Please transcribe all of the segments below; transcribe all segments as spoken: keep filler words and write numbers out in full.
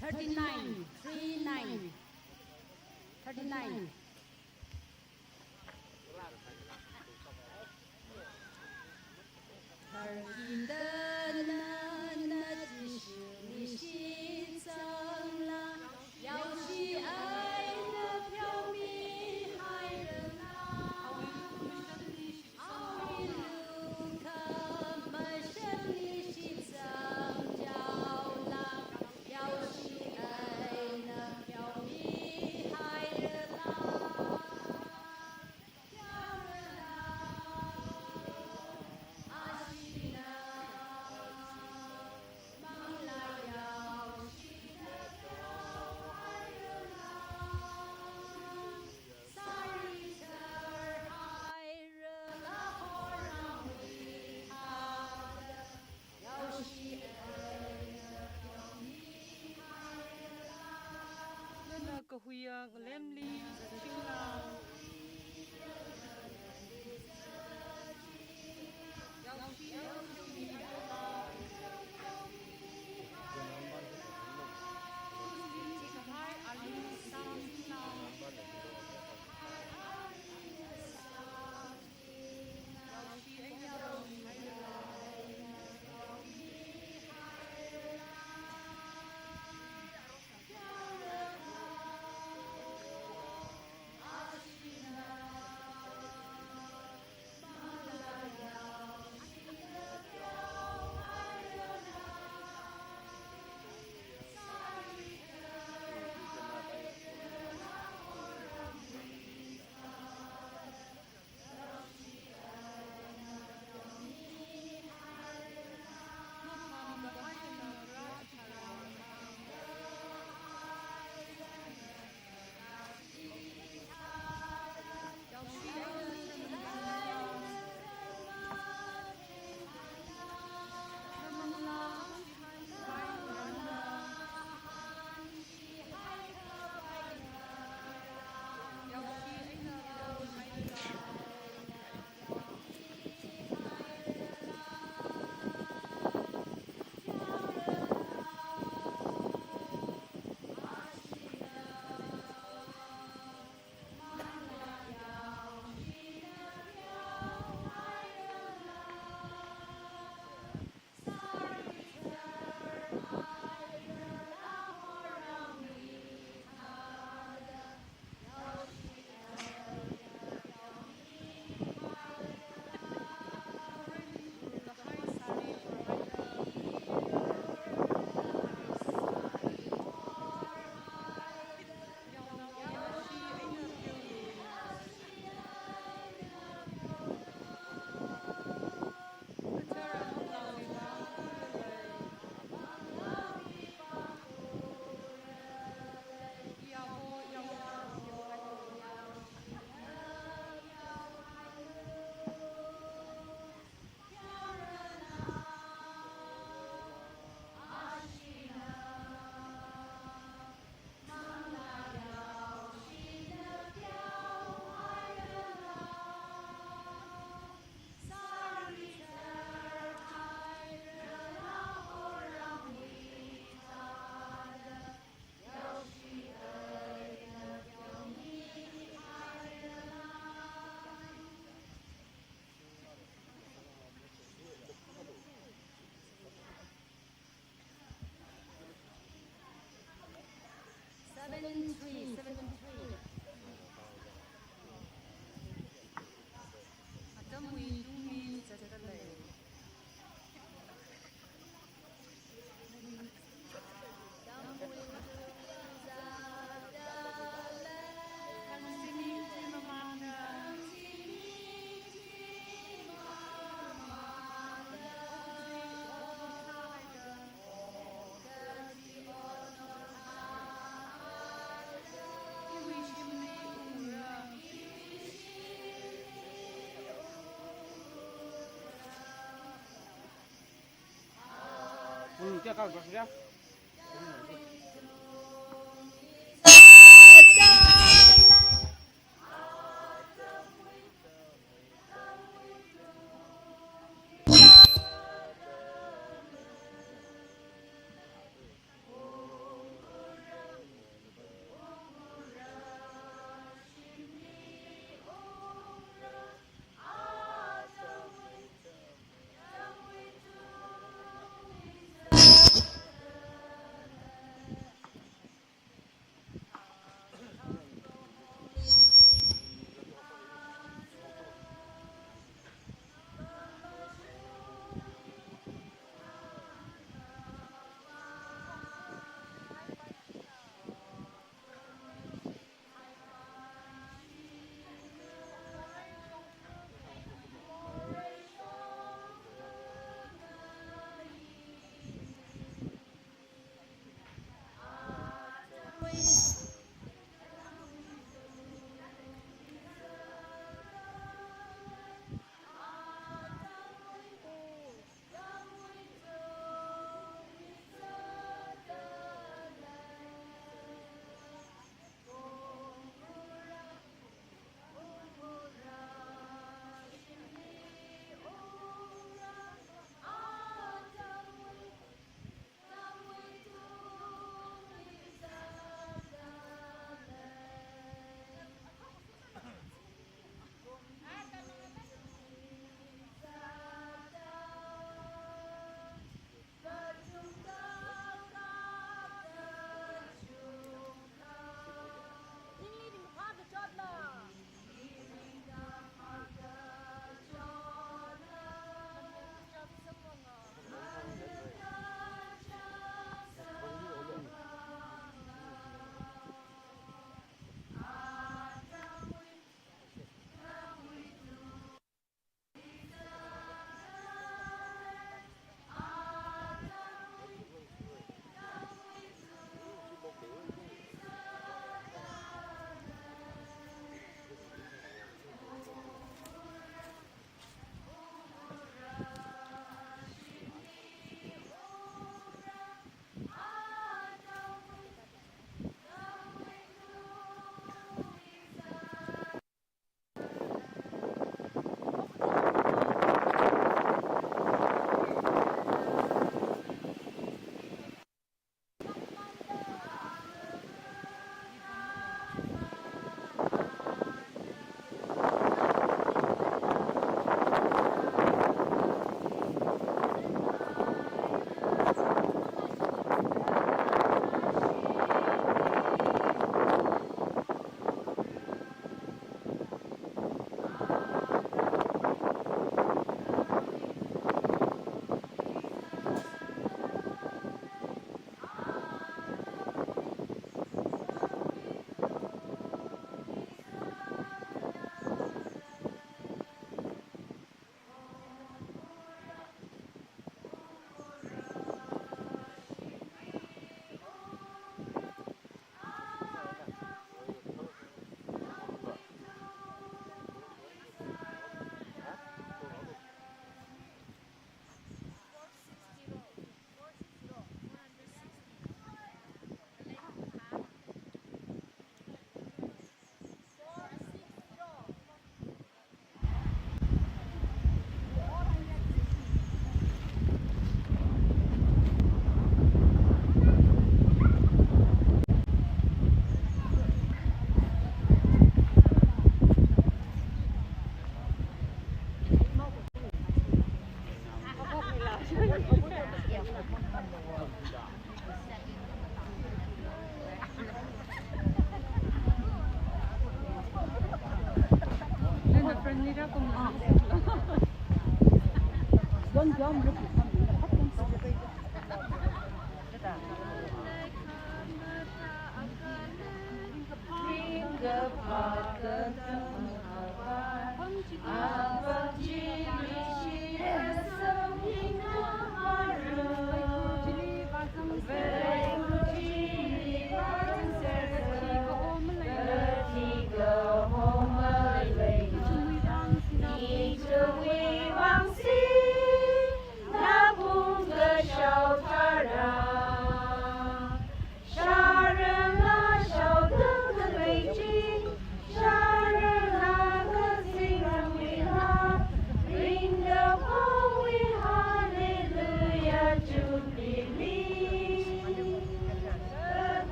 Thirty-nine, three nine. Thirty-nine. Tharkida nana Jishuli shitsangla, yaoshi eina pheomihairala. Awui lukhamashanli shitsangchaola, yaoshi eina pheomihairala. Nana kahuiya ngalemli zatchingla. Yaoshi eina pheomihairala. Tusli chihai ali samchingla. Seven three, seven three. Atamwui tungli zatdalei.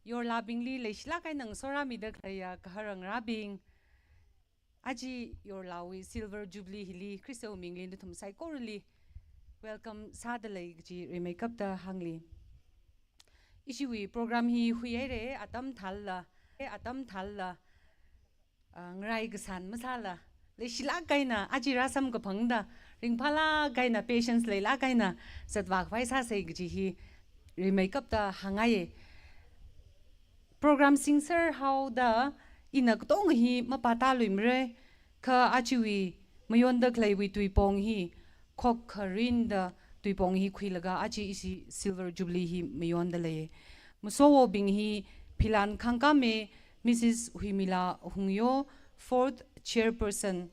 Yorlabingli leishilāk eina ngasorāmida khaleiya kahar ngarābing, aja yorlawui Silver Jubilee hili Khristawui mingli nathum saikorali welcome sādalei kaji rimeikapta hāngli. Ishiwui program hi huihaira, atam thālala, atam thālala, ah, ngarai kasān masāla, leishilāk eina, aja rāsamkaphangda, ringphālāk eina, patience leilāk eina zatvākhavai sāsei kaji hi rimeikapta hāngngaiya. Program singser haoda ina katonga hi mapātāluimara, kha ajawui mayonda khaleiwui tuipong hi, khokharinda tuipong hi khuilaga aja ishi Silver Jubilee hi mayonda lei. Masowobing hi philan khangkame, Missus Huimila Hungyo, fourth chairperson.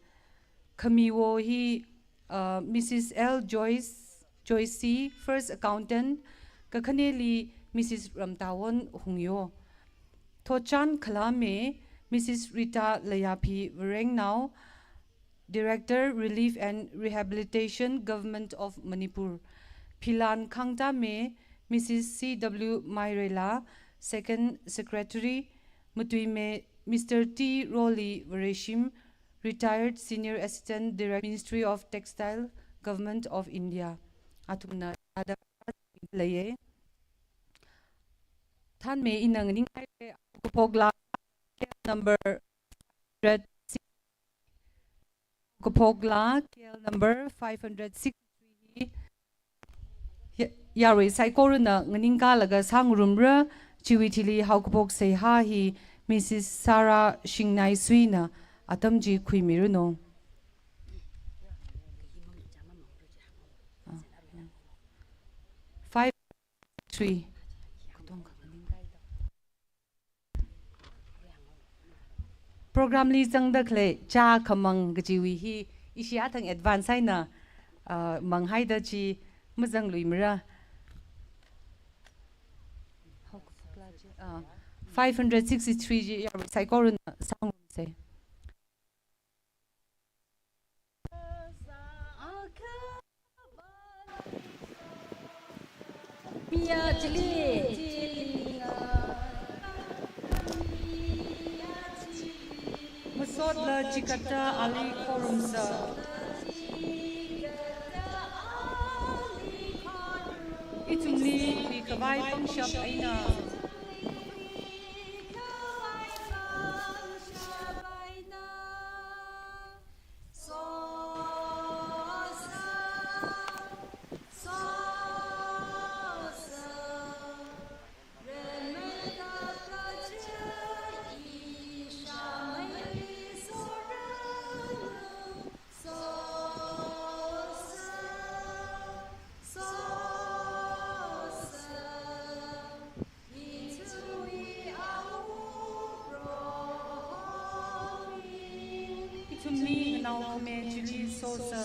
Khamiwo hi, uh, Missus L Joyce, Joyce, first accountant. Kakhaneli Missus Ramtawon Hungyo. Thochan Khalame, Missus Rita Layaphi Varengnao, Director, Relief and Rehabilitation, Government of Manipur. Philan Khangtame, Missus C W Mairela, Second Secretary. Matuime, Mister T Roli Vareshim, Retired Senior Assistant Director, Ministry of Textile, Government of India. Athumna ada leiye. Thanme ina nganingai, Haokaphokla, number hundred six, Haokaphokla, K L number five hundred sixty-three hi ya-, yarui saikorana nganingkalaga sāngarumra. Chiwui thili haokaphok seihā hi Missus Sarah Shingnaisuina atam chi khuimiranu. Five three. Program li zangda khalei chā khamang kajiwui hi ishi athang advance eina, ah, manghaida chi mazangluimara. Ah, five hundred sixty-three chi yarui saikorana sāngarumsa. Miya chili, chili. Masotla chikatta ali khorumsa. Ithumli khuikhavai pangshap eina. Ithumli nganao khami chili sosa.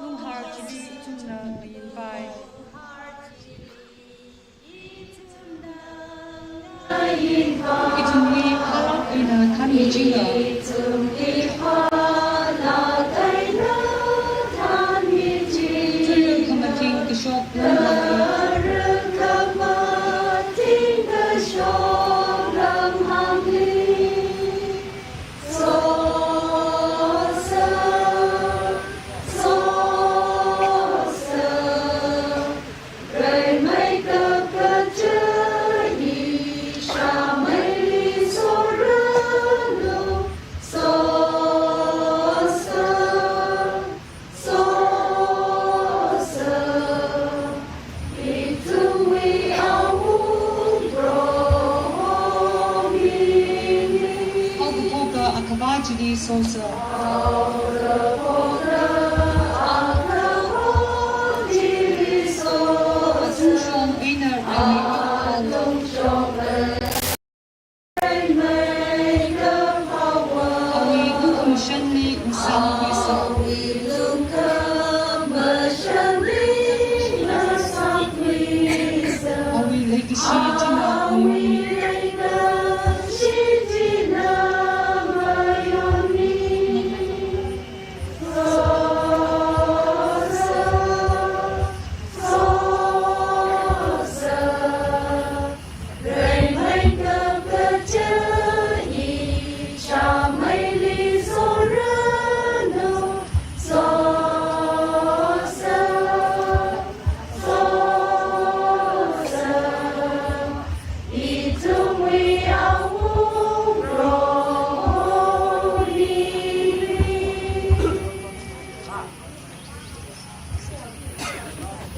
Lunghar chili ithumna mayinpai. Ithumli phalāk eina thanmichinga. Tui khamathing kashok lamhāngli. Haokaphokla Akhava chili sosa. Athumshong eina Raimei Akhava. Awui ukhum shanli ngasāmkhuisa. Awui leikashi china mayonmi.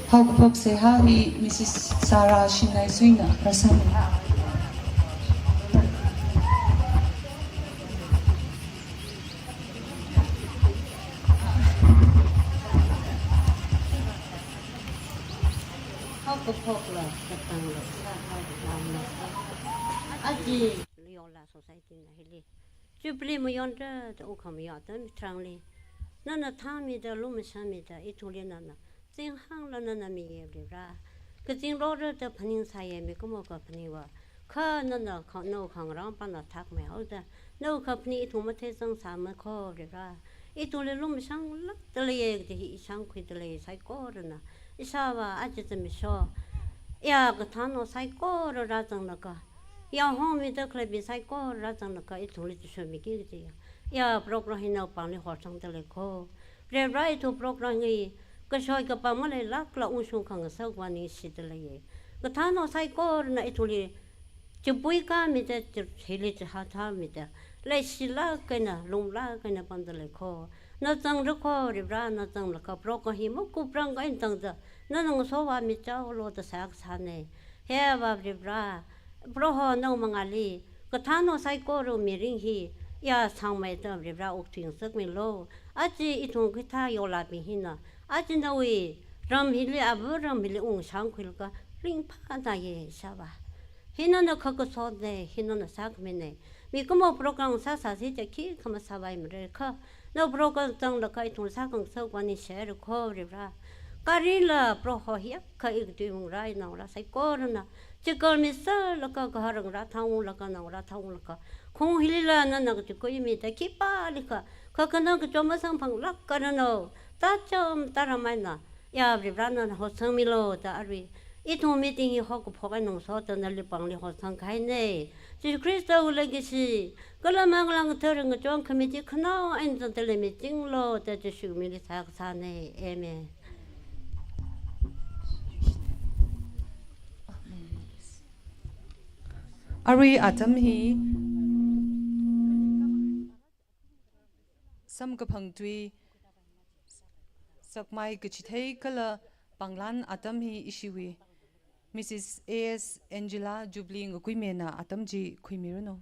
Haokaphok seihā hi Missus Sarah Shinnaisuina rāsāmi. Haokaphokla katangla sā, haokaphokla sā. Aji Loyola Society na hili Jubilee mayonda da ukham yāda mithrangli nana thangmida, lumashanmida, ithumli nana Ting hāngla nana miya Varivara. Kazing lora da phaningsāya, mikumo kaphaning va. Kha nana kha-, nawui khangarān pāngna thakmei haoda, nawui kaphaning ithum mathei zangsāmei kho Varivara. Ithumli lumshānglākda leiya kaji hi ishāngkhuida lei saikorana. Ishāvā aja zimiksho, ya kathānao saikora rāzanglāka, ya hongmida khalei mi saikora rāzanglāka ithumli tashunmiki kajiya. Ya program hi nawui pāngli horsangda lei kho. Varivara, ithum program hi kashoi kapam maleilākla ungshung khangasak vāng ningshida leiya. Kathānao saikorana ithumli chipui kāmida, chi-, hili chihāthāmida, leishilāk eina, lunglāk eina pamda lei kho. Na zangra kho Varivara, na zanglāka program hi makuprang eina tangda, nana ngasovāmi chaolo da seihā kasāna. He Avā Varivara, Proho nawui mangāli kathānao saikorawui mirin hi ya sangmeida Varivara okthuingasakmilu. Aja ithum kathā yorlābing hina, aja nawui ram hili, ava ram hili ungshāngkhuilaga ringphānāya Ishāvā. Hi nana khakasona, hi nana sākhamina. Mikumo program sāsāsi da khikha masāpaimara kha, nawui program zanglāka ithum sākhangasak vāng ningshihaira kho Varivara. Karila Proho hi akha ikatui wungrā naongarā saikorana, chikal misālaga, gahar ngarā thāunglaga, naongarā thāunglaga, khaung hilila nana kachikuimida khipālikha kakhanang kachom masamphang lākaranu. Tacham taram eina ya Varivara nana horsangmilu da arui ithum meeting hi haokaphok eina ngasoda nali pāngli horsangkahaina. Jishu Khristawui leikashi kala Manglā Kathara ngachon khami chi khanao eina zangda leimichinglu da Jishu mingli seihā kasāna. Amen. Arui atam hi samkaphang tui, sakmai kachithei kala pānglan atam hi ishiwui Missus A S Angela Jubilee Ngakuimena atam chi khuimiranu.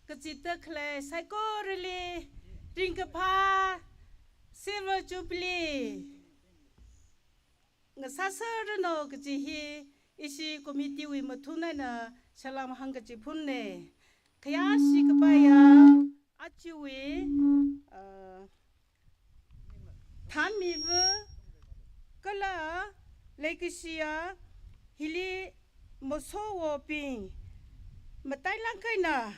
Kazipda khalei saikorali ringkaphā Silver Jubilee ngasāserranu kaji hi ishi committee wui mathun eina salam hāngkachiphunna. Khayāshi kapaiya ajawui, uh, thānmiva kala leikashiya hili masowobing matailāk eina,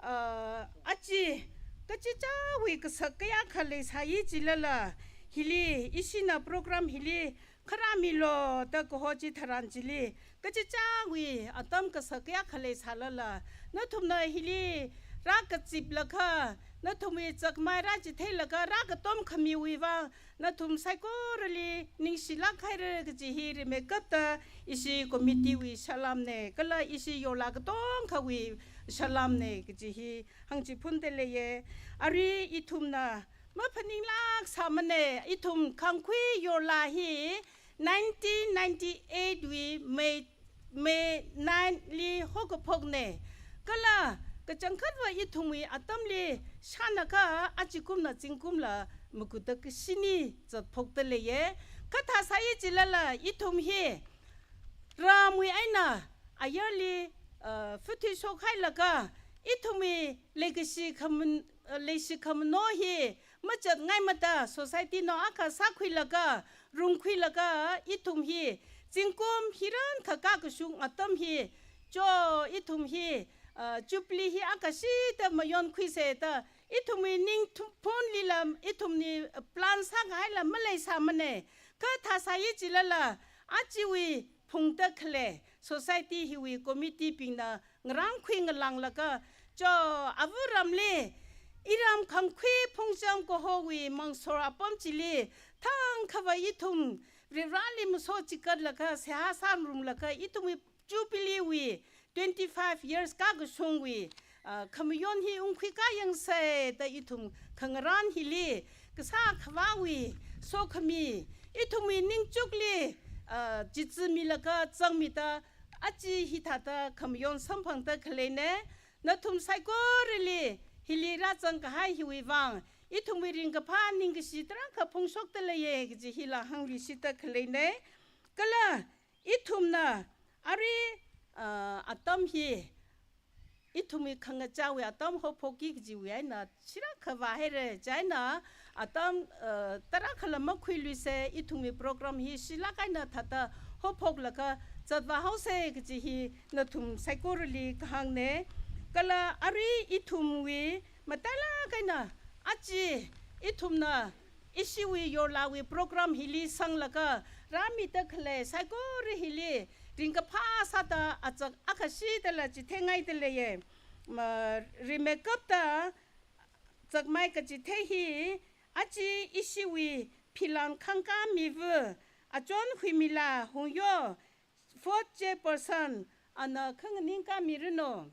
uh, aja kachichāwui kasak kayākha leisāya jilala, hili ishina program hili kharāmilu da kaho chitharan chili kachichāwui atam kasak kayākha leisālala, nathumna hili rākaziplaga, nathumwui zakmai rāchitheilaga rākatom khamiwui vang nathum saikorali ningshilāk haira kaji hi rimeikapta ishi committee wui salamna, kala ishi yorla katongkhawui salamna kaji hi hāngchiphunda leiya. Arui ithumna maphaninglāk sāmana, ithum Khangkhui yorla hi nineteen ninety-eight wui May, May nine li haokaphokna. Kala kachangkhatva ithumwui atamli shānakha ajakumna zingkumla makuda kashini zatphokda leiya. Kathā sāya jilala ithum hi ramwui eina ayarli, uh, phuthi shokhailaga ithumwui leikashi khamun-, uh, leishi khamano hi Machat ngaimada society nao akha sākhuilaga, rungkhuilaga, ithum hi, zingkum hiran kha kakashung atam hi, cho ithum hi, uh, Jubilee hi akha shida mayonkhuisa da, ithumwui ning thum phun lila, ithumli plan sākahaila maleisāmana. Kha thāsāya jilala, ajawui phungda khalei society hiwui committee bingna ngarānkhui ngalānglaga, cho āva ramli, iram khangkhui phungcham kahowui mangsor apam chili, thangkhava ithum Varivarāli maso chikatlaga, seihā sārumlaga, ithumwui Jubilee wui twenty-five years kakashungwui, ah, khamayon hi ungkhui kayangsa da ithum khangarān hili, kasā khavāwui sokhami, ithumwui ningchukli, ah, chitsi milaga zangmida, aja hithāda khamayon samphangda khaleina. Nathum saikorali hili rāzangkahai hiwui vang, ithumwui ringkaphā ningkashi tarākha phongshokda leiya kaji hila hāngluishitda khaleina. Kala ithumna arui, ah, atam hi, ithumwui khangachāwui atam haophokki kajiwui eina shilāk khavā haira, chieina atam, ah, tarākhala makhuiluisa, ithumwui program hi shilāk eina thāda haophoklaga zatvāhaosa kaji hi nathum saikorali kahāngna. Kala arui ithumwui matailāk eina aja ithumna ishiwui yorlāwui program hili sanglaga rāmida khalei saikora hili ringkaphā sāda achak akha shidala chitheingaida leiya. Ma, rimeikapta chakmei kachithei hi, aja ishiwui Philang Khangkāmiva, Achon Huimila Hungyo, fourth chairperson, ana khanganingkāmiranu.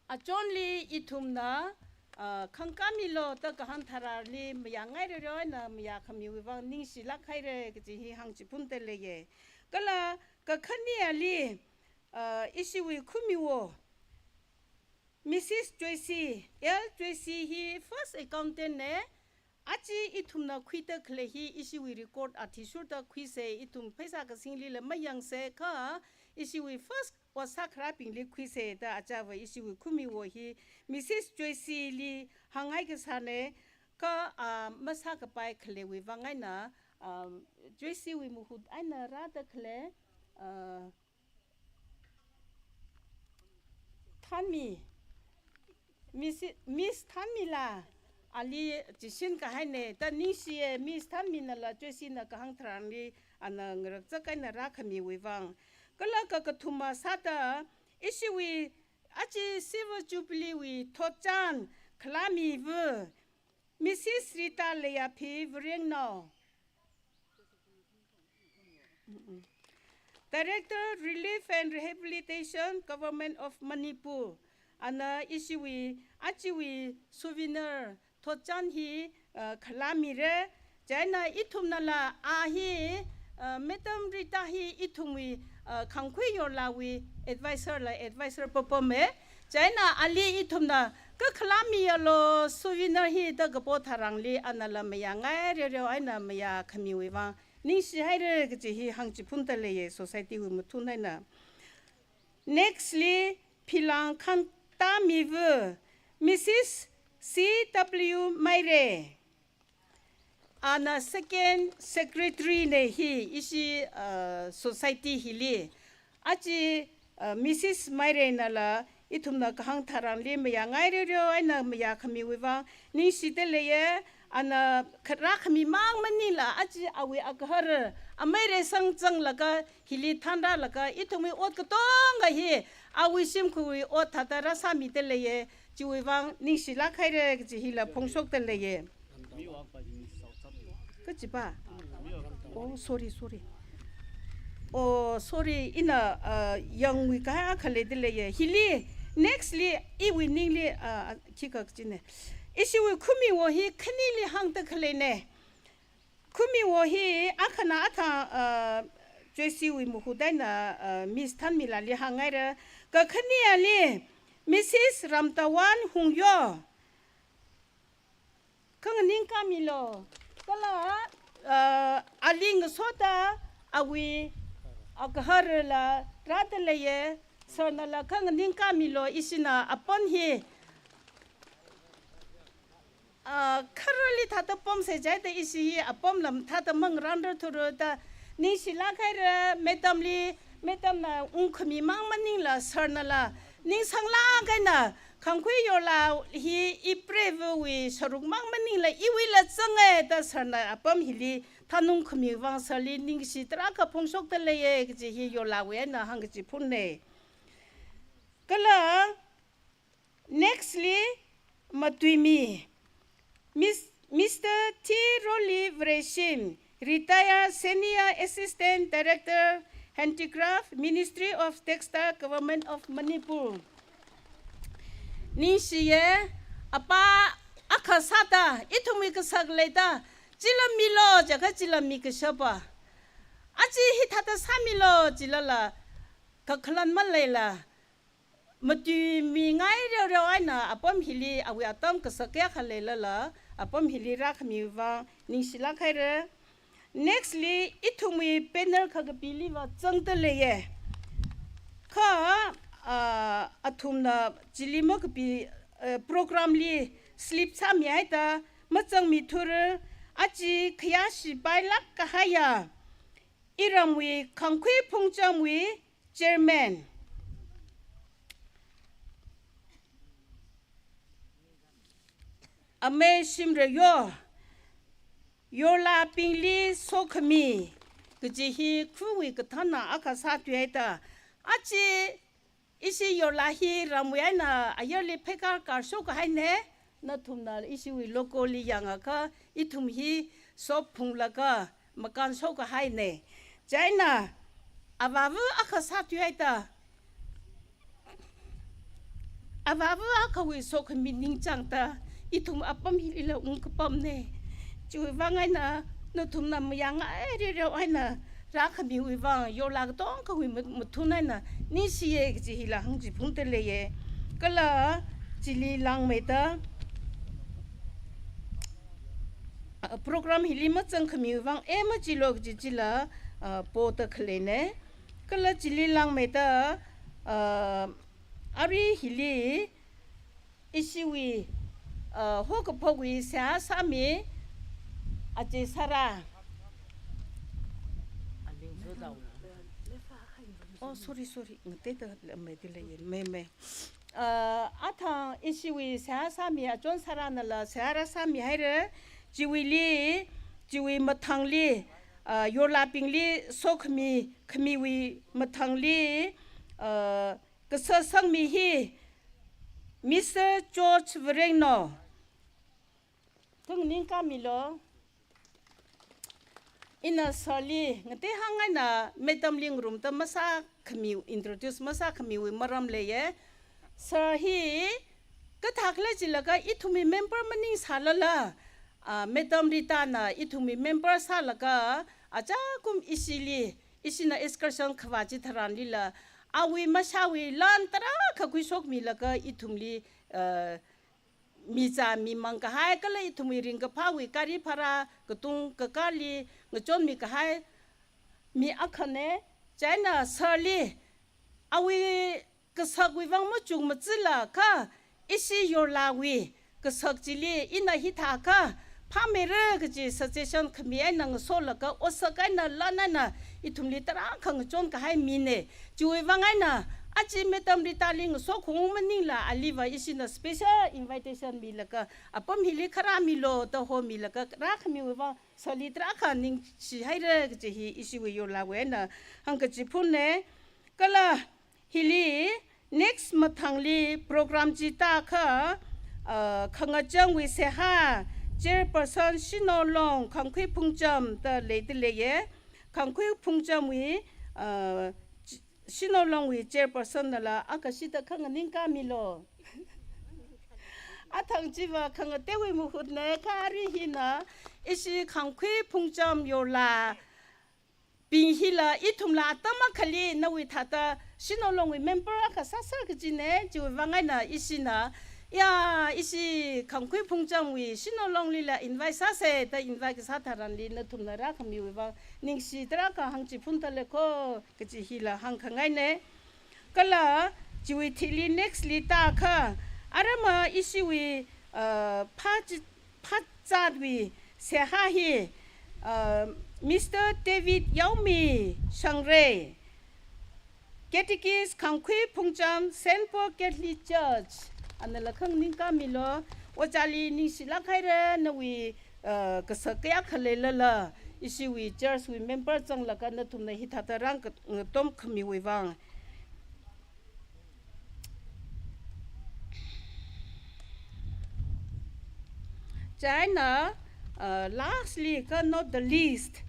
Achonli ithumna, ah, khangkāmilu da kahāng tharanli mayāngairareo eina mayākhamiwui vang ningshilāk haira kaji hi hāngchiphunda leiya. Kala kakhaneali, ah, ishiwui khumiwo, Missus Joyce, L Joyce hi first accountant na, aja ithumna khuida khalei hi ishiwui record athishurda khuisa, ithum pheisā kasinglila mayangsa kha, ishiwui first ot sākharābingli khuisa da achava ishiwui khumiwo hi Missus Joyce li hāngngai kasāna, kha, ah, masākapai khaleiwui vang eina, ah, Joyce wui mahut eina rāda khalei, ah, Thanmi, Miss, Miss Thanmila, ali chishin kahaina, da ningshiya, Miss Thanminala Joycena kahāng tharanli ana ngarakchak eina rākhamiwui vang. Kala kakathuma sāda, ishiwui aja Silver Jubilee wui thotchan khalāmiva, Missus Rita Leiyaphei Varengnao, Director, Relief and Rehabilitation, Government of Manipur, ana ishiwui, ajawui souvenir thotchan hi, uh, khalāmira. Chieina ithumnala a hi, uh, Madam Rita hi ithumwui, uh, khangkhui yorlāwui advisor la advisor papama. Chieina ali ithumna kakhalam miyalu souvenir hi da kapo tharanli anala mayāngairareo eina mayākhamiwui vang ningshihaira kaji hi hāngchiphunda leiya society wui mathun eina. Next li Philang Khangtamiva Missus C W Mairei. Ana second secretary na hi ishi, uh, society hili. Aja, uh, Missus Maireinala ithumna kahāng tharanli mayāngairareo eina mayākhamiwui vang ningshida leiya, ana kharā khami mang maningla aja awui agahara, amei reisang zanglaga hili thanrālaga ithumwui ot katonga hi awui shimkhurwui ot thāda rāsāmida leiya, chiwui vang ningshilāk haira kaji hila phongshokda leiya. Kajipa? Oh, sorry, sorry. Oh, sorry, ina, uh, yangwui kahai akha leida leiya. Hili, next li, iwui ningli, uh, khikha kachina. Ishiwui khumiwo hi khanili hāngda khaleina. Khumiwo hi akhana athang, uh, Joyce wui mahut eina, uh, Miss Thanmilali hāngngaira. Kakhaneali Missus Ramtawan Hungyo. Khanganingkāmilu. Kala, uh, ali ngasoda awui agaharala rāda leiya, sirnala khanganingkāmilu, ishina apon hi. Ah, kharali thāda pamsei jihaida ishi hi apam lam thāda mangrānra thura da ningshilāk haira, madam li, madam na ungkhami mang maningla, sir nala ningsanglāk eina, Khangkhui yorla hi i preiva wui sharuk mang maningla, iwuila zanga da sir na apam hili thanungkhami vang sir li ningshi tarākha phongshokda leiya kaji hi yorlawui eina hāngkachiphunna. Kala next li matuimi, Miss, Mister T Rolly Vareishim, Retired Senior Assistant Director, Handicraft, Ministry of Textile, Government of Manipur. Ningshiya, apā akha sāda, ithumwui kasak leida, chila milo jiakha chila mikashapa. Aja hithāda sāmilo jilala, kakhalan maleila, matuimi ngai reoreo eina apam hili awui atam kasak kayākha leilala, apam hili rākhami vang ningshilāk haira. Next li ithumwui panel kha kapiliva zangda leiya. Kha, ah, athumna chili makapi, eh, program li slip sāmihaida mazangmi thura, aja khayāshi pailāk kahaiya iramwui Khangkhui Phungchamwui Chairman, Amei Shimreyo, yorlabingli sokhami kaji hi khuiwui kathānna akha sāthuihaida, aja ishi yorla hi ramwui eina ayarli pheikar karshok kahaina, nathumna ishiwui logo li yangakha, ithum hi sop phunglaga makānshok kahaina. Chieina, avāva akha sāthuihaida, avāva akhawui sokhami ningchāngda, ithum apam hilila ungkapamna. Chiwui vang eina, nathumna mayāngai reoreo eina rākhamiwui vang, yorla katongkhawui ma-, mathun eina ningshiya kaji hila hāngchiphungda leiya. Kala chili langmeida, ah, program hili mazangkhamiwui vang, eh, machilo kaji chila, ah, poda khaleina. Kala chili langmeida, ah, arui hili ishiwui, ah, haokaphokwui seihā sāmi, aja Sara. Oh, sorry, sorry. Ngateida lammeida leiya, mei, mei. Ah, athang ishiwui seihā sāmi, achon Sara nala seihā rāsāmihaira, chiwuili, chiwui mathangli, ah, yorlabingli sokhami, khamiwui mathangli, ah, kasā sangmi hi, Mister George Varengno. Thang ningkāmilo. Ina sir li, ngatei hāngngaina madam li ngarumda masākhami, introduce masākhamiwui maram leiya. Sir hi, kathākhala jilaga ithumwui member maningsālala, ah, Madam Rita na ithumwui member sālaga, achakum ishili, ishina excursion khavā chitharanlila, awui mashāwui lan tarākha khuishokmilaga ithumli, ah, mizā mimang kahai kala ithumwui ringkaphāwui gari bhara katung kakarli ngachonmi kahai mi akhana. Chieina sir li awui kasakwui vang machuk machila kha ishi yorlawui kasak chili ina hithākha phāmeira kaji suggestion khami eina ngasolaga otsak eina lan eina ithumli tarākha ngachon kahai mina. Chiwui vang eina aja Madam Rita li ngasokhong maningla aliva ishina special invitation milaga apam hili kharā milo da homilaga rākhamiwui vang sir li tarākha ningshihaira kaji hi ishiwui yorlawui eina hāngkachiphunna. Kala hili next mathangli program chi tākha, ah, khangachangwui seihā, Chairperson Shinolong Khangkhui Phungcham da leida leiya. Khangkhui Phungchamwui, ah, Ch-, Shinolongwui Chairperson nala akashida khanganing kāmilo. Athang chiva khangateiwui mahutna kha arui hina ishi Khangkhui Phungcham yorla bing hila ithumla atam akhali nawui thāda Shinolongwui member akha sāsa kajina. Chiwui vang eina ishina, ya, ishi Khangkhui Phungchamwui Shinolonglila invite sāsa da invite kasā tharanli nathumna rākhamiwui vang ningshi tarākha hāngchiphundalei ko kaji hila hāngkhangaina. Kala chiwui thili next li tākha, arama ishiwui, uh, phā chi-, Khatzatwui seihā hi, uh, Mister David Yaomi Shangre, Catechist Khangkhui Phungcham, Saint Paul Catholic Church, anala khanganing kamilu. Ojāli ningshilāk haira, nawui, uh, kasak kayākha leilala, ishiwui church wui member zanglaga nathumna hithāda rāngatom khamiwui vang. Chieina, uh, lastly, kha not the least,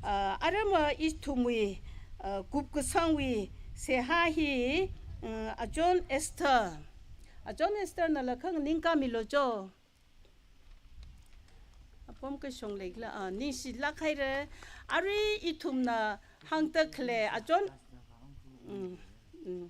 uh, arama ithumwui, uh, kupkasangwui seihā hi, uh, Ajon Esther. Ajon Esther nala khanganing kamilu cho. Apam kashong leikhala, ah, ningshilāk haira. Arui ithumna hāngda khalei Ajon, mm, mm.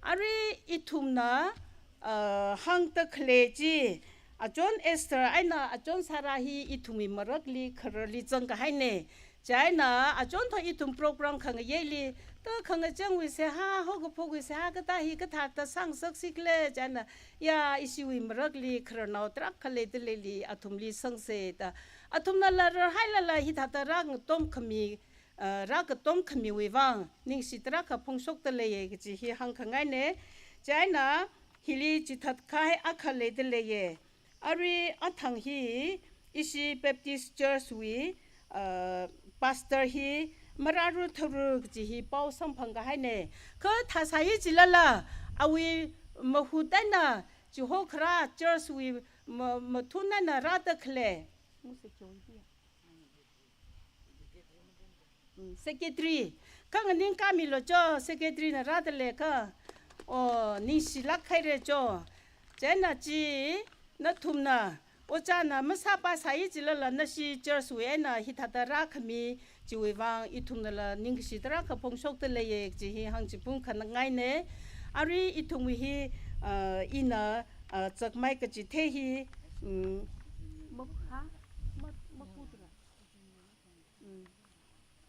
Arui ithumna, ah, hāngda khalei chi, Ajon Esther eina Ajon Sarah hi ithumwui marakli khararli zangkahaina. Chieina Ajon thā ithum program khangayeili, ta khangachangwui seihā, haokaphokwui seihā kathā hi kathāda sāngasaksi khala, chieina ya ishiwui marakli khararnao tarākha leidaleili athumli sangsa da. Athumnala rarhailala hithāda rāngatom khami, uh, rāngatom khamiwui vang ningshi tarākha phongshokda leiya kaji hi hāngkhangaina. Chieina hili chithākahai akha leidaleiya. Arui athang hi ishi Baptist Church wui, uh, pastor hi marārarthaora kaji hi pao samphangkahaina. Kha thāsai jilala, awui mahut eina chihokhara church wui ma-, mathun eina rāda khalei. Mm, secretary. Khanganing kamilu cho, secretary na rāda leikha. Oh, ningshilāk haira cho. Chieina chi, nathumna, ojāna masāpāsai jilala nashi church wui eina hithāda rākhami chiwui vang ithumnala ningshi tarākha phongshokda leiya kaji hi hāngchiphung khangaina. Arui ithumwui hi, uh, ina, uh, zakmai kachithei hi, mm, mak-, ha? Mak-, makudra. Mm.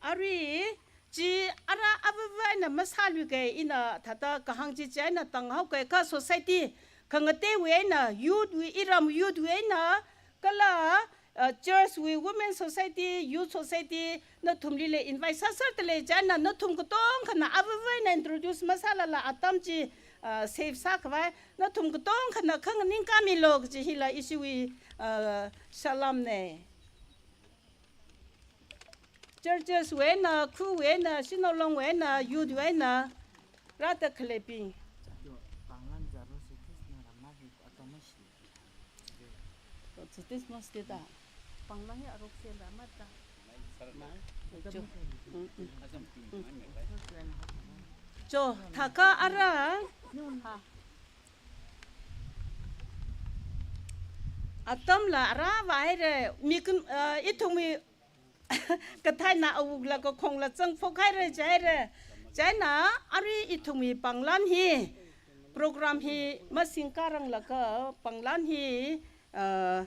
Arui chi ara avāva̱ eina masāluikei, ina thāda kahāng chi chieina tānghaokei, kha society khangateiwui eina, youth wui, iram youth wui eina, kala, uh, church wui, women society, youth society, nathumlila invite sāserda lei, chieina nathum katongkhana avāva̱ eina introduce masālala atam chi, uh, save sākhavai, nathum katongkhana khanganing kamilu kaji hila ishiwui, uh, salam na. Churches wui eina, khawui eina, Sinaolongwui eina, youth wui eina, rāda khaleibing. Cho, thākha ara. Atamla ara vāhaira, mi kum, uh, ithumwui kathāna awukla kakhongla zangphok haira jihaira. Chieina arui ithumwui panglan hi, program hi masingkharanglaga panglan hi, uh,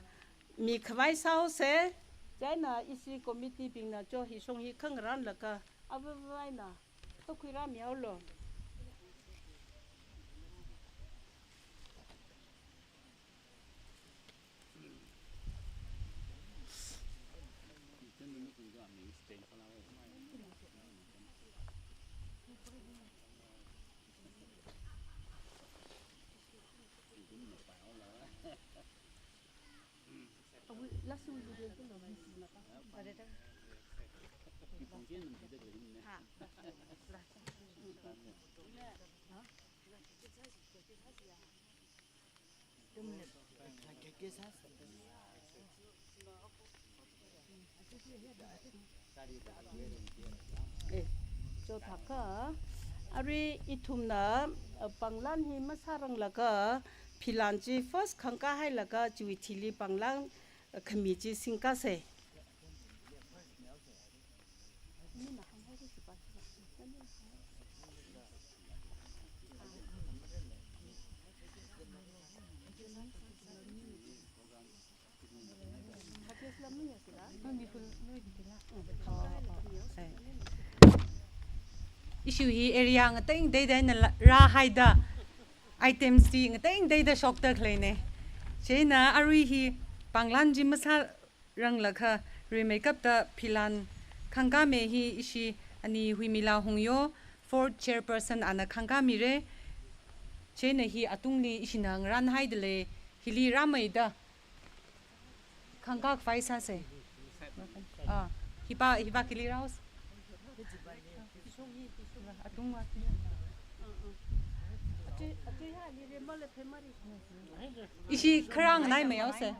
mikhavai sāhaosa. Chieina ishi committee bingna cho hishong hi khangarānlaga avāva̱ eina tokhuirāmihaolu. Eh, cho thākha, arui ithumna, uh, panglan hi masāranglaga, philan chi first khangkā hailaga, chiwui thili panglan, uh, khami chi singkāsa. Issue hi area ngateingateida eina la-, rāhaida, items hi ngateingateida shokda khaleina. Chieina arui hi Panglan chi masāranglakha rimeikapta philan khangkāme hi ishi ani Huimila Hungyo, fourth chairperson ana khangkāmire. Chieina hi atungli ishina ngarānhaidalei, hili rāmeida khangkākhavai sāse. Ah, hipa, hipa kili raus. Atung wa. Ishi kharang nai mayause.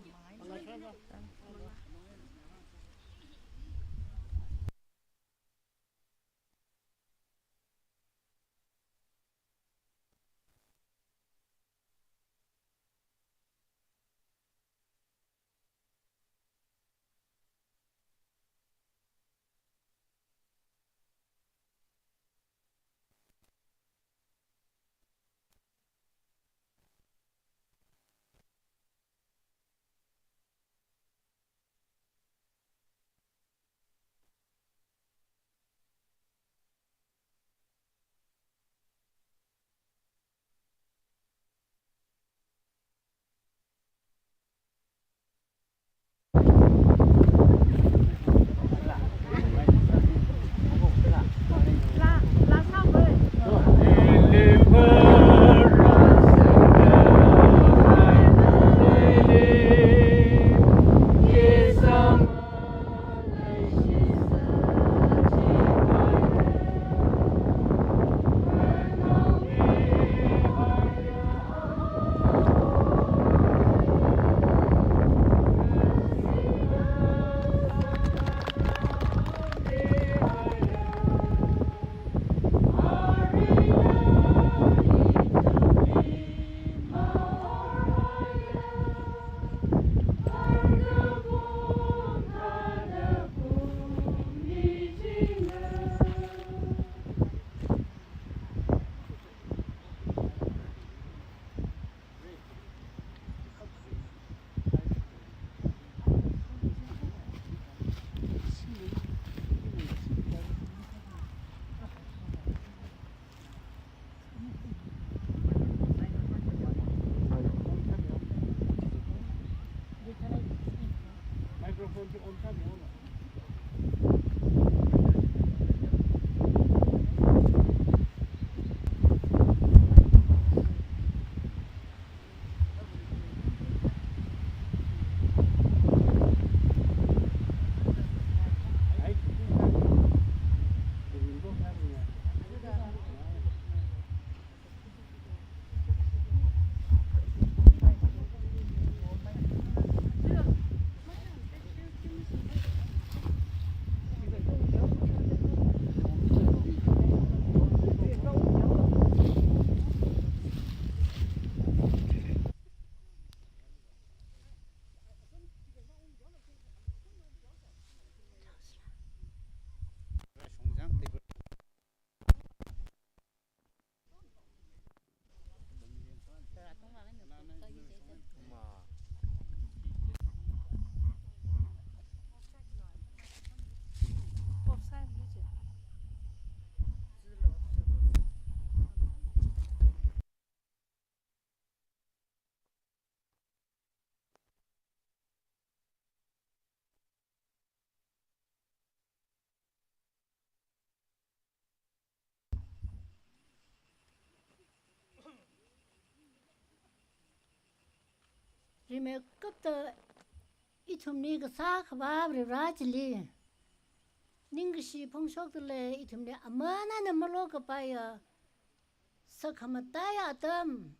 Rimeikapta ithumli kasā khavā Varivara chili ningkashi phongshokdalei, ithumli aman eina malokapaiya, sākhamataiya atam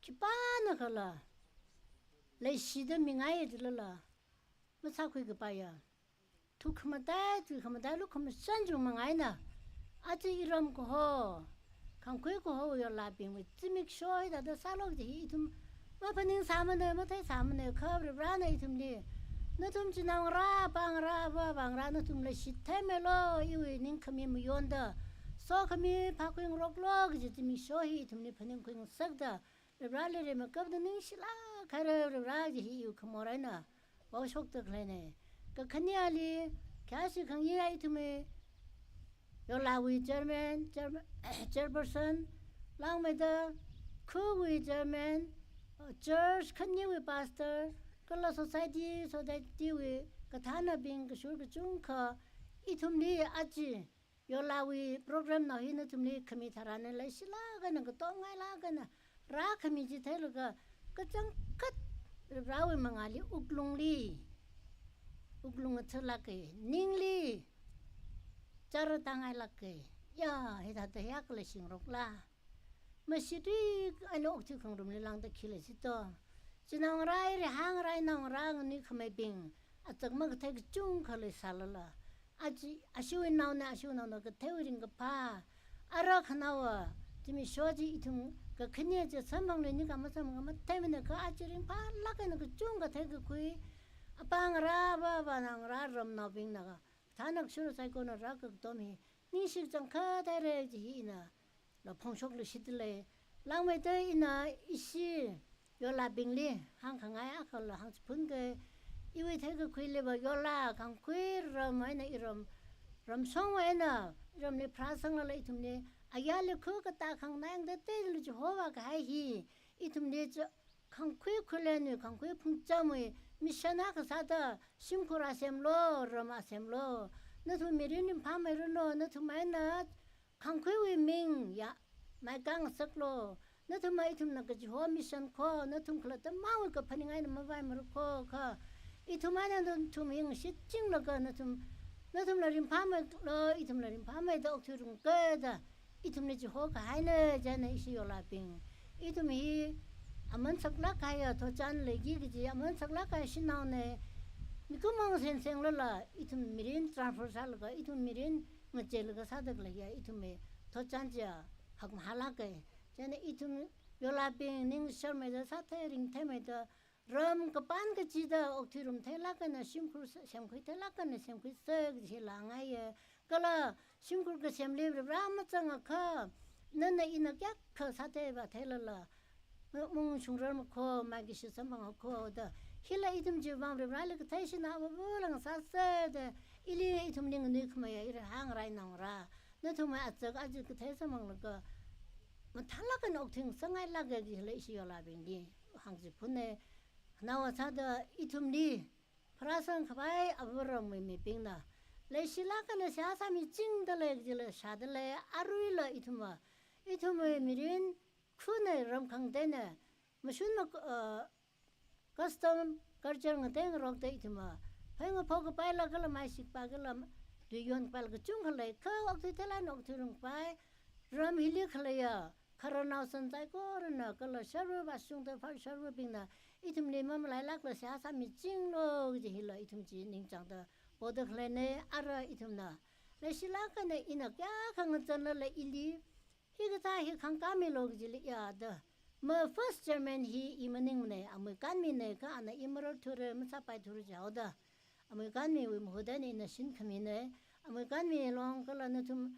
khipānakhala leishida mingai jilala masākhuikapaiya, thukhamatai, thukhamatai lukhamashan chungmang eina aja iram kaho, khangkhui kaho yolabingwui zimiksho hithāda sālu kaji hi ithum maphaningsāmana, matheisāmana, kha Varivarana ithumli, nathum chinaongarā, pangarā, avāvāngarā, nathum leishi theimeilu, iwui ningkhami mayonda sokhami phākhuingaroklu kaji zimiksho hi ithumli phaningkhuingasakda, Varivarali rimeikapta ningshilāk haira Varivara kaji hi iwui khamor eina vaoshokda khaleina. Kakhaneli, khayāshi khangayā ithumwui yolawui chairman, chairman, chairperson, langmeida khawui chairman, church khaniwui pastor, Kala society, society wui kathānabing kashur kachungkha ithumli aja Yolawui program nao hi nathumli khami tharan leishilāk eina katongailāk eina rākhami chi theilaga kachangkhat Varewui mangāli wuklungli, wuklung ngathālāka, ningli chara tāngailāka. Ya, hithāda ya kala shingrokla. Mashitri eina okthui khangarumli lāngda khila sito. Chinaongarā, rihāngarā, naongarā nganuikhameibing, azak makathei kachungkha leisālala, aja, ashiwui naona, ashiwui naona katheiwui ringkaphā, ara khanaowa zimiksho chi ithum kakhane chi samphangluini kha masamphang matheimanei kha aja ringphālāk eina kachungkha theikakhui, apāngarā, avāvāngarā, ramnaobingna kathāna kashur saikora rākakatom hi ningshi kachangkhat haira kaji hi ina la phongshokluishitdalei. Langmeida ina ishi Yolabingli hāngkhangai akhala hāngchiphunga. Iwui theikakhuiliva Yola khangkhui ram eina iram, ramshong eina iramli pharāsanglala ithumli ayarli khu katā khanganai ngateiteili chihovākahai hi ithumli chi khangkhui khuilenwui, khangkhui phungchamwui mission akha sāda shimkhur asemlo, ram asemlo. Nathum mirin ringphāmeiranu, nathum eina khangkhuiwui ming ya maikang ngasaklu. Nathumva ithumna kachiho mission kho, nathum khalatta mawui kaphaning eina mavaimarukho kha. Ithum eina nathum hi ngashitchinglaga nathum, nathumla ringphāmeilu, ithumla ringphāmeida okthuirumga da ithumli chihokahaina, chieina ishi Yolabing. Ithum hi aman saklāk kahaiya thotchan leiki kaji, aman saklāk kahai shanaona. Mikumo ngasen senglala ithum mirin transfer sālaga, ithum mirin ngacheilaga sāda khaleiya ithumwui thotchan chiya hakmahālāka. Chieina ithum Yolabing ningsharmeida sāthei ringtheimeida ram kapān kachida okthuirum theilāk eina shimkhur se-, semkhui theilāk eina semkhuisa kaji hi lāngaiya. Kala shimkhur kasemli Vare mazangakha, nana ina kayākha sāthei vātheilala, mung shungrar makho, maikashi samphang makho da. Hila ithum chiwui vang Vareli kathei shinā avāva̱ lāngsāsa da, ili ithumli nganuikhameiya, irihāngarā, naongarā, nathumwui azak aja kathei samphanglaga mathālāk eina okthuingasakngailāka kaji hila ishi Yolabingli hāngchiphunna. Naowa sāda ithumli pharāsangkhavai avāva̱ ramwui mibingna leishilāk eina seihā sāmichingdalei kajila shādalei, aruila ithumva, ithumwui mirin khuna, ram khangateina, mashun mak-, uh, custom, culture ngateingarokda ithumva phei ngaphok kapaila kala mai shikpa kala tui yon kapaila kachungkha lei, kha okthui theilāk eina okthuirum kapai, ram hili khaleiya khararnao san saikorana kala sharva vāshungda phā sharvabingna ithumli mamalailākla seihā sāmichinglu kaji hila ithum chi ningchāngda poda khaleina. Ara ithumna leishilāk eina ina kayākha ngazanlala ili hikathā hi khangkāmilu kajili ya da. Ma first chairman hi i maningmanei, amui kanminei kha ana i mararthura, masāpaithura jihaoda. Amui kanmiwui mahut eina ina shinkhamina. Amui kanmi along kala nathum,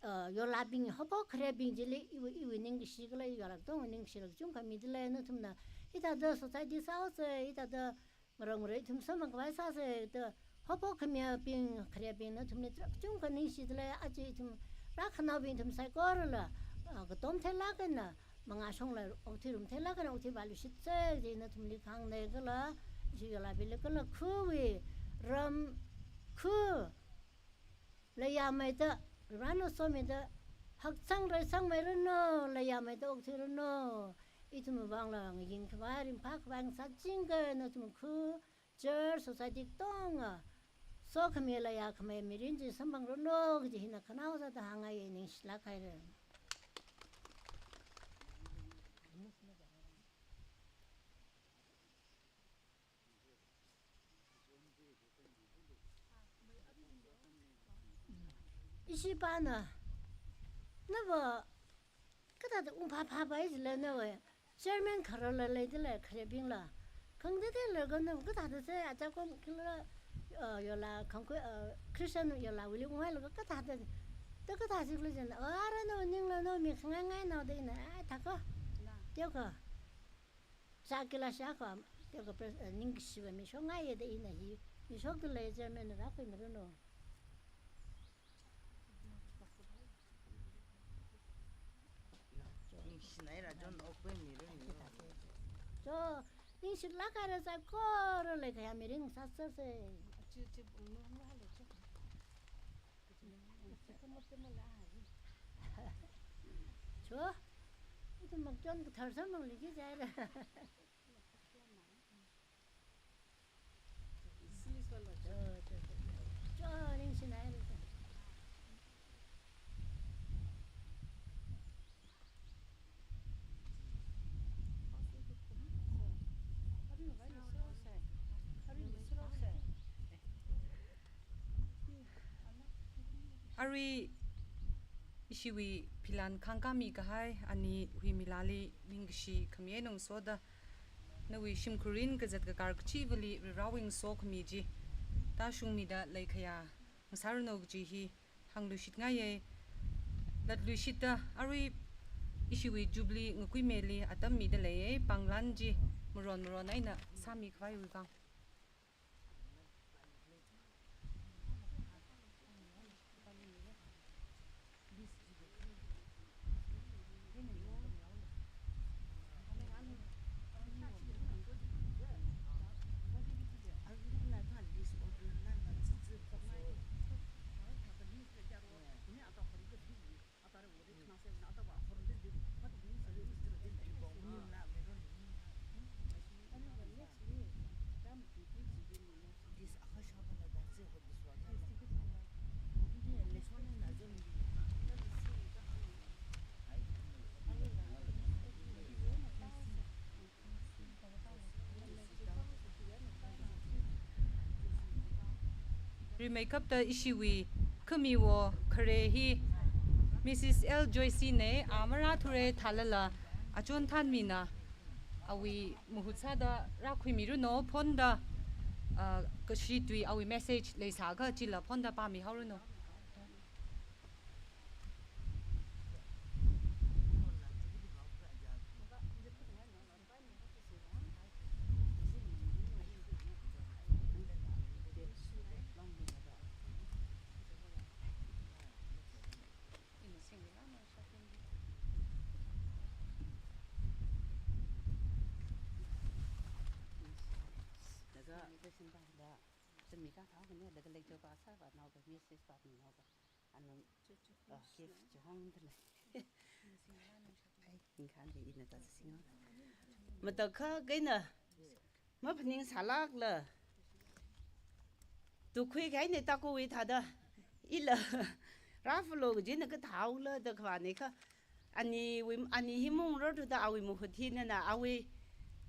uh, Yolabing haophok khareabing chili iwui, iwui ningkashi kala Yola katongwui ningkashila kachungkha midalei. Nathumna hithāda society sāhaosa, hithāda ngaram ngarai ithum samphangkhavai sāsa da haophok khamiyabing, khareabing nathumli tarākha kachungkha ningshidalei. Aja ithum rākhanaobing ithum saikorala, ah, katom theilāk eina, mangāshongla okthuirum theilāk eina okthuivāluishitsa kaji nathumli kahāngna. Kala ishi Yolabingli kala khawui ram khu leiyameida, Varena somida, hakchang reisangmeiranu, leiyameida okthuiranu. Ithumwui vangla ngayingkhavai, ringphākhavai ngasāchinga, nathum khu church, society katonga sokhami leiyakhamei mirin chi samphangranu kaji hina khanaowa sāda hāngngaiya, ningshilāk haira. Ishipana, nava kathāda ungphāphāpai jila nava chairman khararla leidalei khareabingla. Khangateiteila kha nava kathāda se achakom kila, uh, Yola khangkhui, uh, Christian Yolawuili unghailaga kathāda, da kathā jikhala jina, ara nava ningla nava mi khangaingainao da ina, ai, thākha. Teokha. Sākila shākha, teokha pres-, eh, ningkashiva mishokngaiya da ina hi, mishokdalei chairman rākhuimiranu. Ningshinaira John okhuimiranu. Cho, Ningshilāk haira, saikora leikhayā mirin sāsāsei. Cho, ithum makchon kathar sāmang liki jaira. Cho, ningshi haira. Arui ishiwui philan khāngkāmi kahai ani Huimilali ningkashi khami eina ngasoda, nawui shimkhur mirin kazat kakar kachivali Varivarāwui ngasokhami chi tāshungmida leikhayā ngasāranu kaji hi hāngluishitngaiya. Latluishitta arui ishiwui Jubilee ngakuimeli atam mida leiya. Pānglan chi maron maron eina sāmi khavaiwui vang. Rimeikapta ishiwui khamiwo khare hi Missus L Joyce na, a marāthure thālala achon thanmina awui mahut sāda rākhuimiranu, phone da, ah, kashi tui awui message leisākha chila phone da pāmihaoranu. Laga, da, tumi ka thao kane, laga lecture pa sāpa naoka, message pa mi naoka. Anam, ah, gift chihong tale. Ai, ningkhan de ina ta singa. Matakha kaina, maphaning sālākla. Tukhui kahaina takuwui thāda. Ila, rāfalo kajina kathaola da khavāna kha. Aniwui, ani hi mungrarthuda awui mahut hi nana awui,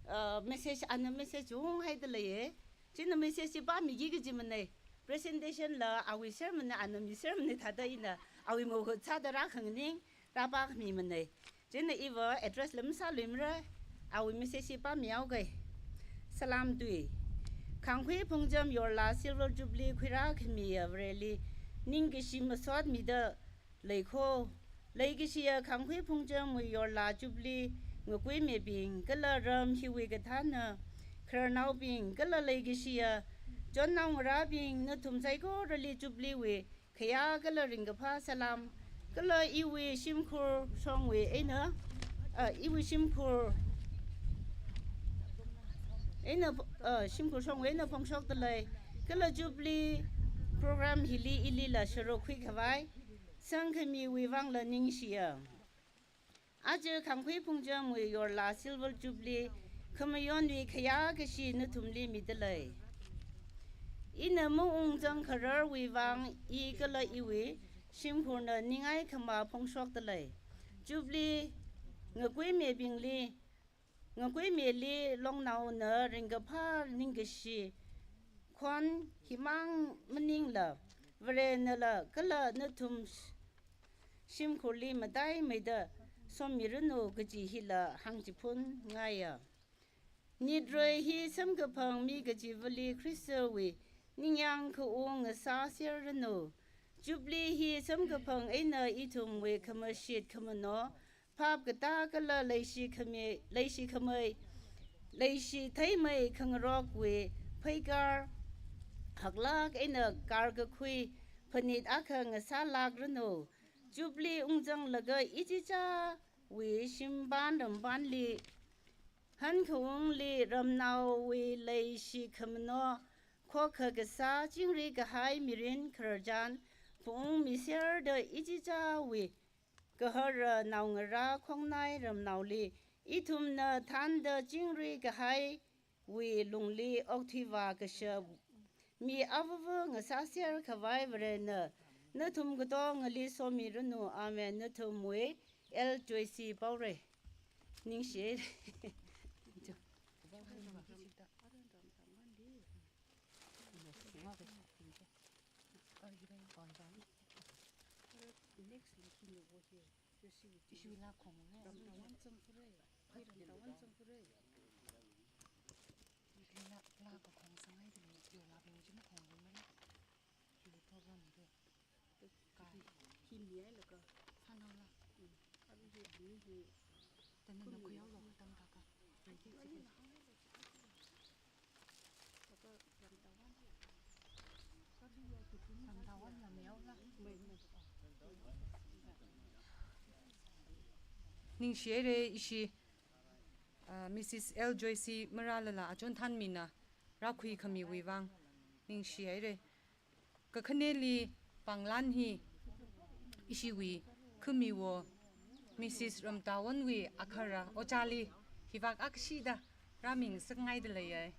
uh, message, ana message unghaida leiya. China message chi pāmiki kaji manei. Presentation la awui sermon na ana mi sermon na thāda ina awui mahut sāda rākhanganing, rāpākhami manei. China iva address lam sāluimara, awui message chi pāmihaoga. Salam tui. Khangkhui Phungcham Yorla Silver Jubilee khuirākhamiya Vareli ningkashi masotmida leikho. Leikashiya Khangkhui Phungchamwui Yorla Jubilee ngakuimibing kala ram hiwui kathāna khararnaobing kala leikashiya chonnao ngarābing, nathum saikorali Jubilee wui khayā kala ringkaphā salam. Kala iwui shimkhur shongwui eina, ah, iwui shimkhur eina, ah, shimkhur shongwui eina phongshokda lei. Kala Jubilee program hili ilila sharuk khuikhavai sangkhamiwui vangla ningshiya. Aja Khangkhui Phungchamwui Yorla Silver Jubilee khamayonwui khayā kashi nathumli mida lei. Ina maungzang khararwui vang i kala iwui shimkhurna ningai khama phongshokda lei. Jubilee ngakuimibingli, ngakuimili longnaona ringkaphā ningkashi khon himang maningla, Varenala kala nathum shimkhurli mataimeida sommiranu kaji hila hāngchiphun ngaiya. Nitrei hi samkaphang mi kachivali Khristawui ningyāng khaung ngasāserranu. Jubilee hi samkaphang eina ithumwui khamashit khamano, phap katā kala leishi khamei, leishi khamei, leishi theimei khangarokwui pheikar haklāk eina karkakhui phanit akha ngasālākranu. Jubilee ungzanglaga ichichāwui shimpān rampanli Hankaungli ramnaowui leishi khamano, khokha kasā chingri kahai mirin khararchan, pung miserda ichichāwui kahara naongarā khongnai ramnaoli, ithumna thānda chingri kahaiwui lungli okthuivā kashap mi avava ngasāser khavai Varena, nathum katongali somiranu. Amen. Nathumwui L Joyce Paorei. Ningshi. Next, like, you know, what here? Issue la khong le. Ramtawan chang kure. Ramtawan chang kure. Lila, lila kakhong sangai de, yo la bing jim khong le. Yo problem de. Kai. Hi mi ai la ka. Sanau la. Abi hi, abi hi. Tana na khuyao lo, tam ka ka. Ningshi haire ishi, ah, Missus L Joyce Maralala achon thanmina rākhui khamiwui vang. Ningshi haire. Kakhaneli panglan hi ishiwui khamiwo Missus Ramtawonwui akhara ochali hivak akshida rāmingasakngaida leiye.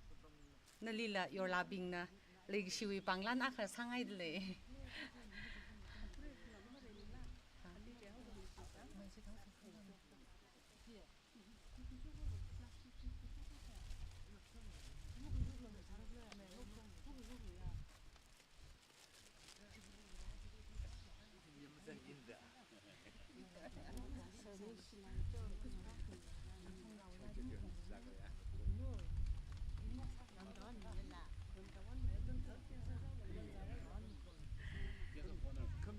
Nalila yorlabingna leikashiwui panglan akhara sāngaida lei.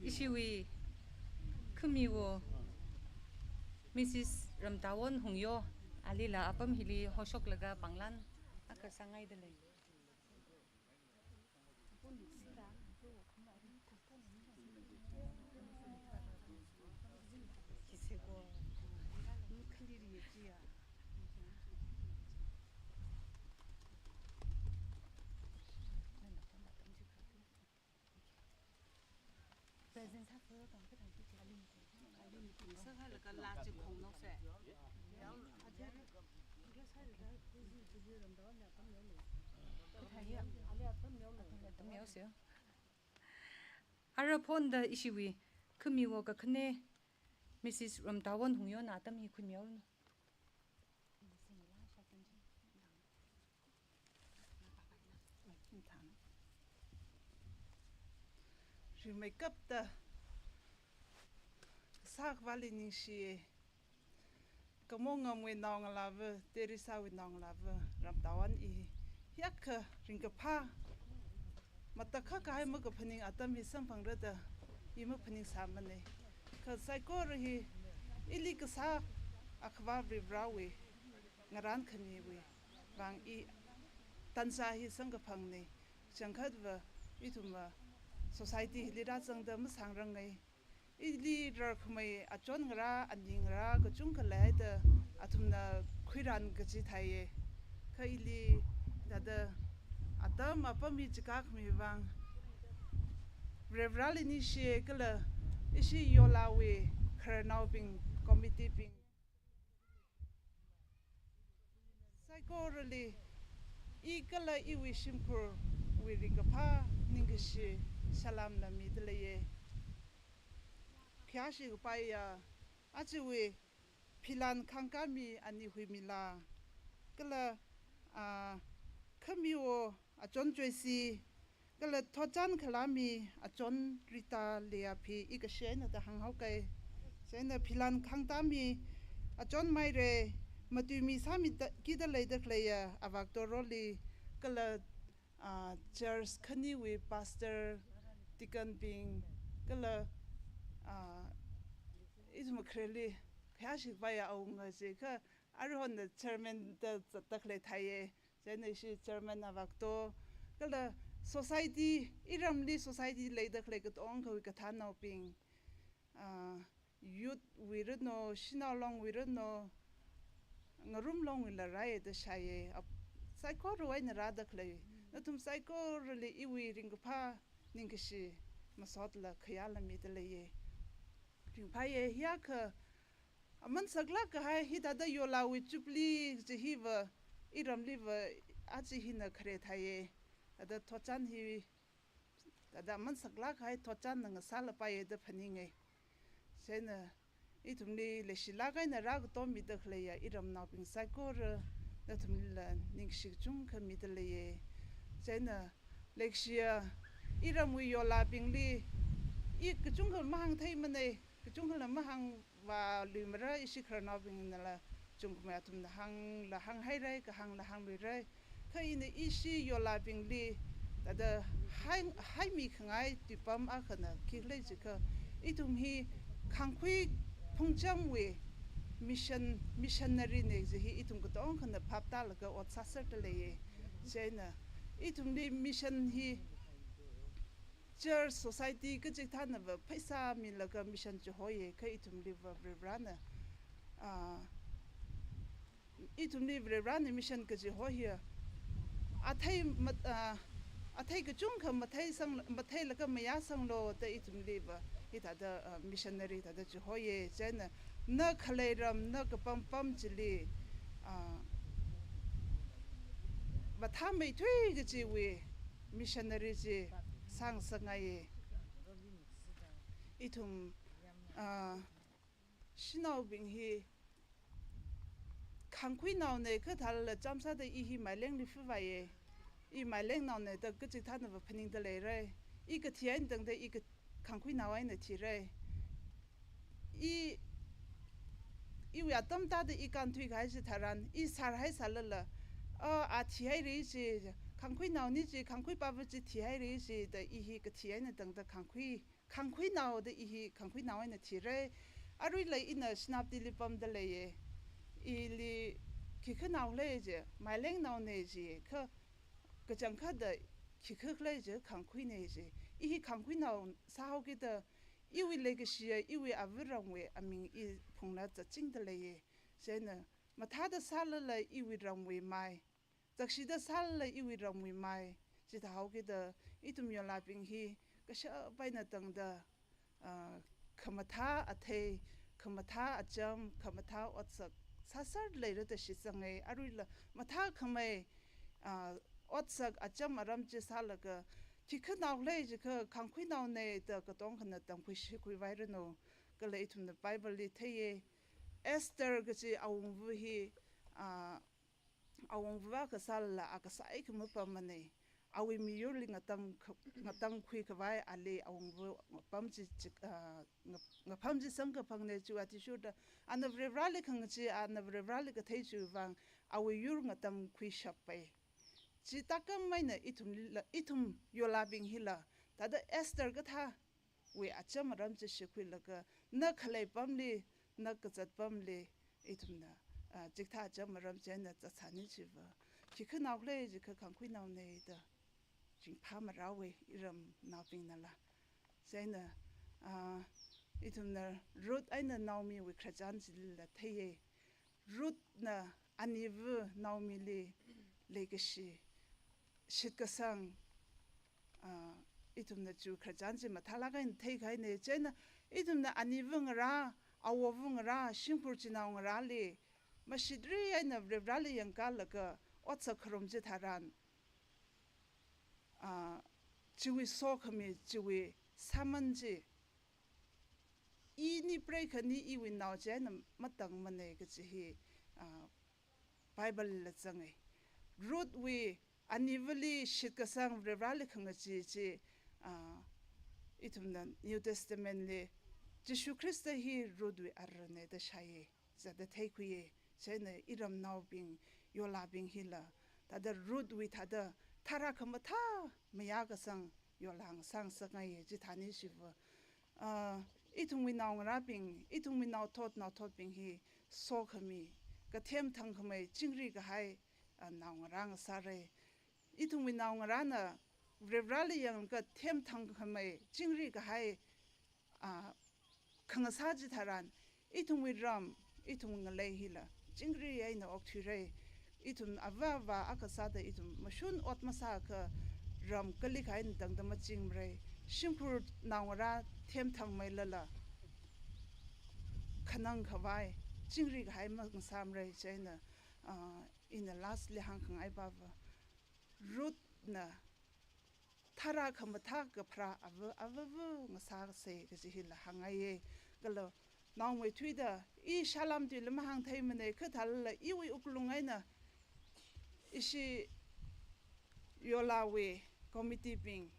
Ishiwui khamiwo Missus Ramtawon Hungyo, alila apam hili hoshoklaga panglan akhara sāngaida lei. Ara phonda ishiwui khamiwo kakhane Missus Ramtawon Hungyona atam hi khuimihaoranu. Rimeikapta kasā Akhavāli ningshiye. Kamong ngamwui naongalāva, Teresawui naongalāva, Ramtawon i hiyākha ringkaphā matakhak kahai makaphaning atam hi samphangra da i maphaningsāmane. Kha saikora hi ili kasā Akhavā Varivarāwui ngarān khamiwui vang i tanzā hi samkaphangne. Changkhatva ithumva society hili rāzangda masāngranga. Ili rarkhamei achon ngarā, aning ngarā kachungkha leida athumna khuiran kaji theiye. Kha ili thāda atam apam hi chikākhami vang Varivarāli ningshiye kala ishi Yolawui khararnaobing, committee bing. Saikorali i kala iwui shimkhurwui ringkaphā ningkashi salam la mida leiye. Khayāshi kapaiya, ajawui philan khangkāmi ani Huimila, kala, ah, khamiwo achon Joyce, kala thotchan khalāmi achon Rita Leaphi i kashi eina da hānghaokai. Chieina philan khangtāmi achon Mairei, matuimi sāmida kida leida khaleiya Avak Toroli, kala, ah, church khaniwui pastor, deacon bing, kala, ah, ithum khareli khayāshi kapaiya awunga chi kha, aruihon chairman da zatda khalei theiye. Chieina ishi chairman Avak To, kala society, iramli society leida khalei katongkhawui kathānnaobing, ah, youth wui rano, shanao longwui rano, ngarumlongwuila rāya da shāya. Ap-, saikorawui eina rāda khalei nathum saikorali iwui ringkaphā ningkashi masotla khayāla mida leiya. Ringphāya, hiyākha aman saklāk kahai hithāda yolāwui jubilee kaji hiva iramliva aja hina khare thāya. Thāda thotchan hi, thāda aman saklāk kahai thotchanna ngasālapaiya da phaninga. Chieina ithumli leishilāk eina rākatom mida khaleiya iramnaobing saikora nathumlila ningshi kachungkha mida leiya. Chieina leikashiya iramwui yolābingli i kachungkha mahāngtheimanei, kachungkhala mahāngvāluimara, ishi khararnaobingnala chungkhamei athumna hāngla hānghaira, kahāngla hāngluira. Kha ina ishi yolābingli thāda hai, haimi khangai tuipam akhana khikhala jiakha, ithum hi khāngkhui phungchamwui mission, missionary na kaji hi ithum katongkhana phap tālaga ot sāserda leiya. Chieina ithumli mission hi church, society kachikathānava pheisā milaga mission chihoiya, kha ithumliva Varivarana, ah, ithumli Varivarana mission kachihoi hiya athei mat-, ah, athei kachungkha matheisang, matheilaga mayāsanglu da ithumliva hithāda, ah, missionary thāda chihoiya. Chieina na khalei ram, na kapam pam chili, ah, mathāmeithui kajiwui missionary chi sāngasakngaiya. Ithum, ah, shanaobing hi khāngkhuinaona kathālala chāmsāda i hi Mailengli fuvaiya. I Mailengnaona da kachikathānava phaningda leira. I kathi eina tangda i ka-, khāngkhuinao eina thira. I, iwui atam tāda i kānthui kahai chitharan, i sārhai sālala, a, a thihaira chi, khāngkhuinaona chi, khāngkhuipava chi thihaira chi da i hi kathi eina tangda khāngkhui, khāngkhuinaoda i hi khāngkhuinao eina thira. Aruila ina Senapatili pamda leiya. Ili khikha naokhala ji, Mailengnaona ji, kha kachangkhatta khikha khala ji, khāngkhuina ji. I hi khāngkhuinao sāhaokida iwui leikashiya iwui avaramwui aming i phungla zatchingda leiya. Chieina mathāda sālala iwui ramwui mai, zakshida sālala iwui ramwui mai chithāhaokida ithum yolābing hi kashap eina tangda, ah, khamathā athei, khamathā acham, khamathā otsak sāser leira da shitsanga. Aruila mathākhamei, ah, otsak acham aram chi sālaga khikha naokhala jiakha khāngkhuinaona da katongkhana tamkhui shikhui vairanu. Kala ithumna Bibleli theiya. Esther kaji awungva hi, ah, awungva kasālala a kasā eikha mapammanei. Awui miyurli ngatang kha-, ngatangkhui khavai ali awungva ngapam chi, chi, ah, nga-, ngapam chi samkaphangna. Chiwui athishurda ana Varivarali khangachee, ana Varivarali kathei chiwui vang awui yur ngatangkhui shappai. Chi tākam eina ithumlila, ithum yolābing hila thāda Esther kathā wui acham aram chi shikhuilaga, na khalei pamli, na kazat pamli, ithumna, ah, chikathā acham aram chieina zatsani chiva khikha naokhala jiakha khāngkhuinaona da ringphā marāwui iramnaobingnala. Chieina, ah, ithumna Ruth eina Naomiwui khararchan chilila theiya. Ruthna aniva Naomili leikashi, shitkasang, ah, ithumna chi khararchan chi mathālāk eina theikahaina. Chieina ithumna aniva ngarā, awova ngarā, shimkhur chinao ngarāli mashitri eina Varivarali yangkalaga otsak kharum chitharan, ah, chiwui sokhami, chiwui sāman chi ini preikhani iwui nao chieina matangmanei kaji hi, ah, Biblelila zanga. Ruthwui anivali shitkasang Varivarali khangachee chi, ah, ithumna New Testamentli Jishu Khrista hi Ruthwui arana da shāya, zada theikhuiya. Chieina iramnaobing, yolābing hila thāda Ruthwui thāda tharā khamathā mayākasang yolā ngasāngasakngaiya chithāni chiva. Ah, ithumwui naongarābing, ithumwui naothot naothotbing hi sokhami, kathem thangkhamei, chingri kahai, ah, naongarā ngasāra. Ithumwui naongarāna Varivarali yanglaga them thangkhamei, chingri kahai, ah, khangasā chitharan, ithumwui ram, ithum ngalei hila chingri eina okthuira. Ithum ava ava akha sāda ithum mashun ot masākha ram kali kha eina tangda machingmara. Shimkhur naongarā themthangmeilala khanang khavai chingri kahai mangasāmara. Chieina, ah, ina lastly hāngkhangai pava, Ruthna tharā khamathā kapharā ava, avava ngasāsei kaji hila hāngngaiya. Kala naomeithuida, i shālam tuila mahāngtheimanei, kha thālala iwui wuklung eina ishi Yolawui committee bing,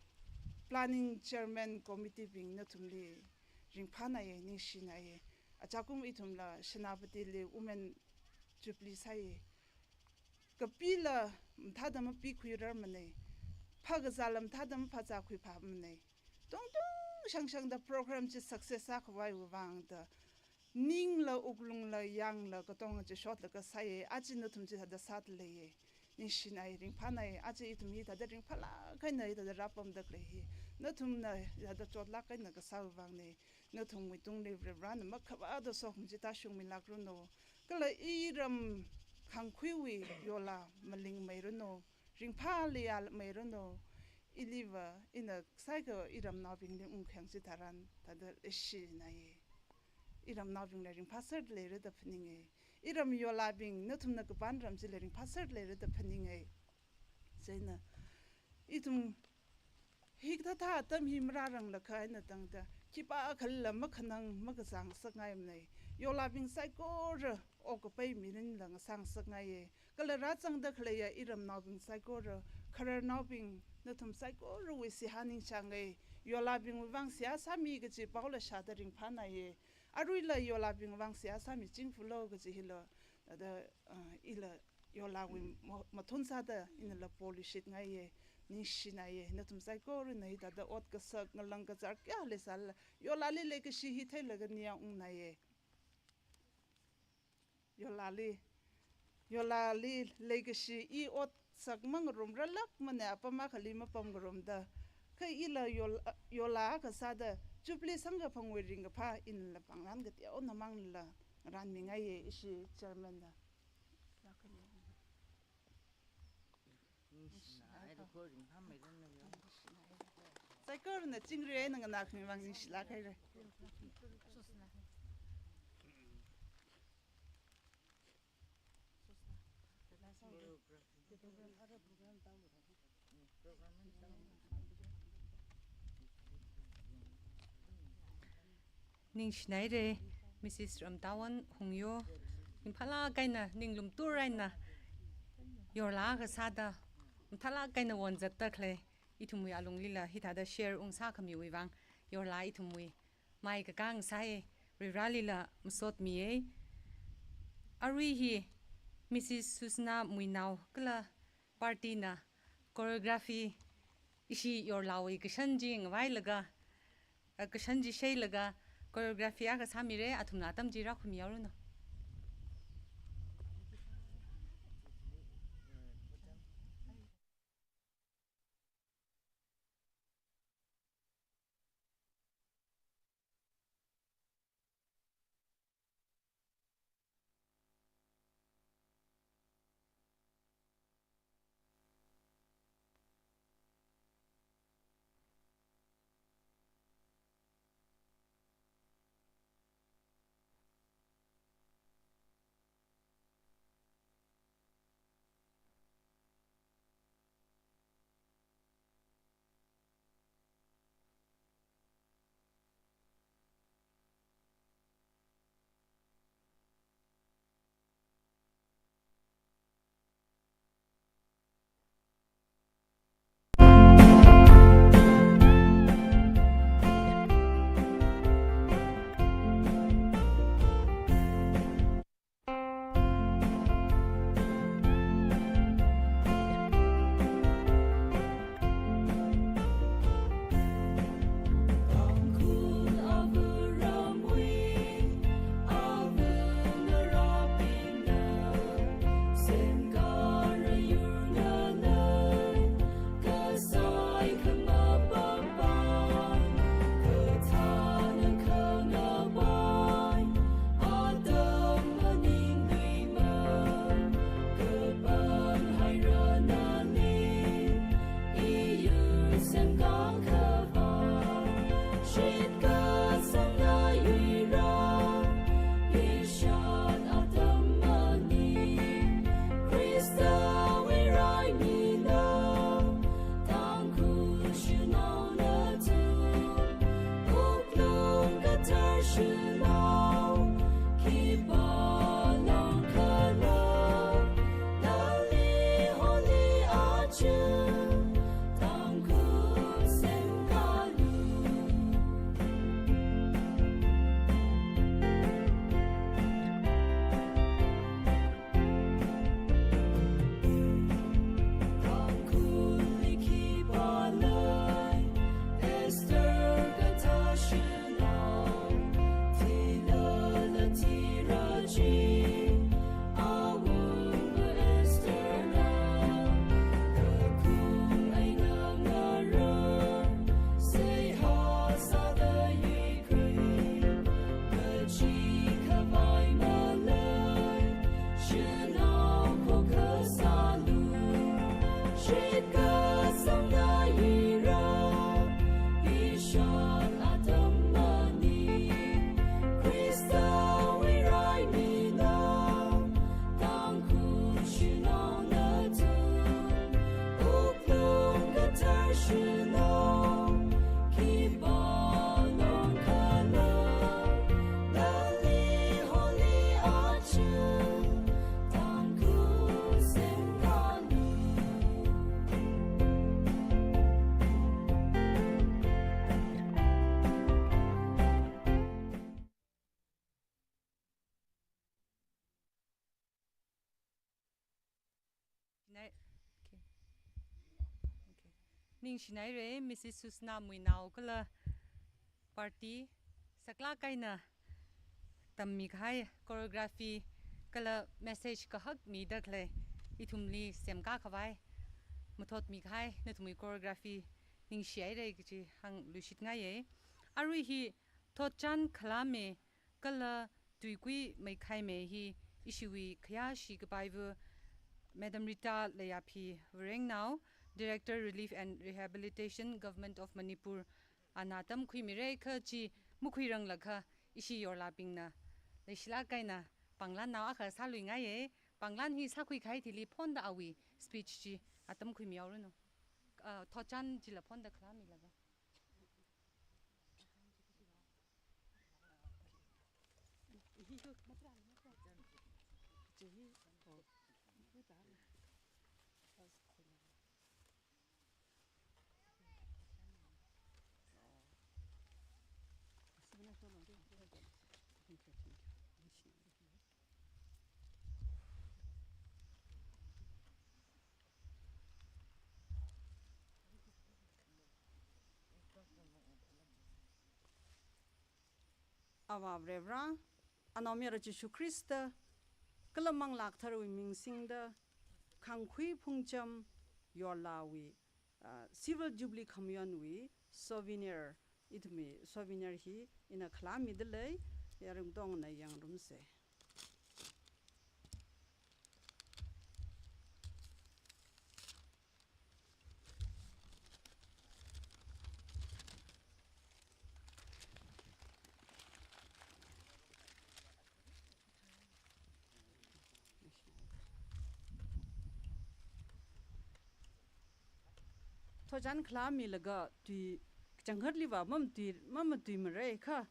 planning chairman committee bing nathumli ringphānaiya, ningshinaiya. Achakum ithumla Senapatili Women Jubilee sāya. Kapila mathāda mapikhuirarmanei. Phākazāla mathāda maphāzākhuiphāmanei. Tongtong shangshangda program chi success sākhavaiwui vāngda ningla, wuklungla, yangla, katonga chi shotlaga sāya. Aja nathum chithāda sāda leiya. Ningshinai, ringphānai. Aja ithum hithāda ringphālāk eina hithāda rāpamda khalei hi nathumna hithāda chotlāk eina kasāwui vāngnei. Nathumwui tungli Varivarana makhavāta sokhami chi tāshungmilākranu. Kala iram khangkhuiwui Yola malingmeiranu, ringphāli yāmeiranu. Iliva ina saiga iramnaobingli ungkhayang chitharan thāda leishinaiya. Iramnaobingla ringphāserda leira da phaninga. Iram Yolabing nathumna kapam ram chila ringphāserda leira da phaninga. Chieina ithum hikathā atam hi marāranglakha eina tangda khipākhala makhanang makazāngasakngaimanei. Yolabing saikora okkapai mirinla ngasāngasakngaiya. Kala rāzangda khaleiya iramnaobing saikora, khararnaobing nathum saikorawui seihā ningshānga. Yolabingwui vāng seihā sāmi kaji paola shāda ringphānaiya. Aruila Yolabingwui vāng seihā sāmichingphalo kaji hila, thāda, ah, ila Yolawui ma-, mathun sāda inala polishitngaiya, ningshinaiya. Nathum saikorana hithāda ot kasak ngalang kazār kayā leisālala Yolali leikashi hi theilaga niya ungnaiya. Yolali, Yolali leikashi i otsak mangarumralākmana, apam akhali mapamngarumda. Kha ila Yol-, Yola akha sāda Jubilee samkaphangwui ringkaphā inala pāngran kateonao mangla ngarānmingaiya ishi chairman na. Saikorana chingri eina nganākhami vāng ningshilāk haira. Ningshinaire, Missus Ramtawan Hungyo, ringphālāk eina, ninglum tur eina, Yola akha sāda, mathālāk eina wonzatda khalei, ithumwui alunglila hithāda share ungsākhamiwui vāng, Yola ithumwui mai kakā ngasāya, Varivaralila masotmiya. Arui hi Missus Susana Muinao kala party na choreography ishi Yolawui kashan chi ngavailaga, a, kashan chi sheilaga choreography akha sāmira, athumna atam chi rākhuimihaoranu. Nai-, okay. Okay. Ningshinaire, Missus Susna Muinao kala party saklāk eina tammi kahai choreography kala message kahak mida khalei ithumli semkā khavai, mathotmi kahai nathumwui choreography ningshihaire kaji hāngluishitngaiye. Arui hi thotchan khalāme kala tuikui meikhaime hi ishiwui khayāshi kapaiva Madam Rita Leiaphi Varengnao, Director Relief and Rehabilitation, Government of Manipur, ana tamkhuimire. Kha chi makhuiranglakha ishi yorlābingna leishilāk eina pānglan nao akha sāluingaiye. Pānglan hi sākhui kahai thili phonda awui speech chi atam khuimihaoranu. Ah, thotchan chila phonda khalāmilaga. Avā Varivara, Anaomayara Jishu Khrista, kala Manglā Katharawui ming singda, Khangkhui Phungcham yorlāwui, ah, Silver Jubilee khamayonwui souvenir, ithumwui souvenir hi ina khalāmida lei, yaron tongna yangrumse. Thotchan khalāmilaga tui kachangkhatliva mamatui, mamatuimara kha.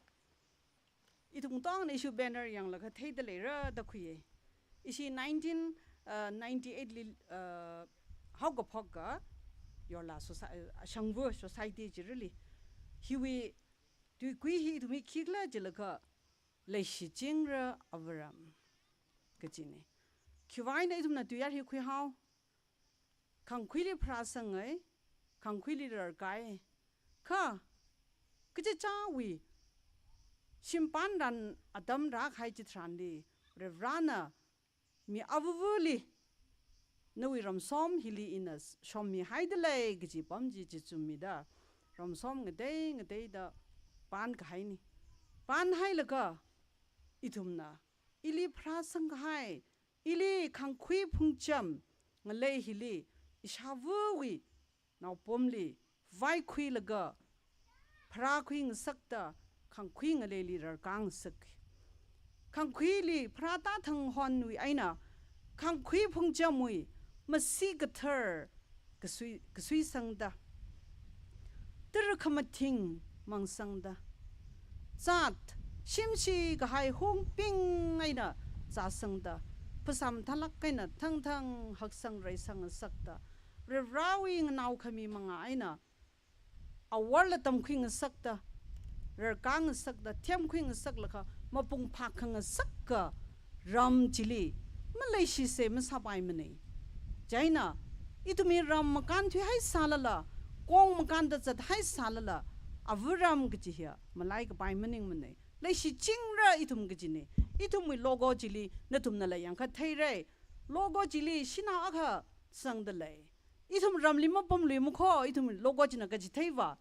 Ithum tongna ishi banner yanglaga theida leira da khuiye. Ishi nineteen, uh, ninety-eight li, uh, haokaphok ka yorlā soci-, uh, Shangvu Society chirali. Hiwui tuikui hi ithumwui khikhala jilaga leishichingra avaram kajine. Khiwui vangna ithumna tuiyār hi khuihao. Khangkhuili pharāsangai, khangkhuili rarkai. Kha, kachichāwui shimpānran atam rākahai chitharanli, Varivarana mi avavali, nawui ramsom hili ina shommihaida lei kaji pam chi chizummida, ramsom ngatei ngateida pānkahaine. Pānhailaga, ithumna, ili pharāsangkahai, ili Khangkhui Phungcham ngalei hili, ishāvawui naopamli vaikhuilaga, pharākhui ngasakta, khangkhui ngaleili rarkā ngasak. Khangkhuili pharātāthang honwui eina, Khangkhui Phungchamwui masi kathar kasui, kasuisangda, tara khamathing mangsangda, zat shimshi kahai hungbing eina zāsangda, phasā mathālāk eina thangthang haksang reisang ngasakta, Varivarawui nganao khami manga eina aworla tamkhui ngasakta, rarkā ngasakta, themkhui ngasaklaga, mapung phākhangasak ka ram chili maleishise masāpaimane. Chieina, ithumwui ram makānthuihai sālala, kong makānda zathai sālala, avaram kaji hiya malai kapai maningmane. leishichingra ithum kajina. Ithumwui logo chili nathumnala yangkhat theira. Logo chili shanao akha sangda lei. Ithum ramli mapamluimakho, ithum logo china kachitheiva.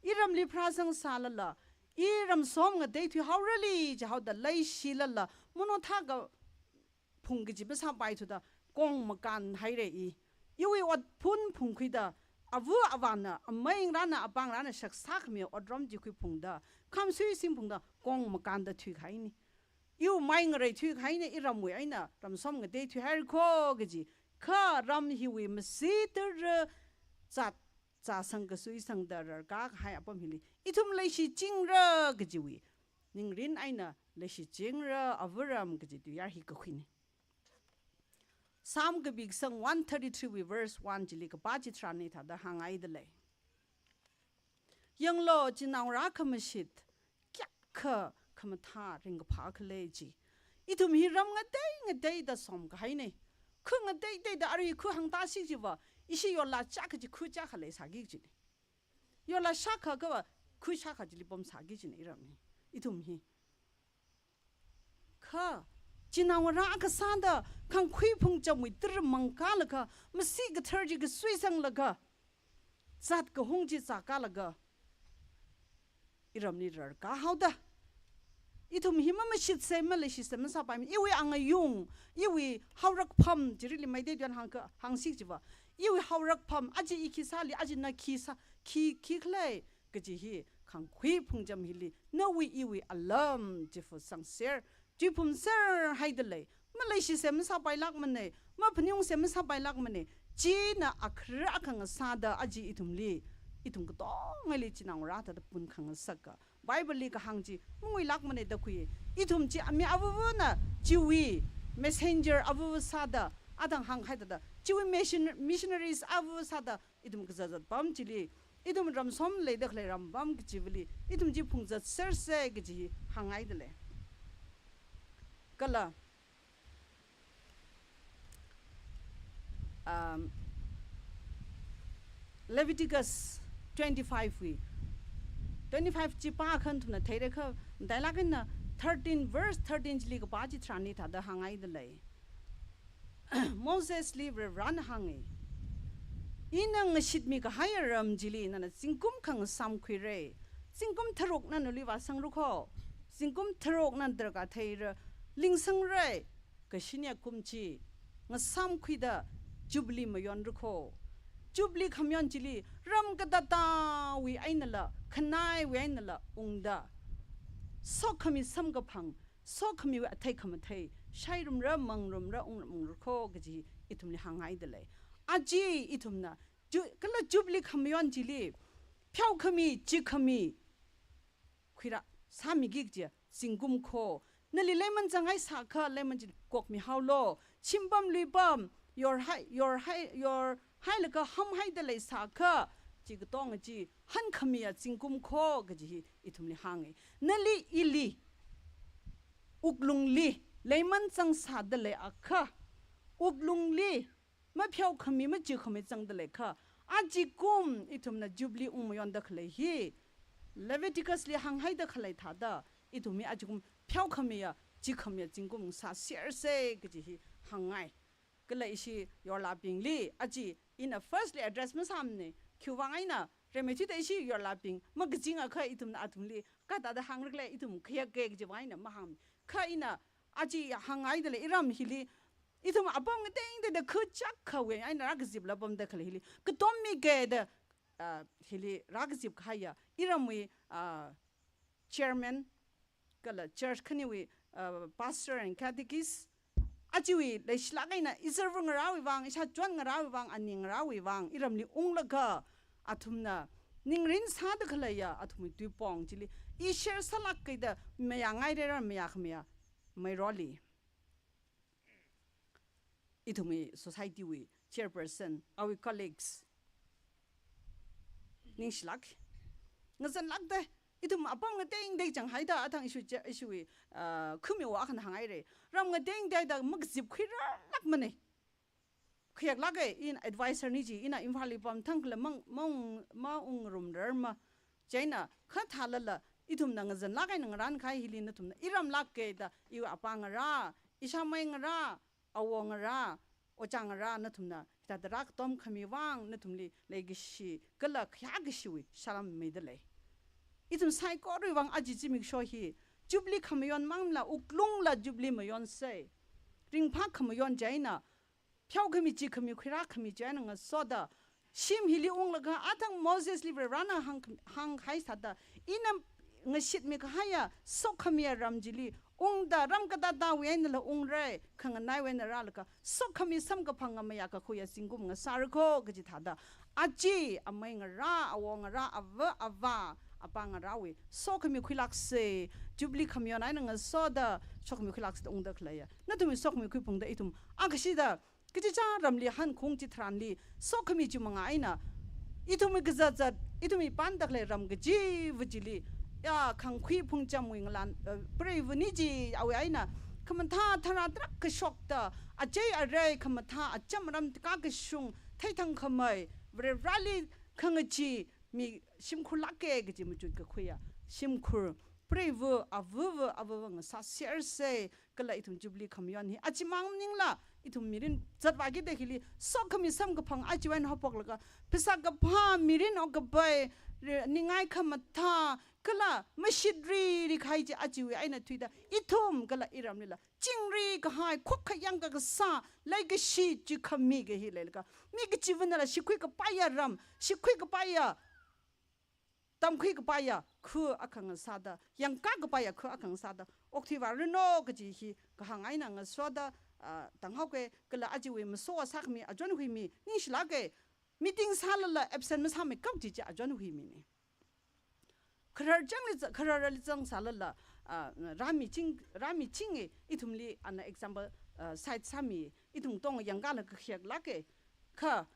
Iramli pharāsang sālala, iram som ngatei thuihaorali jihaoda leishilala, monothā kaphung kaji masāpaithuda kong makānhaira i. Iwui otphun phungkhuida, ava avāna, amei ngarāna, apā ngarāna shaksā khami otram chi khuiphungda, khamsui singphungda kong makānda thuikahaina. Iwui mai ngarei thuikahaina, iramwui eina ram som ngatei thuihairakho kaji. Kha ram hiwui masi tara zat zāsang kasui sangda rarkā kahai apam hili ithum leishichingra kajiwui ningrin eina leishichingra avaram kaji tuiyār hi kakhuina. Psalm kapi kasang one thirty-three wui verse one chili kapā chitharanli thāda hāngngaida lei. Yanglu, chinaongarā khamashit kayākha khamathā ringkaphā khala ji. Ithum hi ram ngatei ngateida somkahaina. Khu ngateiteida arui khu hāngtāsi jiva, ishi yorla chāk kaji khu chāk khalei sāki kajina. Yorla shākha kava, khu shākha chili pamsāki kajina iram hi. Ithum hi. Kha, chinaongarā akha sāda, khangkhui phungchamwui tara mangkālaga, masi kathar chi kasui sanglaga, zat kahung chi zākālaga, iramli rarkāhaoda. Ithum hi mamashitsa, maleishisa masāpaimana. Iwui angayung, iwui haorakpham, chirili Meitei tuiyan hāngkha, hāngsi jiva. Iwui haorakpham, aja i khi sāli, aja na khi sā, khi, khi khalei, kaji hi khangkhui phungcham hili, nawui iwui alam chifa sangser, chiphumser haida lei. Maleishisa masāpailākmana, maphaningungsa masāpailākmana. China akhara akha ngasāda aja ithumli, ithum katongali chinaongarā thāda pun khangasaka. Bible li kahāng chi manguilākmana da khui. Ithum chi mi avavana chiwui messenger avava sāda, athang hāngkahai thāda, chiwui mission-, missionaries avava sāda, ithum kazat zatpam chili, ithum ram som leida khalei rampam kachivali, ithum chi phungzatsersa kaji hāngngaida lei. Kala, um, Leviticus twenty-five wui, twenty-five chi pākha nathumna theira kha, matailāk eina thirteen, verse thirteen chili kapā chitharanli thāda hāngngaida lei. Mosesli Varivarana hānga, ina ngashitmi kahaiya ram chili nana zingkum khangasām khuira. Zingkum tharuk nana nali vāsangrakho. Zingkum tharuk nana drakhā theira, lingsangra. Kashinya kum chi ngasām khuida Jubilee mayonrakho. Jubilee khamayon chili ram katatawui einala, khanaiwui einala ungda, sokhami samkaphang, sokhamiwui athei khamathei shairumra, mangrumra, ungrum ungrakho kaji ithumli hāngngaida lei. Aja ithumna, ju-, kala Jubilee khamayon chili pheokhami, chikhami khuirā sāmiki kaji zingkum kho. Nali leiman zanghai sākha, leiman chi kokmihaolu. Shimpam luipam, yorhai, yorhai, yorhailaga hamhaida leisākha, chi katonga chi hankhamiya zingkum kho kaji hi ithumli hānga. Nali ili, wuklungli, leiman zangsāda leiakha, wuklungli mapheokhami, machikhami zangda leiakha, aja kum ithumna Jubilee ungmayonda khalei hi, Leviticus li hānghaida khalei thāda, ithum hi aja kum pheokhamiya, chikhamiya zingkum sāsersa kaji hi hāngngai. Kala ishi yorlabingli, aja ina first li address masāmana, khiwuivang eina, rimeithuida ishi yorlabing makazingakha ithumna athumli kathāda hāngra khala, ithum khayaka kajiwui vang eina mahāng. Kha ina aja hāngngaida lei, iram hili ithum apam ngatei ngateida khuichākkhawui eina rākaziplā pamda khalei hili katom mika da, ah, hili rākazip kahaiya iramwui, ah, chairman, kala church khaniwui, ah, pastor and catechist, ajawui leishilāk eina izarva ngarāwui vang, ishāchon ngarāwui vang, aning ngarāwui vang, iramli unglaga, athumna ningrin sāda khaleiya athumwui tuipong chili i share sālākka da mayāngairara, mayākhamiya Meiroli. Ithumwui society wui chairperson, awui colleagues, ningshilāk, ngazanlākda, ithum apam ngatei ngateida chang haida, athang issue cha-, issue wui, ah, khamiwui akhana hānghaira. Ram ngatei ngateida makazip khuirarlākmana. Khayaklāka, ina advisor ni chi, ina Imphalli pamthang kala mang, mang, maungrumrarma. Chieina kha thālala, Ithumna ngazanlāk eina ngarānkahai hili nathumna iramlāka da, iwui apā ngarā, ishāmei ngarā, awo ngarā, ojā ngarā nathumna hithāda rākatom khami vang nathumli leikashi kala khayākashiwui salām mida lei. Ithum saikorawui vang aja zimiksho hi Jubilee khamayon mangla wuklungla Jubilee mayonsei. Ringphā khamayon chieina, pheokhami chikhami khuirākhami chieina ngasoda, shim hili unglaga athang Mosesli Varivarana hāng, hānghai sāda, ina ngashitmi kahaiya sokhamiya ram chili ungda ram katātāwui einala ungra, khanganaiwui eina rālaga sokhami samkaphang ngamayā kakhuiya zingkum ngasāra kho kaji thāda, aja amei ngarā, awo ngarā, ava avā, apā ngarāwui sokhami khuilāksei, Jubilee khamayon eina ngasoda sokhami khuilāksei da ungda khaleiya. Nathumwui sokhami khuiphungda ithum akashida kachichā ramli hankhaung chitharanli sokhami chi manga eina ithumwui kazat zat, ithumwui pānda khalei ram kachiva chili, ya, khangkhui phungchamwui ngalan, eh, preiva ni chiwui eina khamathā tharā tarākha shokta, achei arei khamathā, acham aram, tikā kashung, theithang khamei, Varivarali khangachee mi shimkhurlāka kaji machut kakhuiya shimkhur preiva, avava, avava ngasāsersei, kala ithum Jubilee khamayon hi aja mang maningla, ithum mirin zatvāki da hili sokhami samkaphang ajawui eina haophoklaga, pheisā kaphā, mirin okkapai, re-, ningai khamathā, kala mashitririkahai chi ajawui eina thuida, ithum kala iramlila chingri kahai, khokkha yangkakasā, leikashi chi khami kahi leilaga, mi kachivanala shikhui kapaiya ram, shikhui kapaiya, tamkhui kapaiya khu akha ngasāda, yangkā kapaiya khu akha ngasāda okthuivāranu kaji hi kahāng eina ngasoda, ah, tānghaoka, kala ajawui maso sākhami Ajun Huimi ningshilāka, meeting sālala absent masāmeikap kaji chi Ajun Huimina. Kharar changli za-, khararli zangsālala, ah, rāmiching, rāmichinga, ithumli ana example, ah, side sāmi, ithum tong yangkālaga khayāklāka. Kha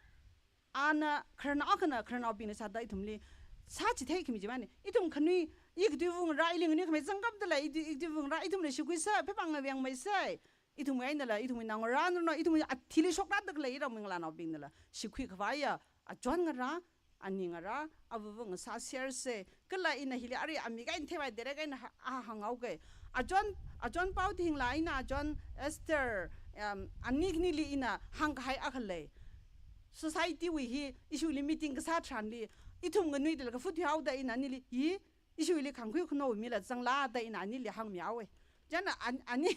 ana khararnao akhana khararnaobingna sāda ithumli sāchitheikhami chi mana. Ithum khanui, i katui vung rā, ili nganui khamei zangkapda lei, i katui, i katui vung rā, ithumla shikhuisa, pheipāng ngavengmeisa. Ithumwui einala, ithumwui naongarānao, ithumwui athili shokrāda khalei iramwui ngalānaobingnala shikhui khavaiya Ajun ngarā, ani ngarā, avava ngasāsersa. Kala ina hili arui amik eina theivai direct eina ha-, a hānghaoka. Ajun, Ajun Paothingla ina Ajun Esther, um, ani khanili ina hāngkahai akha lei. Society wui hi, ishiwuili meeting kasā tharanli, ithum nganuida laga phuthi haoda ina anili, hi, ishiwuili khangkhui khanao mila zanglada ina anili hāngmihaowa. Chieina an-, ani,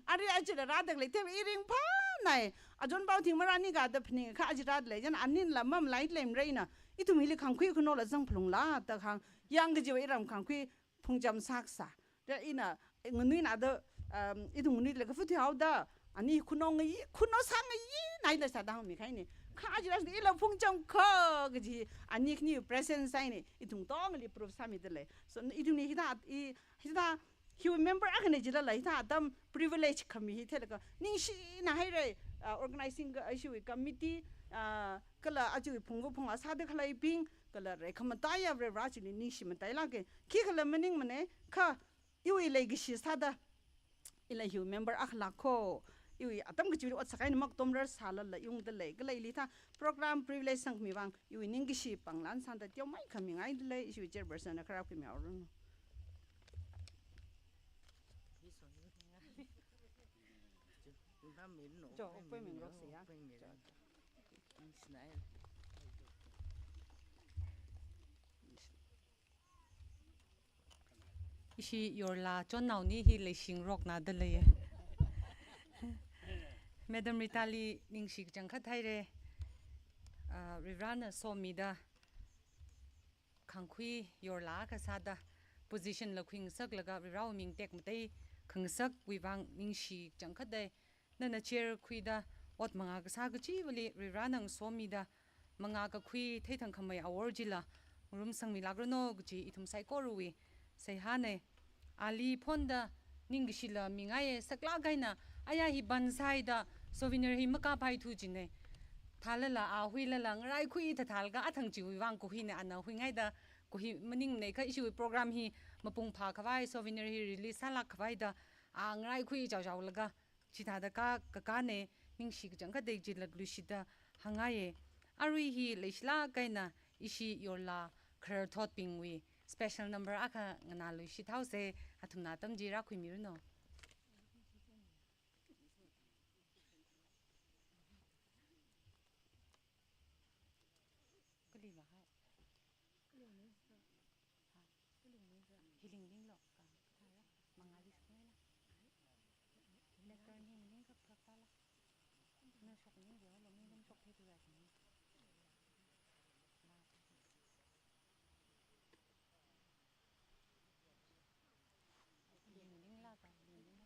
arui aja rāda khalei theiva i ringphānai. Ajun Paothing marānikada phaningakha aja rāda lei. Chieina aninla mamalaida leimara ina, ithum hili khangkhui khanaola zangphalunglada hāng, yang kajiva iram khangkhui phungcham sākasā. Da ina, nganuina da, um, ithum nganuida laga phuthi haoda, ani khanao ngayi, khanao sāngayi, naida sāda hāngmikahaina. Kha aja rāshida ila phungcham kho kaji, ani khani presence eina, ithum tongli proof sāmida lei. So, ithumna hithā, i, hithā, hiwui member akhana jilala, hithā atam privilege khami hi theilaga, ningshina haira, ah, organizing ka, ishiwui committee, ah, kala ajawui phungva phungā sāda khaleibing, kala rai khamataiya Varivarā chili ningshi matailāka. Khikhala maningmana, kha iwui leikashi sāda, ila hiwui member akhala kho, iwui atam kachiwui ot sākahaina makatomrar sālala yungda lei, kala ili hithā program privilege sangkhami vang, iwui ningkashi pānglan sāda teomeikha mingaida lei, ishiwui chairperson na kharap khami aurung. Ishi yorla chonnaoni hi leishingrokna da leiya. Madam Rita li ningshi kachangkhat haira. Ah, Varivarāna somida khangkhui yorla akha sāda position la khuingasaklaga Varivarāwui ming tekmatei khangasakwui vang ningshi kachangkhat dai. Nana chair khuida ot mangā kasā kachivali Varivarāna ngasomida mangā kakhui theithang khamei awor chila ngarumsangmilākranu kaji ithum saikorawui seihāna. Ali phonda ningkashila mingaiya, saklāk eina aya hi ban sāhaida souvenir hi makāpaithu jina. Thālala, a huilala ngaraikhui thathālaga athang chiwui vang kuhina, ana huingaida kuhi maningmana, kha ishiwui program hi mapung phākhavai, souvenir hi release sālākkhavai da a ngaraikhui chaochaolaga chithāda ka, kakāna. Ningshi kachangkhat dai jila lushida hāngngaiya. Arui hi leishilāk eina ishi yorla khararthotbingwui Special number akha nganāluishit haosa, athumna atam chi rākhuimiranu. Kali ba hai. Ha. Hi lingling lo ka. Mangāli sākhuila. Lectern hi maning kaphaktala. Na shokningde lo, mi rum shoktheithu ra sini. Lingling la ka, lingling la.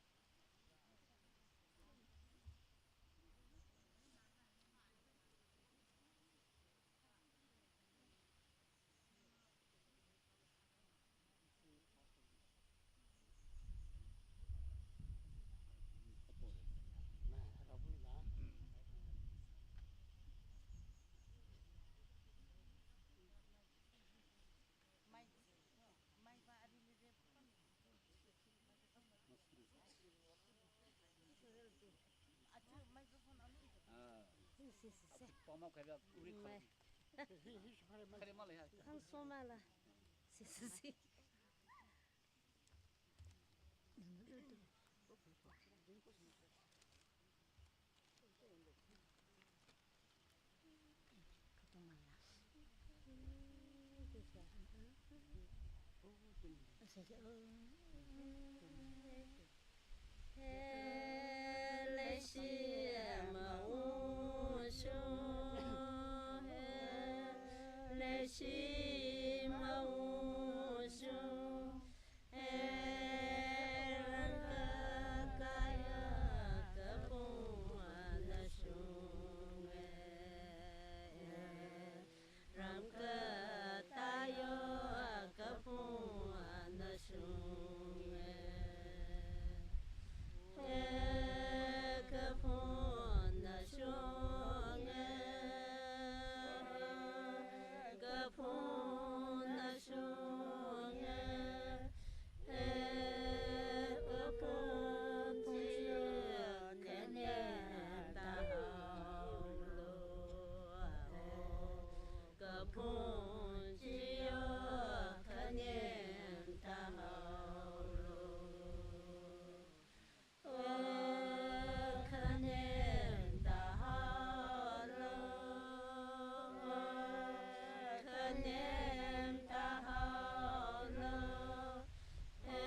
Pama kaya uri khare. Khare mala ya. Ang somala. Si, si, si. He leishi maungshung, he leishi maungshung, he rākakāya kapung nashunge, he rākatā yoka kapung nashunge, he kapung nashunge, kapung nashunge, he kapung chi khanem tāhaolu. Kapung chi khanem tāhaolu. Khanem tāhaolu. Khanem tāhaolu. He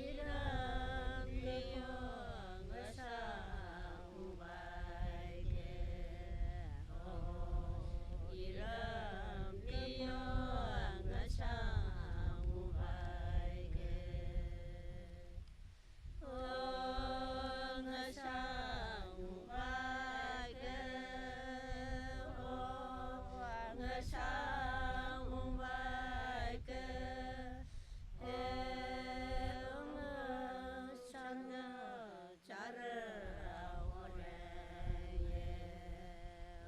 iram piyong ngasāngungpaike. O iram piyong ngasāngungpaike. O ngasāngungpaike. O ngasāngungpaike. He ngasāna chara horenge.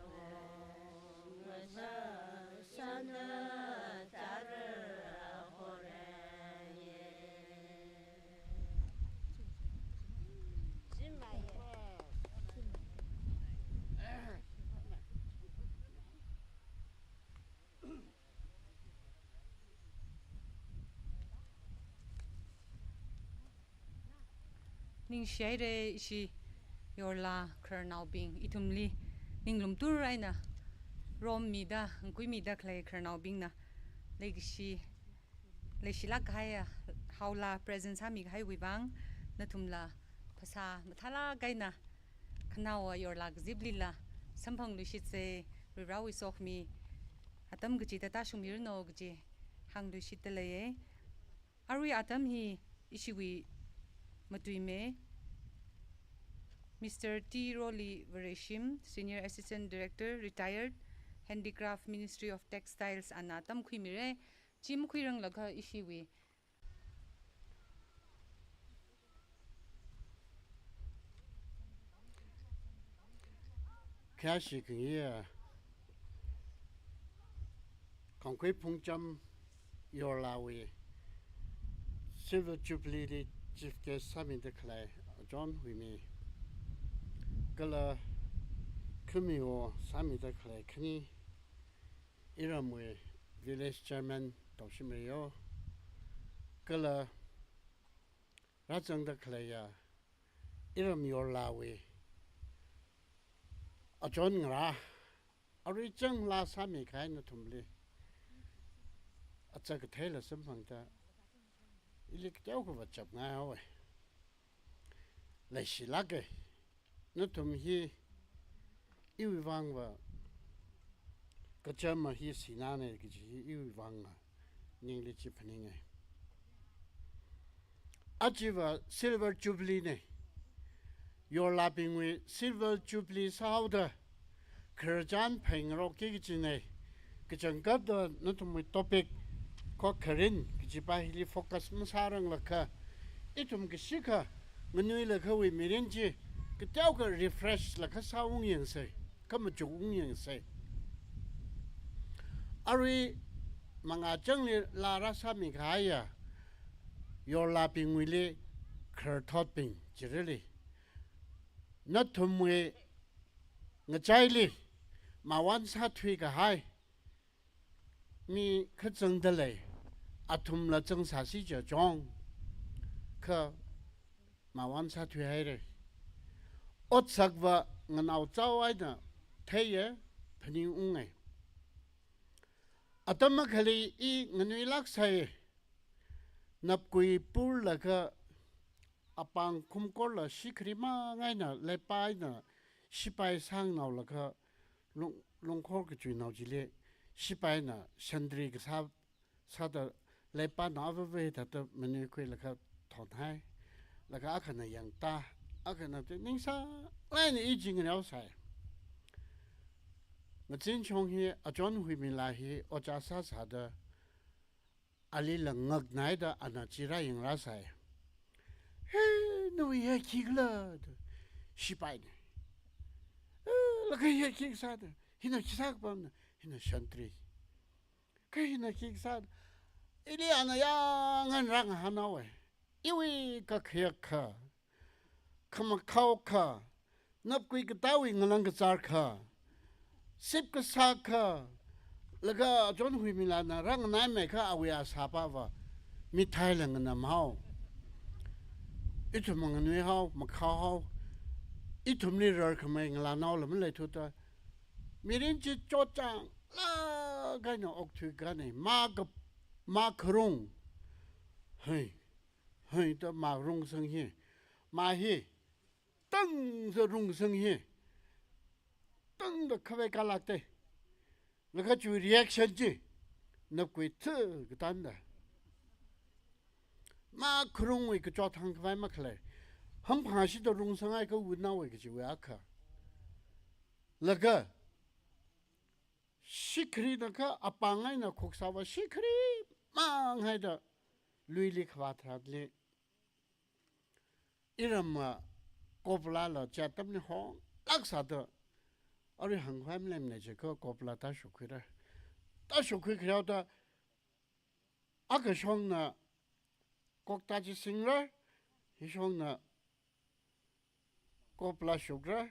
O ngasāna chara horenge. Ningshihaira ishi yorla khararnaobing, ithumli ninglum tur eina rommida, ngkuimida khalei khararnaobingna leikashi, leishilāk kahaiya haola present sāmikahaiwui vang, nathumla phasā mathālāk eina khanaowa yorla kaziplila samphangluishitsa, Varivarāwui sokhami atam kachida tāshungmiranu kaji hāngluishitta leiya. Arui atam hi ishiwui matuime, Mister T Roli Vareshim, Senior Assistant Director, Retired, Handicraft, Ministry of Textiles, ana tamkhuimira. Chi makhuiranglaga ishiwui khayāshi khangayi, Kangkhui Phungcham yorlawui Silver Jubilee li Chief Guest sāmida khalei John Huimi, kala khamiwo sāmida khalei khani iramwui Village Chairman taushimreiyo. Kala rāzangda khaleiya iram yorlāwui achon ngarā, arui chānglā sāmikahai nathumli achā katheila samphangda ili kateokha vāchapngai haowe. Leishilāke. Nathum hi iwui vangva kachama hi sināne kaji hi iwui vangva ningli chi phaninge. Achiva Silver Jubilee ne. Yorlābingwui Silver Jubilee sāhaoda khararchan phāngarokki kajine. Kachangkhatda nathumwui topic ko kharin kajipa hili focus masāranglakha, ithum kashikha nganuilakhawui mirin chi kateokha refresh laga sāungyangse, khamachuk ungyangse. Arui mangā changli laa rāsāmikahaiya yorlābingwuili khararthotbing chirali, nathumwui ngachaili mawon sāthuikahai mi kha zangda lei, athumla zangsāsi jiakha chong kha mawon sāthuihaire. Otsakva nganao chao eina theiye, phaningunge. Atam akhali i nganuilāksai, napkui purlaga apāng khumkorla shikhari mang eina leipā eina shipai sāngnaolaga lung, lungkhor kachuinao chili shipaina sentry kasā sāda leipāna avāva hithāda manuikhuilaga thonhai. Laga akhana yangtā, akhana te ningsālāk eina i chi ngareosai. Ngazin shong hi achon huimila hi ojā sāsāda alila ngaknaida ana chi rāyangrāsai. He, nawui hi khikhala da, shipaine. He, laga hi khikasā da, hina khi sākapamna, hina sentry. Kha hina khi kasā, ili ana yangan rāngahānhaowe. Iwui kakhayak kha, khamakhao kha, napkui katāwui ngalang kazār kha, sip kasā kha, laga achon huimilana rānganaimei kha awui asāpava mithaila nganamhao. Ithum manganuihao, makhaohao, ithumli rarkhamei ngalānaola maleithuda, mirin chi chotchānglāk eina okthuikahai, mā ka, mā kharung. Hei, hei, ta mā rungsang hi. Mā hi, tangda rungsang hi. Tangda khavei kalākte. Laga chiwui reaction chi, napkui thā katānda. Mā kharungwui kachot hāngkhavai makhalei. Hamphangshida rungsanghaika wunaowui kajiwui akha. Laga, shikharina kha apāng eina khuksāva shikhari mang haida luili khavā tharanli, iramva kopalala chi atamli honglāk sāda, arui hāngkhavai maleimana jiakha kopala tāshok khuira. Tāshok khuikhareo da, akha shongna kokta chi singra, hi shongna kopala shokra,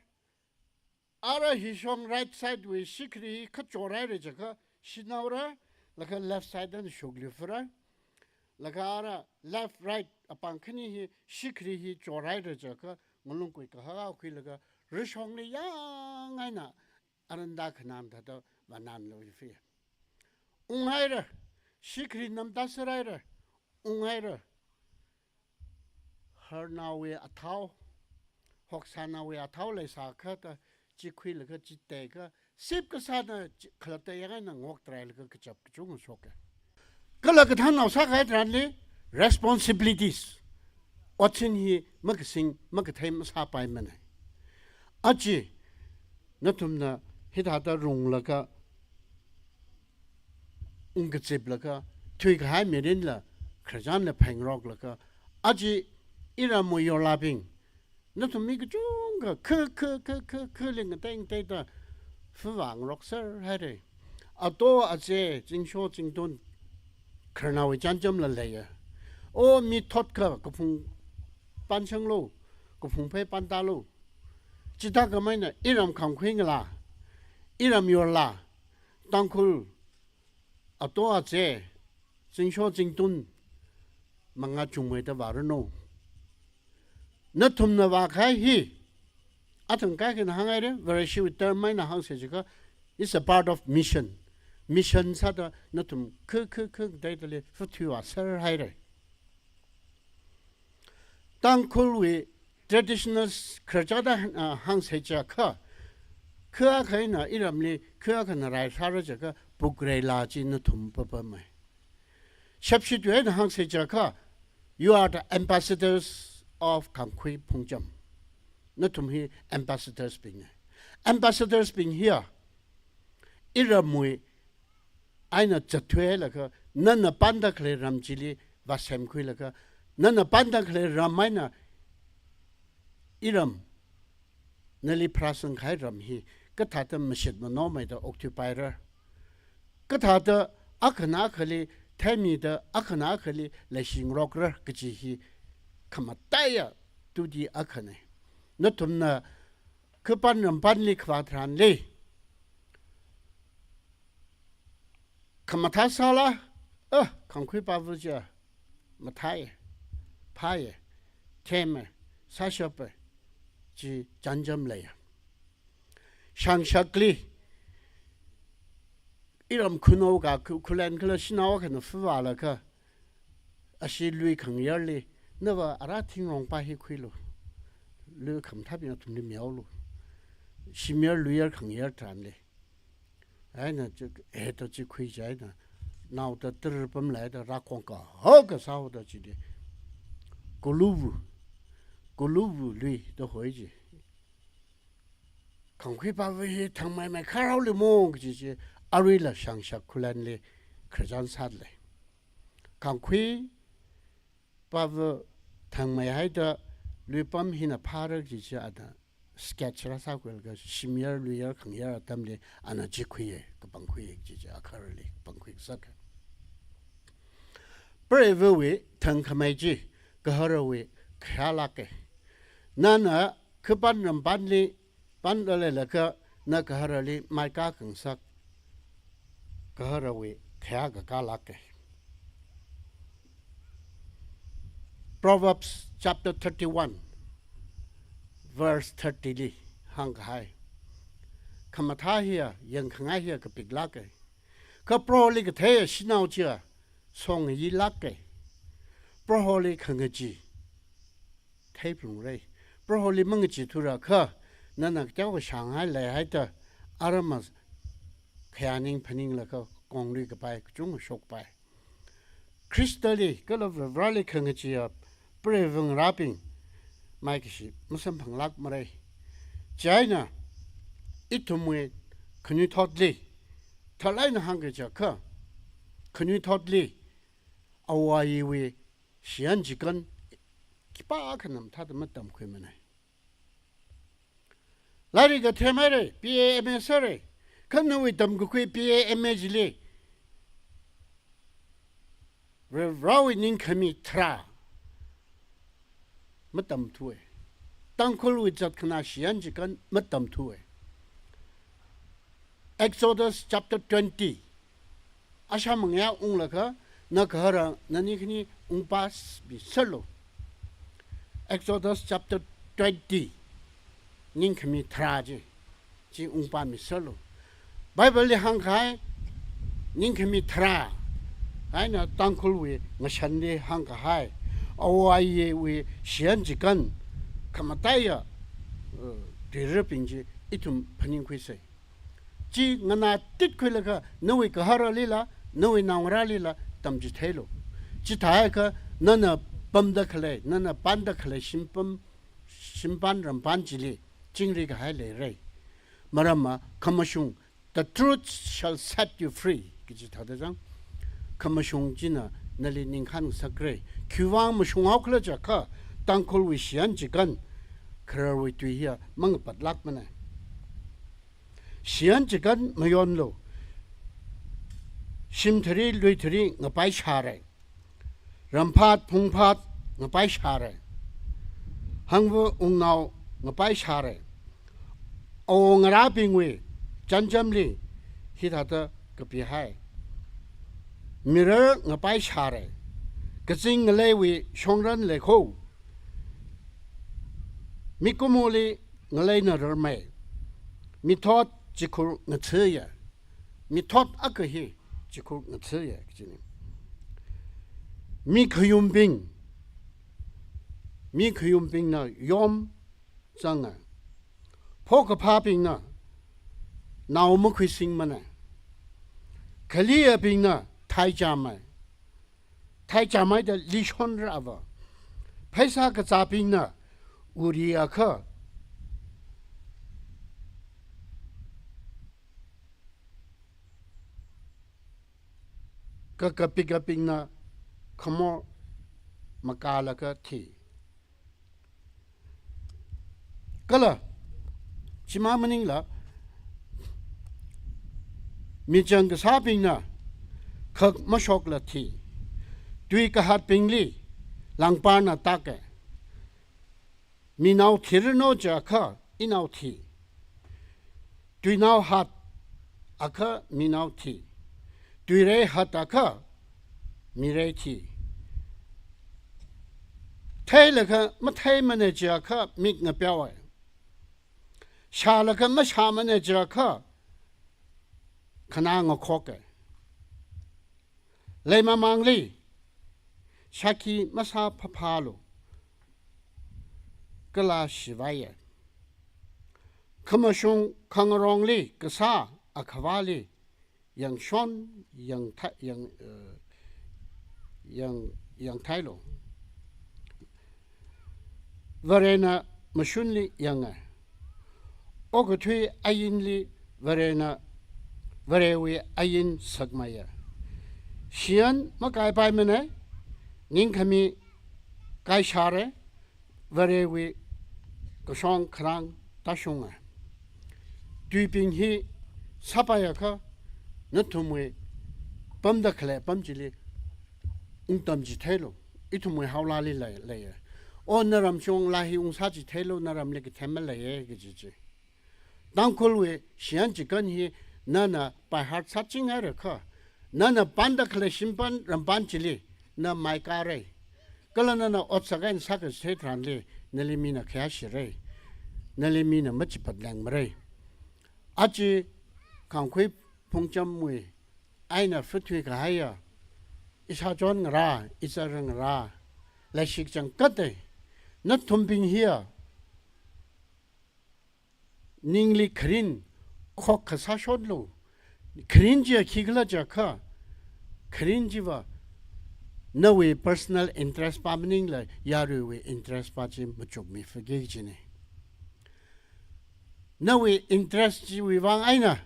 ara hi shong right side wui shikhari hi kha chorhaira jiakha shinaora, laga left side na shokluifara, laga ara left right apāng khani hi shikhari hi chorhaira jiakha ngalungkui kahaka khuilaga rishongli yang eina aranda khanam thāda vānanluifi. Unghaira, shikhari namda saraira, unghaira. Harnaowui athao, hoksānaowui athao leisākha ta, chi khuilaga chi teikha, sip kasāna chi khalatta yang eina ngoktharailaga kachap kachunga shoka. Kala kathānnao sākahai tharanli responsibilities, otsin hi makasing makathei masāpaimana. Achi, nathumna hithāda runglaga, ungkaziplaga, thuikahai mirinla, khararchanla phaingaroklaga, achi iramwui yorlābing, nathum mi kachungkha, kha, kha, kha, kha, kha, ling ngatei ngateida fuvā ngarokser haira. Ato aze, zingsho zingtun, khararnaowui chānjamla leiya. O mi thotkha, kaphung panshanglu, kaphung phei pantālu. Chithākhameina, iram khangkhui ngalā, iram yorlā, Tangkhul, ato aze, zingsho zingtun mangā chungmeida vāranu. Nathumna vākahai hi, athang kaikhana hānghaira, Vareshiwui term eina hāngsa chiakha, it's a part of mission. Mission sāda nathum khu khu khu teidali futhui vāserhaira. Tangkhulwui traditional s-, khararchānda, ah, hāngsa chiakha, khu akha eina iramli khu akhana rai sāra chiakha, pukreila chi nathum papamai. Shapshitwui eina hāngsa chiakha, you are the ambassadors of Kangkhui Phungcham. Nathum hi ambassadors bingna. Ambassadors bing hiya, iramwui eina zatthuilaga, nana panda khalei ram chili vāsemkhuilaga, nana panda khalei ram eina iram, nali pharāsangkahai ram hi kathāda mashit manaomeida okthuipaira. Kathāda akhana akhali theimida akhana akhali leishingarokra kaji hi khamataiya duty akhana. Nathumna khapan rampanli khavā tharanli khamathā sāla, ah, Kangkhui pava chiya, mathāya, phāya, thema, sāshapa, chi chānjam leiya. Shangshakli, iram khanao ka khu-, khulen kala shanao akhana fuvālaga, ashi lui khangayarli, nava ara thingrongpa hi khuilu. Lui khamathābing athumli mihaolu. Shimyar luiyar khangayar tharanli. Eina chi, heda chi khui chieina, naoda tir pamlaida rākhong kahaka sāhaoda chili, Kuluvu, Kuluvu lui da hoi chi. Kangkhui pava hi thangmei mei kharao limo kaji chi, aruila Shangshak khulenli khararchān sālei. Kangkhui pava thangmeihaida luipam hina phāra kaji chi ana sketch rāsākhuilaga shimyar luiyar khangayar atamli ana chi khuiya, kapangkhui kaji chi akharali kapangkhui kasaka. Preiva̱wui thangkhamei chi gaharawui khayā lāka. Nana khapan rampanli panda leilaga na gaharali maikā khangasak gaharawui khayā kakā lāka. Proverbs chapter thirty-one, verse thirty li hāngkahai. Khamathā hiya, yangkhangai hiya kapik lāka. Kha Proholi katheiya shanao chiya, songayi lāka. Proholi khangachee theiphalungra. Proholi mangacheethurakha, nana kateokha shānghai leihaida, arama khayā ning phaninglaga konglui kapai kachungkha shokpai. Khristali kala Varivarali khangacheeya preiva̱ ngarābing maikashi masamphanglākmara. Chieina ithumwui khanuithotli, tharlāk eina hāngkachakha, khanuithotli āwo āyiwui shiyan chikan khipākhana mathāda matamkhuimana. Lairik kathemhaira, B A M A sāra, kha nawui tamkakhui B A M A chili Varivarawui ningkhami tharā matamthuwa. Tangkhulwui zatkhanā shiyan chikan matamthuwa. Exodus chapter twenty. Ashā mangayā unglaga, na gahara nani khani ungpāmiserlu. Exodus chapter twenty. Ningkhami tharā chi, chi ungpāmiserlu. Bible li hāngkahai ningkhami tharā, eina Tangkhulwui ngashanli hāngkahai āwo āyiwui shiyan chikan khamataiya, uh, tuirarbing chi ithum phaningkhuisa. Chi nganātitkhuilaga nawui gaharalila, nawui naongarālila tamchitheilu. Chithākha nana pamda khalei, nana panda khalei shimpam, shimpam rampam chili chingri kahai leira. Maramva khamashung, "The truth shall set you free," kaji thāda chang. Khamashung china nali ningkhān ngasakra. Khiwuivang mashunghaokhala jiakha, Tangkhulwui shiyan chikan khararwui tui hiya mangapatlākmana. Shiyan chikan mayonlu. Shimthari luithari ngapai shāra. Ramphat phungphat ngapai shāra. Hangva ungnao ngapai shāra. Āwo ngarābingwui chānjamli hithāda kapihai. Mirar ngapai shāra. Kazing ngaleiwui shongran leikho. Mikumoli ngaleina rarmei. Mithot chikhur ngathāya. Mithot akha hi chikhur ngathāya kajina. Mikhayumbing. Mikhayumbingna yom zanga. Phokaphābingna nao makhuisingmana. Khaleiya bingna thai chāmei. Thai chāmeida lishonra ava. Pheisā kazābingna uri akha. Kakapikabingna khamor makālaga thi. Kala, chimang maningla, michang kasābingna khak mashokla thi. Tui kahatbingli langparna taka. Minao thirano jiakha, inao thi. Tuinao hat akha minao thi. Tuirei hat akha mirei thi. Theilaga matheimana jiakha mik ngapeowa. Shālaga mashāmana jiakha khanā ngakhoka. Leimamangli shākhi masāphaphālu. Kala shivaiya. Khamashung khangarongli kasā akhavāli yangshon, yangthai, yang, eh, yang, yangthailu. Varena mashunli yanga. Okathui ainli Varena, Varewui ain sakmaya. Shiyan makaipaimana, ningkhami kaishāra, Varewui kashong kharang tāshunga. Tuibing hi sāpaiakha, nathumwui pamda khalei apam chili ungtam chitheilu. Ithumwui haolali lei, leiya. O naram shong la hi ungsā chitheilu, naramli kathema leiya kaji chi. Tangkhulwui shiyan chikan hi nana by heart sāchingairakha, nana panda khalei shimpan rampan chili na maikāra. Kala nana otsak eina sākachithei tharanli, nali mina khayāshira. Nali mina machipat lengmara. Aja Khangkhui Phungchamwui eina phathui kahaiya, ishāchon ngarā, izar ngarā, leishik changkata, nathumbing hiya, ningli kharin khok kasā shonlu. Kharin chiya khikhala jiakha, kharin chiva nawui personal interest pa maningla yaruiwui interest pa chi machukmiphaki kajina. Nawui interest chiwui vang eina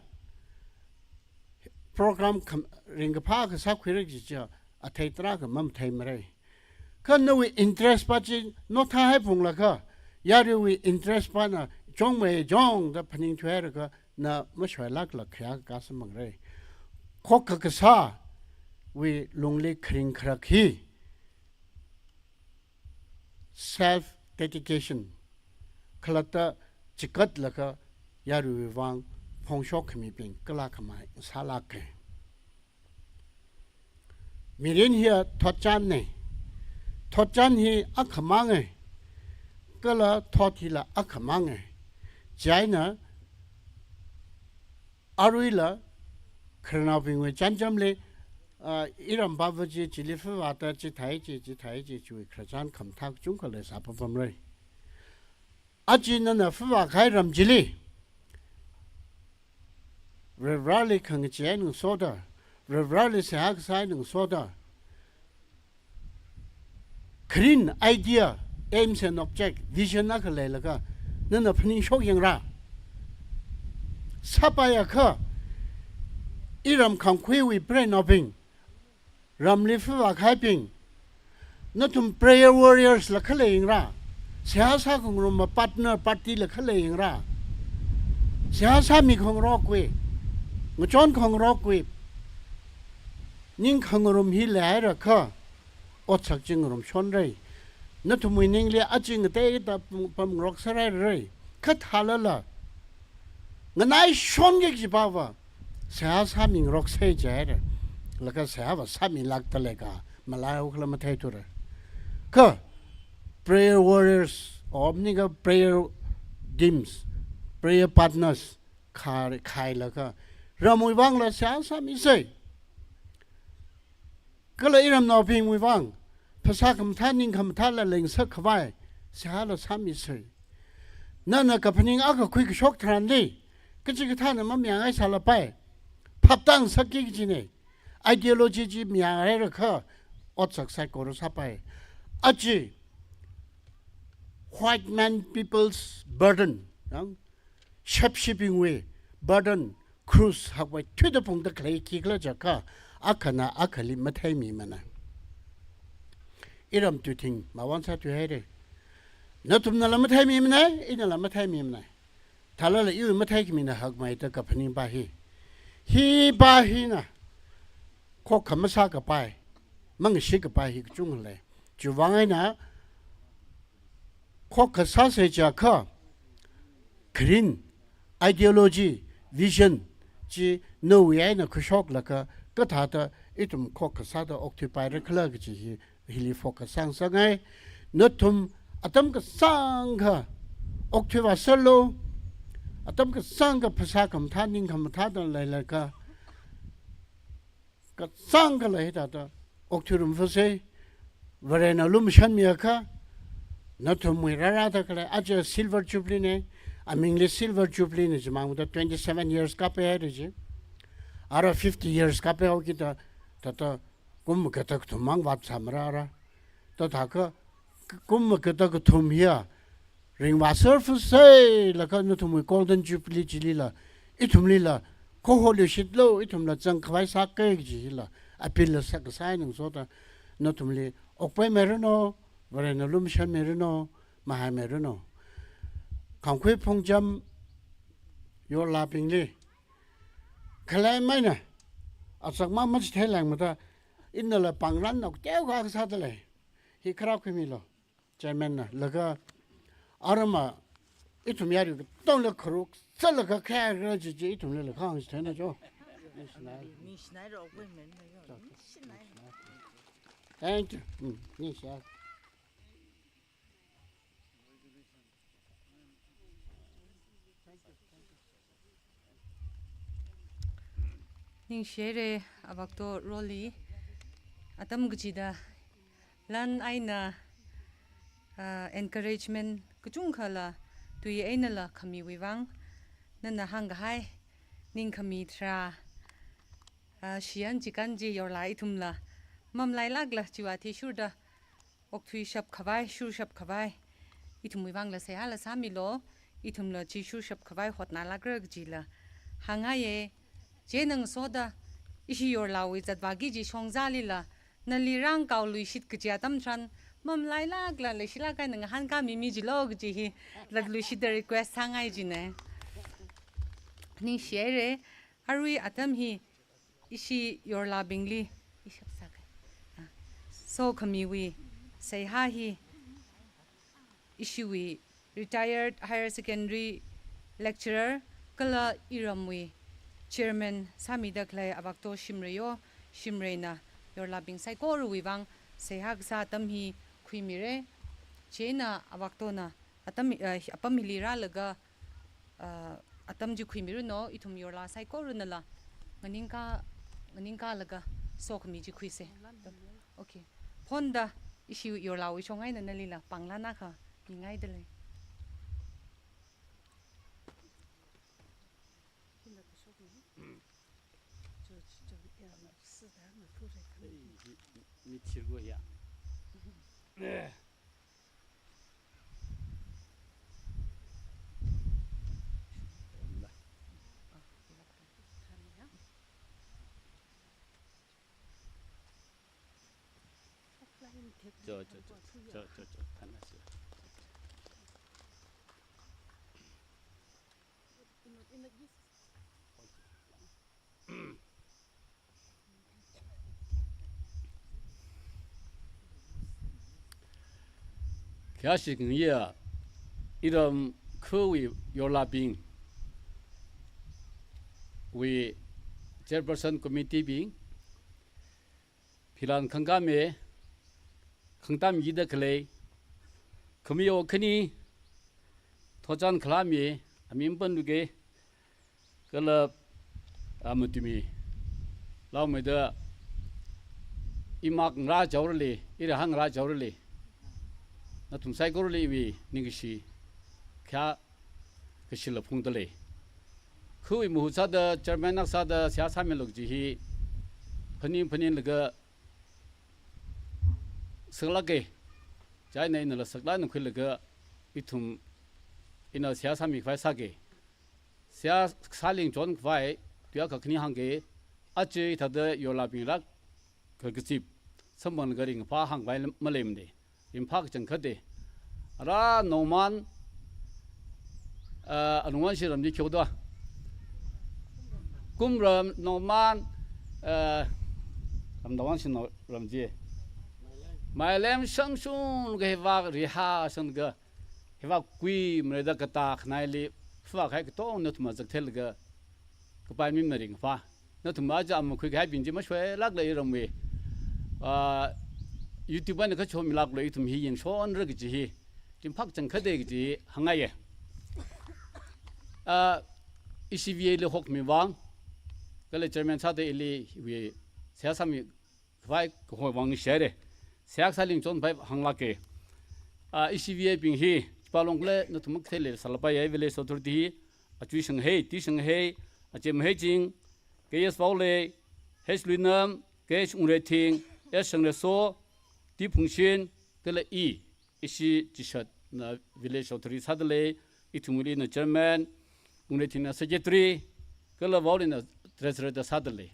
program kham-, ringkaphā kasā khuira kaji chiya athei tarākha mamatheimara. Kha nawui interest pa chi notha haiphunglaga, yaruiwui interest pana chongmei chongda phaningthuihairaga, na mashoilākla khayā kakā samphangra. Khokha kasāwui lungli kharing kharak hi self dedication, khalatta chikatlaga yaruiwui vang phongshok khamibing kala khamei sālāka. Mirin hiya thotchānna. Thotchān hi akhamanga. Kala thot hila akhamanga. Chieina aruila khararnaobingwui chānjamli, ah, iram pava chi, chili phavāda chithai chi, chithai chi, chiwui khararchān khamathā kachungkha leisāpapamra. Aja nana phavākahai ram chili Varivarali khangachee eina ngasoda, Varivarali seihā kasā eina ngasoda, kharin idea, aims and object, vision akha leilaga nana phaningshok yangra. Sāpaiakha, iram Khangkhuiwui preinaobing, ramli phavākahaibing, nathum prayer warriors la khalei yangra. Seihā sākhangarumva partner party la khalei yangra. Seihā sāmikhangarokwui, ngachonkhangarokwui ning khangarum hi leihairakha, otsak chi ngarumshonra. Nathumwui ningli aja ngateida pam-, pamngarok sāhaira. Kha thālala, nganaishonki kaji pava, seihā sāmingaroksa jihaira. laga seihā va sāmilākda leika, malai haokhala matheithura. Kha prayer warriors, or maningakha prayer teams, prayer partners, khai, khailaga, ramwui vangla seihā sāmisei. Kala iramnaobingwui vang, phasā khamathā, ning khamathāla leingasak khavai, seihāla sāmisei. Nana kaphaning akha khuikashok tharanli, kachikathāna mamayāngai sālapai, phaptāngasakki kajina. Ideology chi mayāngai rakha, otsak saikora sāpai. Aja, white man people's burden, yang, shepshibingwui burden, cross hakwui thuida phungda khalei khikhala jiakha, akhana akhali matheimimana. Iram tuithing mavānsa thuihaira. Nathumnala matheimimana, inala matheimimana. Thālala iwui matheikhamina hakmeida kaphaning pa hi. Hi pa hina khokkha masākapai, mangashikapai hi kachungkha lei. Chiwui vang eina khokkha sāsei jiakha, kharing, ideology, vision chi nawui eina khuishoklaga kathāda ithum khokkha sāda okthuipairakhala kaji hi, hili focus sāngasakngai. Nathum atam kasāngkha okthui vāserlu, atam kasāngkha phasā khamathā, ning khamathāda leilakha, kasāngkhala hithāda okthuirumfasei. Varena lumashanmiakha, nathumwui rārada khalei, aja silver jubilee na, amingli silver jubilee na, chimangda twenty-seven years kapeira ji. Ara fifty years kapehaokida, thāda kum maga da kathum mang vātsāmara ara. Thāda kha, kum maga da kathum hiya, ringvāserfasei laga nathumwui golden jubilee chilila, ithumlila, khoholuishitlu, ithumla zangkhavai sāki kaji hila, appeal la sākasā eina ngasoda, nathumli okpaimeiranu, Varena lumashanmeiranu, mahaimeiranu. Khangkhui phungcham yorlābingli, khalei maina, achak ma machithei lengmada, inala pāngran nao teokha kasāda lei. Hi kharā khuimilu, chairman na, laga arama ithum yari katongla kharuk sālaga khaira jiji ithumlila khangachithei na jo. Ningshinai. Ningshinai ro, appointment na yo. Ningshinai. Thank you. Mm, ningshi. Ningshihaira, Avakto Roli, atam kachida lan eina, ah, encouragement kachungkhala tui einala khamiwui vang, nana hāngkahai ningkhami tharā, ah, shiyan chikān chi yorlā ithumla mamalailākla chiwui athishurda okthuishap khavai, shurshap khavai, ithumwui vangla seihāla sāmilu, ithumla chi shurshap khavai hotnālākra kajila hāngngaiya. Chieina ngasoda ishi yorlāwui zatvāki kaji shongzalila, nali rāngkaoluishit kaji atam tharan, mamalailākla leishilāk eina ngahānkāmimi jilu kaji hi latluishitda request sāngai jina. Ningshihaira, arui atam hi ishi yorlābingli, ishap sākai, ah, sokhamiwui seihā hi ishiwui retired higher secondary lecturer kala iramwui chairman sāmida khalei Avakto Shimreiyo Shimreina yorlābing saikorawui vang seihā kasā atam hi khuimira. Chieina Avaktona atam, eh, apam hili rālaga, ah, atam chi khuimiranu, ithum yorlā saikoranala nganingkā, nganingkālaga sokhami chi khuisei. Okay. Phonda ishi yorlāwui shong eina nalila pānglan akha mingaida lei. Mithirgo ya. Cho, cho, cho, cho, cho, cho, thanasi. Kayāshik ngayā, iram khawui yorlābingwui chairperson committee bing, Philan khangkame, khangtam yida khalei, khamiya khani, thochan khalami, amin panluke, kala, a, matumi, laomeida, imak ngra jaurali, ira hang ngra jaurali, nathum saikorali iwui ningkashi, kha, kashila phungda lei. Khui muhu sāda, chairman nak sāda, seihā sāmilu kaji hi, phaning phaninglaga, saklāke, chieina inala saklā na khuilaga, ithum, ina seihā sāmi khavai sāke. Seihā sāling chon khavai, tuya kakhani hāngke, aja thāda yorlabing rak, kakazip, samphanglaga ringphā hāngkhavai maleimane. Ringphā kachangkhate. Ara Nongman, ah, Anungwanshi ramli kyoda. Kumram Nongman, ah, Ramdawanshi no ramji. Mailem shangshung ga hiva riha shang ga. Hiva kui mreda kata khanaili. Hiva khai katong nathum zaktheilaga. Kapai mi maringphā. Nathum aja amakhui kahaibing chi mashoilākla iramwui. Ah, YouTube eina kachomilākla ithum hi yangshonra kaji hi. Ringphā kachangkhate kaji hāngngaiye. Ah, E C V A li hokmi vang. Kala chairman sāda ili wui seihā sāmi khavai kahoi vang share. Seihā sāling chon khavai hānglāke. Ah, E C V A bing hi, chipalong kala nathum matheile sālapaiye village authority hi, Achui Shanghei, T Shanghei, Achem Heiching, K S Vaolei, H Luinam, K H Ungreithing, S Shangreso, T Phungshin, kala i, ishi chishatna village authority sāda lei, ithumlina chairman, Ungreithingna secretary, kala Vaoleina treasurer da sāda lei.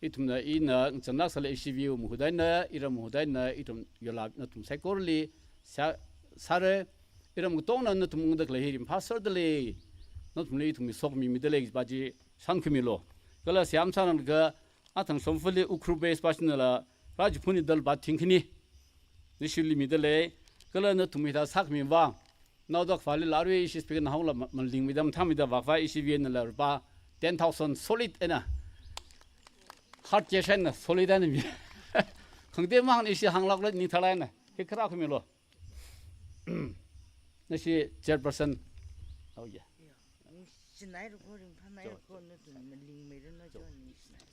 Ithumna ina ngachānlāk sālei E C V A muhut eina, iram muhut eina, ithum yorla nathum saikorali, sā, sāre, iram katongna nathum ungda khalei hi ringphā sāda lei, nathumli ithum sokmi mida lei kaji pa chi shānkhuimilu. Kala seihā masāranglaga, athang Shongfali Ukhrul base pa shinala, rajiphuni dal ba thingkhani, nishili mida lei, kala nathum hithā sākhami vang, naoda khavāli larui ishi speaker na hongla ma-, malingmida mathāmida vākhavai E C V A nala rupā ten thousand solid eina. Hard cash eina solid eina mi. Khangte mang ishi hānglākla ningthālāk eina. Hi khara khuimilu. Nashi chairperson. Oh, yeah. Sinai ru ko ringphāmei ko nathum malingmeira na jo ni sinai.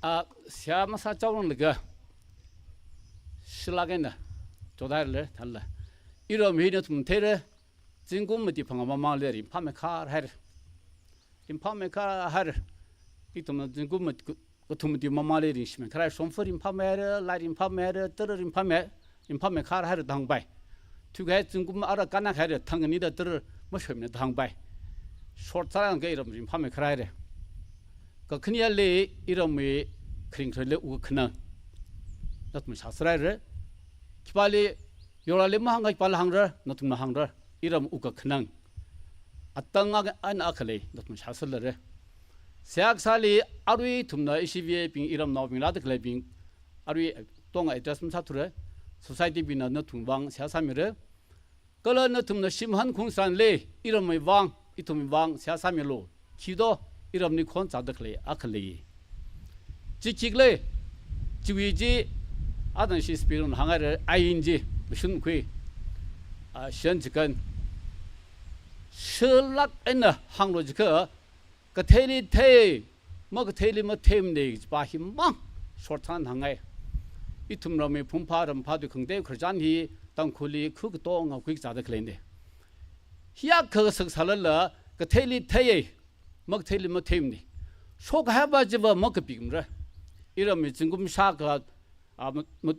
Ah, seihā masā chaoranglaga, shilāk eina, chodai le, thāla. Iram hi nathum theira, zingkum mati phangā mamangli ringphāmei kharhaira. Ringphāmei kharhaira. Ithumna zingkum mat-, kathum mati mamangli ringshimei kharhai, Shongfa ringphāmei haira, Lai ringphāmei haira, Tara ringphāmei, ringphāmei kharhaira da hāngpai. Thukhai zingkum ara kanakhaira, thang ani da tara mashoimana da hāngpai. Short sārangka iram ringphāmei kharhaira. Kakhaneli iramwui kharing khareli wukkhanang. Nathum shāsāhaira. Khipāli yorali mahānga khipāli hāngra, nathumna hāngra. Iram wukkhanang. Atang ak-, eina akha lei, nathum shāsāhaira. Seihā kasāli arui ithumna E C V A bing iramnaobing rāda khaleibing, arui tonga address masāthura, society bingna nathum vang seihā sāmira. Kala nathumna shim han khung sānle, iramwui vang, ithumwui vang seihā sāmilu. Khi do, iramli khon zāda khalei, akha lei. Chi khikhala, chiwui chi, athang ishi speaker na hānghaira, ain chi, mashun khui, ah, shan chikan. Shilāk eina hānglu jiakha, katheili thei, makatheili matheimana kaji pa himang, short sān hāngngai. Ithum ramwui phungphā ramphā tui khangte khararchan hi, Tangkhulli khu katonga khui zāda khaleina. Hiyākha sak sālala, katheili theiya, makatheili matheimana. Shokhaipa chiva makapikmara. Iramwui zingkum shākha, ah, mut, mut,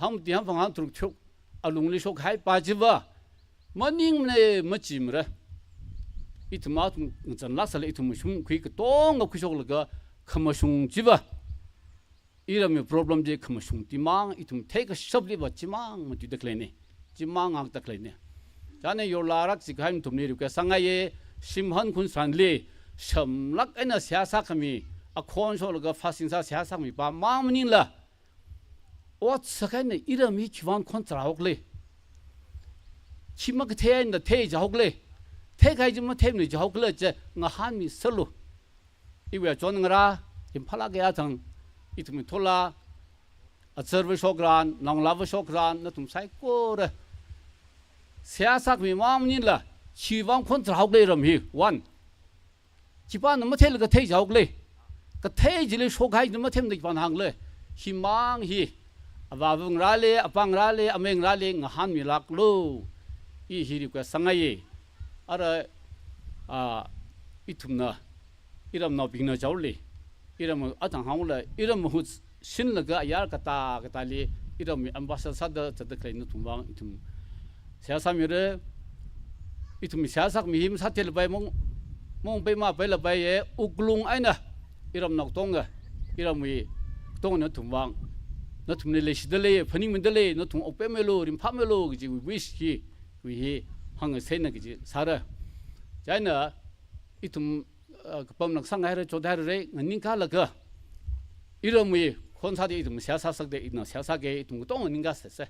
hangmati hangphang hangtharuk tharuk, alungli shokhaipa chiva, maningmana machimara. Ithum athum ngachānlāk sālei ithum mashun khui katonga khuishoklaga khamashung chiva. Iramwui problem chi khamashung chimang, ithum theikashapli va chimang matuida khaleina. Chimang ngakta khaleina. Chieina yorla rak chikahai nathumli request sāngaiya, shim han khung sānle, shamlāk eina seihā sākhami, akhon sholaga fasting sā seihā sākhami pa mang maningla. Ot sākhaina iram hi khivang khon zārāhokle. Khi makathei eina thei jiahokle. Theikahai chi matheimana jiahokle chi ngahānmisalu. Iwui achon ngarā, ringphālāka athang, ithumwui thola, azarva shokran, naongalāva shokran, nathum saikora seihā sākhami mang maningla, chiwui vang khon zahao khalei ram hi, one. Khipāna matheila kathei jao khalei. Kathei chili shokhai china matheimada khipāna hāng khalei. Himang hi, avāvangarāli, apāngarāli, ameingarāli ngahānmilāklu. I hi request sāngaiya. Ara, ah, ithumna, iramnaobingna jaoli, iram athang hāngla, iram mahut sinlaga ayar katā katāli, iramwui ambassador sāda zatda khalei nathum vang ithum seihā sāmira. Ithum seihā sākhami hi masātheilapai, mong, mong pei ma peilapai e, wuklung eina iramnao katonga, iramwui katongana nathum vang, nathumli leishida lei, phaningmida lei, nathum okpemmilu, ringphāmilu kaji wish hi, wui hi hāngseina kaji sāra. Chieina ithum, uh, kapamlāk sāngaira, chothaira, nganingkalaga, iramwui khon sāda ithum seihā sāsakda, ina seihā sāki, ithum katonga nganingkasei.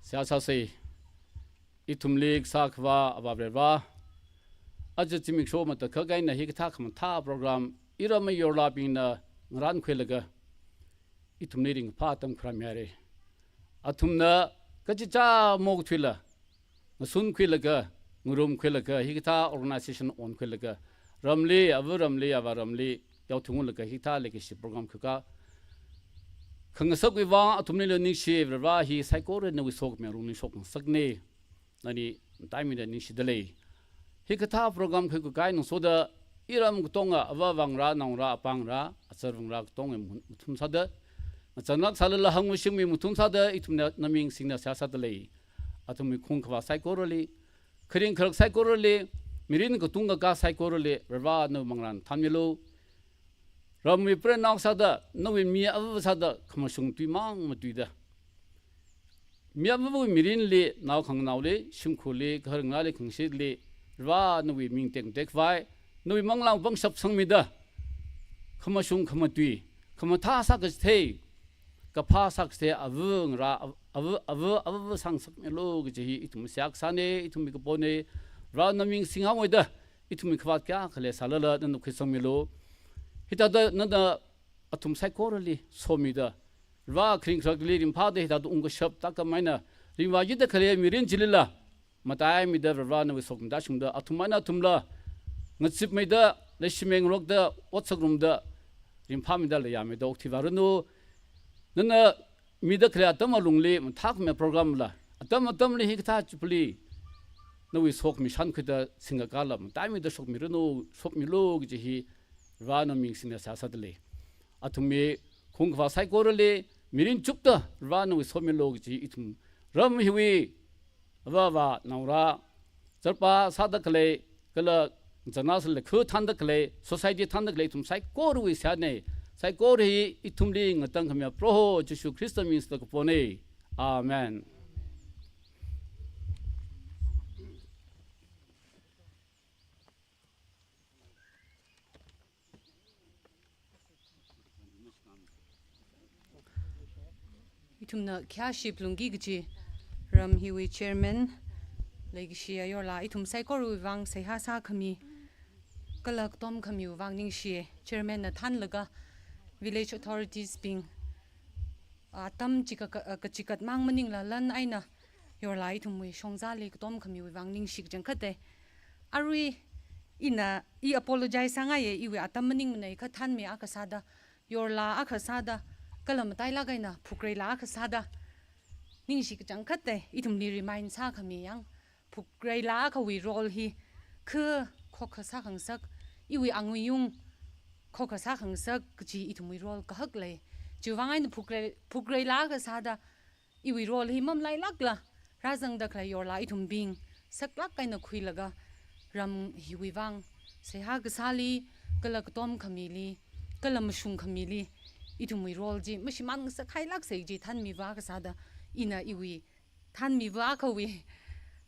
Seihā sāsei. Ithumli kasā akhava Avā Varivara, aja zimiksho matakhak eina hikathā khamathā program iramwui yorlābingna ngarānkhuilaga, ithumli ringphā atam khuirāmihaira. Athumna kachichā mokathuila, ngasunkhuilaga, ngarumkhuilaga, hikathā organization onkhuilaga, ramli, ava ramli, avā ramli yaothunglaga hikathā leikashi program khuikā khangasakwui vang athumli ningshi, Varivara, hi saikora nawui sokhami alungli shokngasakna. Nani mataimida ningshida lei. Hikathā program khuikakā eina ngasoda iram katonga, avāvangarā, naongarā, apāngarā, azarvangarā katongawui mathun sāda, ngachānlāk sālala hangmashingwui mathun sāda, ithumna naming singda seihā sāda lei. Athumwui khung khavā saikorali, kharing kharak saikorali, mirin katung kakā saikorali, Varivara nawui manglāna thanmilu. Ramwui preinaona sāda, nawui mi ava sāda, khamashung tui mang matuida, mi avawui mirinli, nao khanganaoli, shimkhurli, kahar ngarāli, khangashitli, Varivara nawui ming tektek vai, nawui manglā pangshap sangmida, khamashung khamatui, khamathā sākachithei, kaphā sākachithei ava ngarā, ava, ava, ava sāngasakmilu kaji hi ithum seihā kasāna, ithumwui kapona. Varivara naming singhaoda, ithumwui khavāt kayākha leisālala nana khuisangmilu. Hithāda nana athum saikorali somida, Varivara kharing kharakli ringphāda hithāda ungkashap tākam eina ringvāyida khalei mirin chilila mataimida Varivara nawui sokhami tāshungda, athum eina athumla ngazipmeida, leishimei ngarokda, ot sāngarumda, ringphāmida, leiyāmeida okthuivāranu. Nana mida khalei atam alungli mathākhami programla, atam atamli hikathā chipali nawui sokhami shānkhuida singkakāla mataimida shokmiranu, shokmilu kaji hi Varivara naming singda seihā sāda lei. Athumwui khung khavā saikorali, mirin chukda Varivara nawui somilu kaji ithum ram hiwui avāva, naongarā, zarpa sāda khalei, kala ngachānlāk sālala khu thānda khalei, society thānda khalei ithum saikorawui seihāna. Saikora hi ithumli ngatangkhamiya Proho Jishu Khrista ming singda kapona. Amen. Ithumna khayāshi phalungki kaji ram hiwui chairman, leikashiya yorla, ithum saikorawui vang seihā sākhami kala katomkhamiwui vang ningshi. Chairmanna thānlaga village authoritiesbing, atam chika-, ka-, kachikat mang maningla lan eina yorla ithumwui shongzali katomkhamiwui vang ningshi kachangkhata. Arui ina, i apologize sāngaiya, iwui atam maningmanei, kha thānmi akha sāda, yorla akha sāda, kala matailāk eina phukreila akha sāda, ningshi kachangkhata, ithumli remind sākhami yang, phukreila akhawui role hi, kha khokha sākhangasak, iwui angayung khokha sākhangasak kaji ithumwui role kahak lei. Chiwui vang eina phukre-, phukreila akha sāda, iwui role hi mamalailākla, rāzangda khalei yorla ithumbing saklāk eina khuilaga, ram hiwui vang seihā kasāli, kala katomkhamili, kala mashungkhamili, ithumwui role chi mashimānngasak hailāksei kaji thānmiva kasāda, ina iwui thānmiva akhawui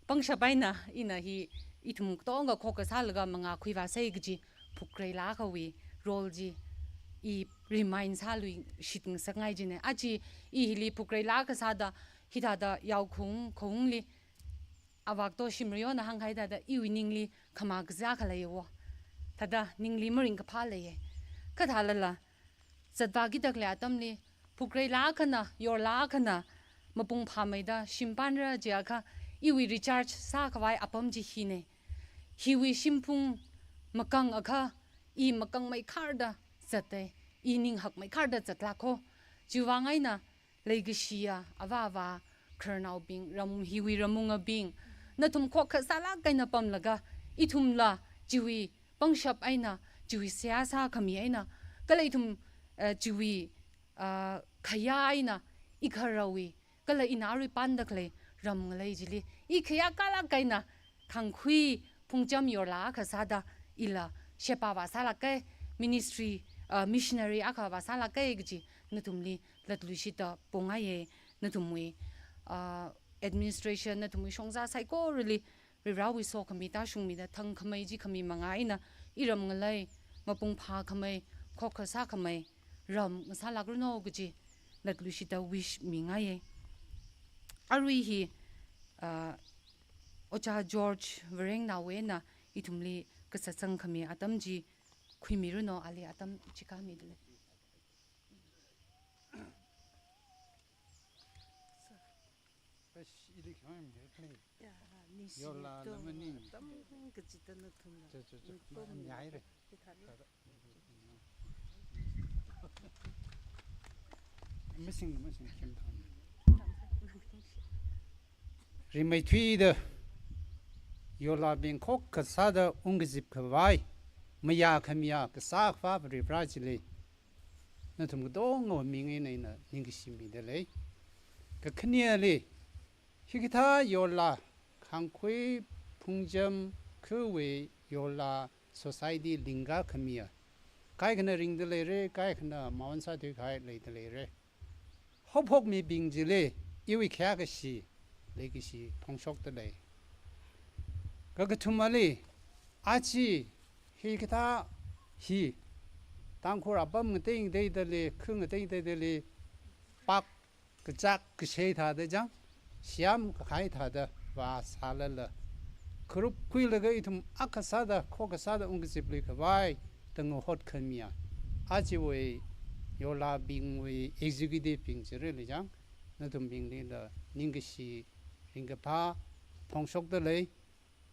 pangshap eina, ina hi ithum katonga khokha sālaga mangā khuivāsei kaji phukreila akhawui role chi i remind sāluishitngasakngai jina. Aja i hili phukreila akha sāda, hithāda yaokhaung, khaungli avak to shimriyona hāngkahai thāda iwui ningli khamā kazā khalei wo. Thāda ningli maringkaphā leiye. Kha thālala, zatvāki dakhalei atamli, phukreila akhana, yorla akhana, mapung phāmeida shim panra jiakha, iwui recharge sākhavai apam chi hine. Hiwui shimphung makangakha, i makangmeikharda zatte, i ninghakmeikharda zatlāko. Chiwuivang eina, leikashiya avā avā, khararnaobing, ram hiwui ramungabing, nathum khokkha sālāk eina pamlaga, ithumla chiwui pangshap eina, chiwui seihā sākhami eina, kala ithum, eh, chiwui, ah, khayā eina, igaharawui, kala ina arui pānda khalei ram ngalei chili, i khayā kalāk eina, khangkhui phungcham yorla akha sāda ila sheba vāsālāke, ministry, ah, missionary akha vāsālāke kaji nathumli latluishita pongaiye. Nathumwui, ah, administration, nathumwui shongza saikorali Varivarāwui sokhami tāshungmida thangkhamei chi khami manga eina iram ngalei mapung phākhamei, khokkha sākhamei ram ngasālākranu kaji latluishita wish mingaiye. Arui hi, ah, Ojā George Varengnao eina ithumli kasatsang khami atam chi khuimiranu, ali atam chikha midalei. Yorla lamani. Tam kachita nathumla. Cho, cho, cho. Ni kom. Yaire. Missing, missing, kim tham. Rimeithuida, yorlabing khokkha sāda ungkazip khavai, mayā khamiya kasā akhavā Varivarā chili, nathum katonga ming eina ina ningkashi midalei. Kakhaneli, hikathā yorla, khangkhui phungcham khawui yorla society lingka khamiya, kaikhana ringda leire, kaikhana mawan sāthuikahai leida leire. Haophokmibing chili iwui khayā kashi, leikashi phongshokda lei. Kakathumali, aja hikathā hi, Tangkhul apam ngateingateidali, kha ngateingateidali, pak kachak kashei thāda chang, shiyam kakhai thāda vāsālala, kharup khuilaga ithum akha sāda, khokkha sāda ungkazip lui khavai, tangahot khamiya, ajawui yorlabingwui executive bing chirili chang, nathumbinglila ningkashi ringkaphā phongshokda lei.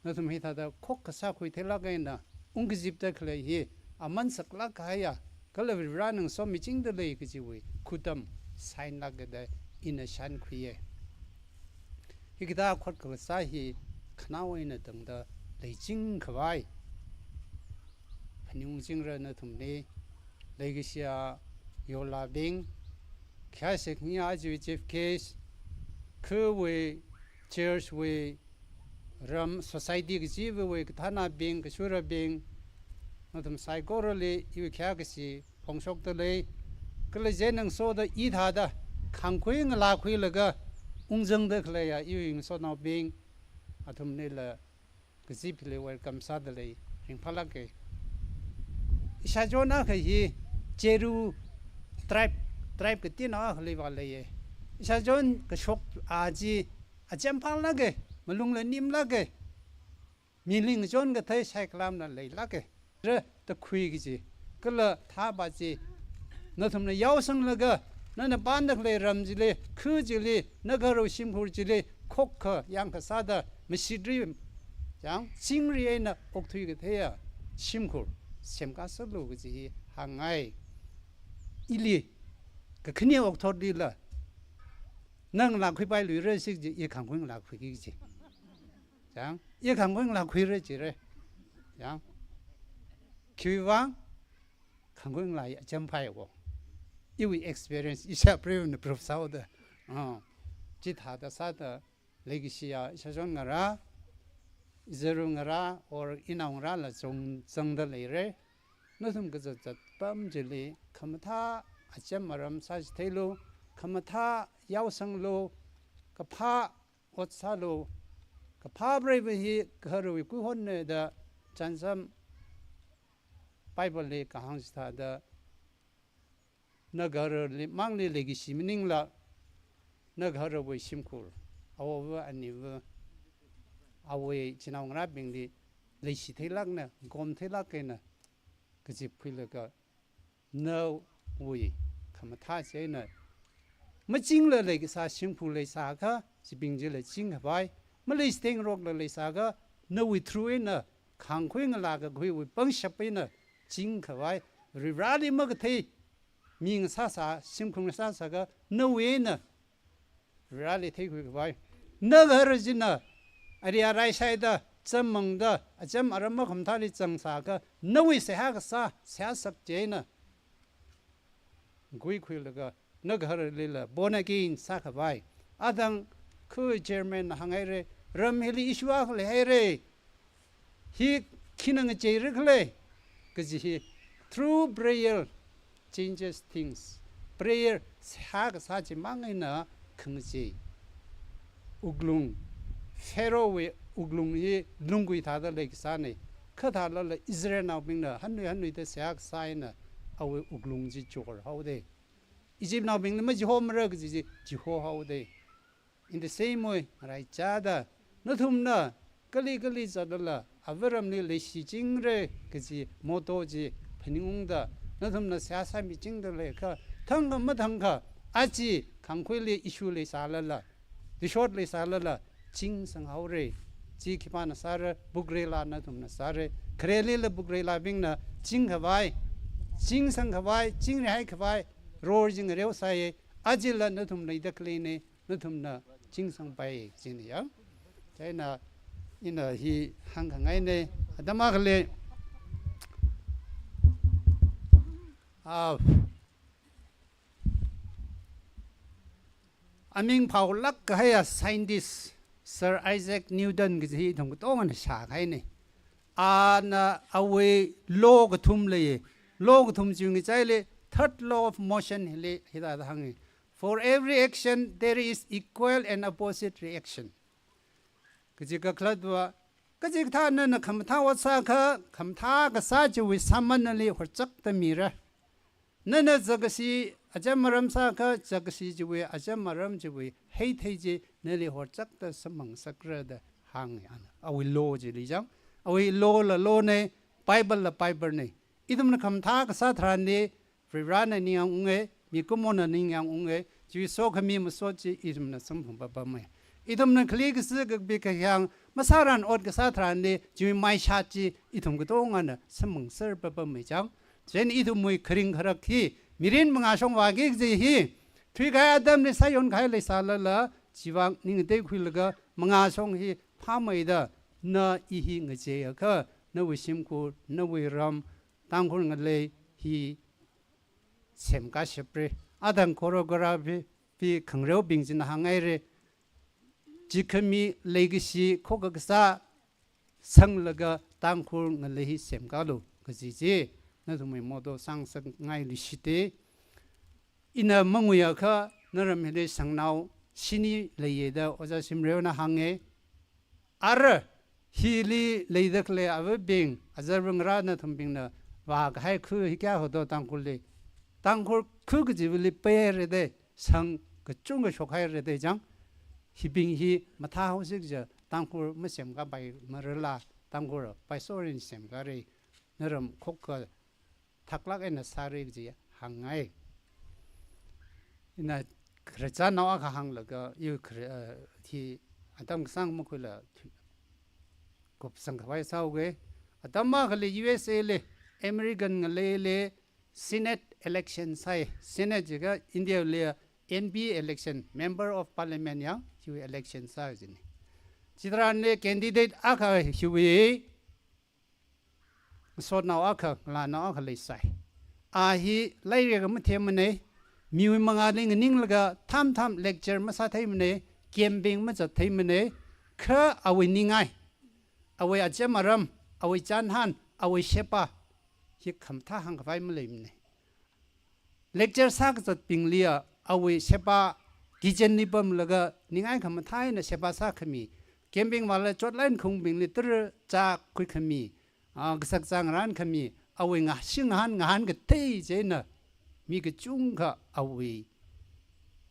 Nathum hithāda khokkha sākhui theilāk eina ungkazipda khalei hi aman saklāk kahaiya, kala Varivarāna ngasomichingda lei kajiwui khutam sign lākda ina shānkhuiye. Hikathā khotkha kasā hi khanao eina tangda leiching khavai phaningungchingra nathumli. Leikashiya yorlabing, khayā shekngi aja chief guest, khawui, church wui, ram society kachiva̱wui kathānabing, kashurabing, nathum saikorali iwui khayā kashi phongshokda lei. Kala chieina ngasoda i thāda khangkhui ngalākhuilaga ungzangda khaleiya iwui ngasotnaobing, athumlila kazip hili welcome sāda lei, ringphālāke. Ishāchon akha hi Cheru tribe, tribe katina akha leiva leiye. Ishāchon kashok aja achemphālāke, malungla nimlāke. Miling chon kathei saikhalamla leilāke. Re takhui kaji, kala thāpa chi, nathumna yaosanglaga, nana panda khalei ram chili, khu chili, nagahara shimkhur chili, khokkha yangkha sāda, mashitri, yang, chingri eina okthui katheiya shimkhur semkā sālu kaji hi hāngngai. Ili, kakhane okathotlila, nang ngalākhuipailuira sik ji, i khangkhui ngalākhuiki ji. Chang, i khangkhui ngalākhuira jira. Chang. Khiwuivang, khangkhui ngalā i achemphai wo. Iwui experience, ishāprevana proof sāhaoda. Ah, chithāda sāda, leikashiya ishāchon ngarā, izaru ngarā, or inao ngarāla chungzangda leire. Nathum kazat zat apam chili, khamathā achem aram sāchitheilu, khamathā yaosanglu, kaphā ot sālu, kaphā preiva hi gaharawui kuihonna da chānsam Bible li kahāng chithāda, nagaharali mangli leikashi maningla, nagaharawui shimkhur, awowa aniwa, awui chinaongarābingli leishi theilākna, gom theilāk eina kazip khuilaga nawui khamathā chieina machingla leikasā shimkhur leisākha, chibing chila chingkhavai, maleishi theingarokla leisākha, nawui through eina khangkhui ngalā kakhuiwui pangshap eina chingkhavai, Varivarāli makathei mi ngasāsā, shimkhur ngasāsākha, nawui eina Varivarāli theikhuikhavai. Nagahar china ari arai shaida, cham mangda, acham aram makhamathāli zangsākha, nawui seihā kasā, seihā sak chieina nguikhuilaga, nagaharlila born again sākhavai. Athang khu chairman na hānghaira, ram hili issue akha leihaira. Hi khina ngacheira khala kaji hi, through prayer changes things. Prayer seihā kasā chimang eina khangachei wuklung, Pharaohwui wuklung hi lunggui thāda leikasāna. Kha thālala Israelnaobingna hanui hanuida seihā kasā eina awui wuklung chi chorhaoda. Egyptnaobingna machihomara kaji chi chihohaoda. In the same way, ngaraichāda nathumna kali kali zatlala, Avā ramli leishichingra kaji motto chi phaningungda, nathumna seihā sāmichingda leiakha, thangkha mathangkha, aja khangkhuili issue leisālala, rishot leisālala, chingsanghaora. Chi khipāna sāra, bukreila nathumna sāra. Kharelila bukreilabingna chingkhavai, chingsangkhavai, chingrihaikhavai role chi ngareosai. Ajala nathum leida khaleina, nathumna chingsangpai kajina ya. Chieina ina hi hāngkhangaina, atam akhali, ah, aming phaolāk kahaiya scientist Sir Isaac Newton kaji hi ithum katongana shākahaina. Ana awui law kathum lei. Law kathum chi ngachaili, third law of motion hili hithāda hānga. For every action, there is equal and opposite reaction. Kaji kakhalatva, kachikathā nana khamathā ot sākha, khamathā kasā chiwui sāman nali horchakta mira. Nana zakkashi acham aram sākha, zakkashi chiwui, acham aram chiwui heithei chi nali horchakta samphang ngasakra da hānga ana. Awui law chili chang. Awui law la law na, Bible la Bible na. Ithumna khamathā kasā tharanli, Varivarāna ningyāng unga, mikumona ningyāng unga, chiwui sokhami masot chi ithumna samphang papama. Ithumna khali kashi kapi kahāng masāran ot kasā tharanli, chiwui maishat chi ithum katongana samphang ngasar papama chang. Chieina ithumwui kharing kharak hi, mirin mangāshong vāki kaji hi, thuikahai atamli sāyonkahai leisālala, chivang ning ngateikhuilaga mangāshong hi phāmeida, na i hi ngacheiakha, nawui shimkhur, nawui ram, Tangkhul ngalei hi semkashapra. Athang choreography khangareobing china hānghaira. Chikhami leikashi khokha kasā sanglaga Tangkhul ngalei hi semkalu kaji chi, nathumwui motto sāngasakngai lishite. Ina manguiakha, naram hili shangnao shini leiya da Ojā Shimreona hānga. Ara, hili leida khalei avābing, azarvāngarā nathumbingna vākahai khu hi kayākha do Tangkhulli. Tangkhul khu kajivali peihaira da, shang kachungkha shokhaira da chang. Hibing hi mathāhaosi kaja, Tangkhul masemkapai marala, Tangkhul paisorin semkara, naram khokha thaklāk eina sāra kaji hāngngai. Ina khararchan nao akha hānglaga, i khara, eh, hi atam kasāng makhuila kupsang khavai sāuga. Atam akhali U S A li, American ngaleili, Senate election sāi. Senate jiakha India li M P election, Member of Parliament yang, hiwui election sā jina. Chitharanli candidate akha hiwui ngasotnao akha, ngalānao akha leisai. A hi lairik mathemmana, miwui mangāli nganinglaga thamtham lecture masātheimana, campaign mazattheimana, kha awui ningai, awui acham aram, awui chānhan, awui sheba, hi khamathā hāngkhavai maleimana. Lecture sākazatbingliya, awui sheba kitchenli pamlaga ningai khamathā eina sheba sākhami, campaign vāla chotlain khaungbingli tara chā khuikhami, ah, kasak chāngarān khami, awui ngashing ngahān ngahān kathei chieina, mi kachungkha awui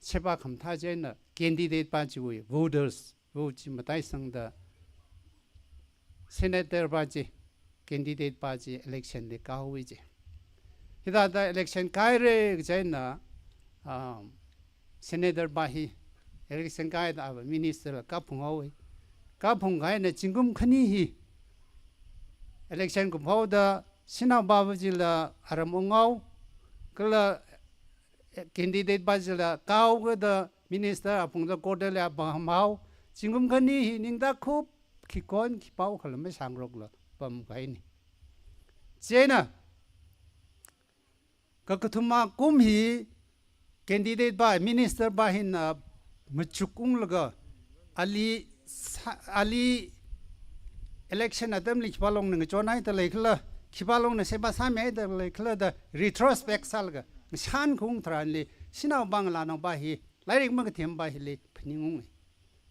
sheba khamathā chieina, candidate pa chiwui voters, vote chi mataisangda, senator pa chi, candidate pa chi election li kāhaowa chi. Hithāda election kāhaira kaji eina, um, senator pa hi election kāhaida ava minister la kaphung haowa. Kaphung kahai eina zingkum khani hi election kuphaoda shanao pa pa chila aram unghao, kala candidate pa chila kāhaokida minister aphungda quarter li apam hao, zingkum khani hi ningda khup khikon khipao khala mashāngarokla pam kahaina. Chieina kakathuma kum hi candidate pa, minister pa hina machuk unglaga ali sa-, ali election atamli khipā longna ngachonhaida leikhala, khipā longna seba sāmihaida leikhala da retrospect sālaga ngashan khaung tharanli shanao pa ngalānao pa hi, lairik makathempa hili phaningunga.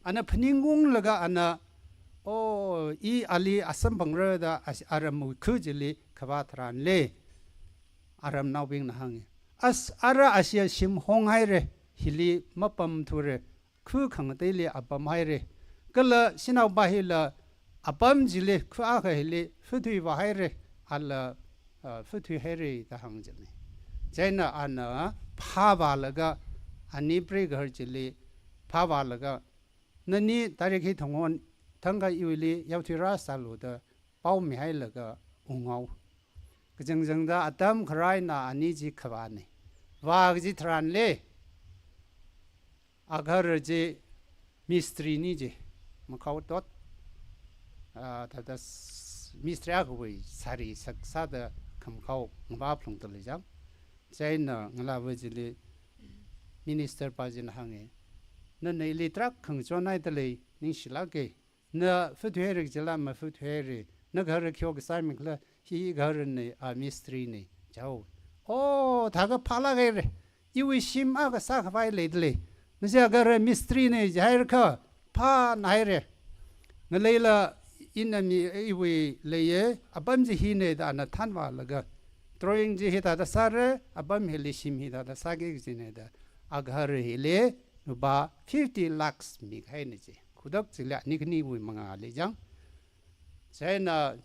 Ana phaningunglaga ana, "Oh, i ali asamphangra," da as-, aramwui khu chili kavā tharanli aramnaobingna hānga. "As, ara ashi shim honghaira, hili mapamthura, khu khangateili apamhaira. Kala shanao pa hila apam chili khu akha hili futhui vāhaira, ala, ah, futhuihaira," da hāng china. Chieina ana phāvālaga, ani preigahar chili phāvālaga, "Nani tarik hi thongon thangkha iwuili yaothui rāsālu," da pao mihailaga unghao. Kachangchangda atam kharā eina ani chi khavāna. Vā kaji tharanli agahar chi mistri ni chi, makhao tot, ah, thāda s-, mistri akhawui sari sak sāda khamakhao ngavā phlungda lei chang. Chieina ngalāva chili minister pa china hānga, "Nana ili tarākha ngachonhaida lei, ningshilāka. Na futhuihaira kajila mafuthuihaira. Na gahar khi kasā mikhala, hi gaharna, a mistri na," jihaowa. "Oh, thākha phālāk haira. Iwui shim akha sākhavai leida lei. Nashi agahar mistri na jihairakha phānāhaira. Ngaleila ina mi iwui leiya, apam chi hina," da ana thanvālaga, "Drawing chi hithāda sāra, apam hili shim hithāda sāki," kajina da agahar hili lupā fifty lakhs mikahaina chi. Khudak chili ani khaniwui mangāli chang. Chieina,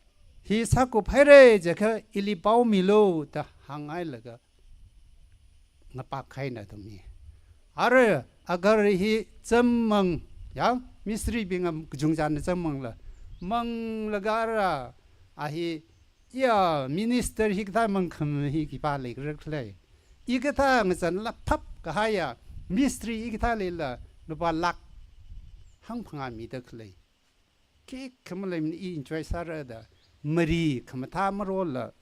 "Hi sākuphaira jiakha ili pao milu," da hānghailaga ngapak kahaina athum hi. Ara agahar hi zammang, ya, mistribing am kachungchāna zammangla, manglaga ara, a hi, "Iya, minister hi kathā mangkham hi khipā leikhala khala. I kathā ngazanla phap kahaiya mistri i kathā leila lupā lakh hangphangā mida khala. Khikha maleimana, i enjoy sāra," da mari khamathā marola,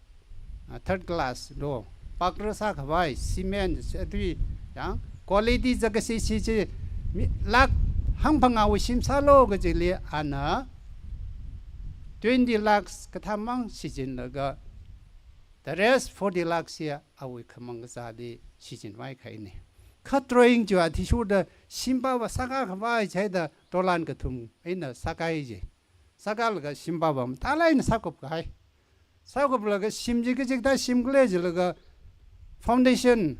ah, third class ro, pakra sākhavai, cement, atui, yang, quality zaka si si chi, mi, lakh hangphangāwui shim sālu kajili ana twenty lakhs kathāmang shichinlaga, the rest forty lakhs ya awui khamang kazāli shichinvai kahaina. Kha drawing chiva athishurda shimpava sākā khavai chida dolan kathum eina sākāi chi. Sākālaga shimpava mathālāk eina sākup kahai. Sākuplaga shim chi kachikathā shim khala jilaga foundation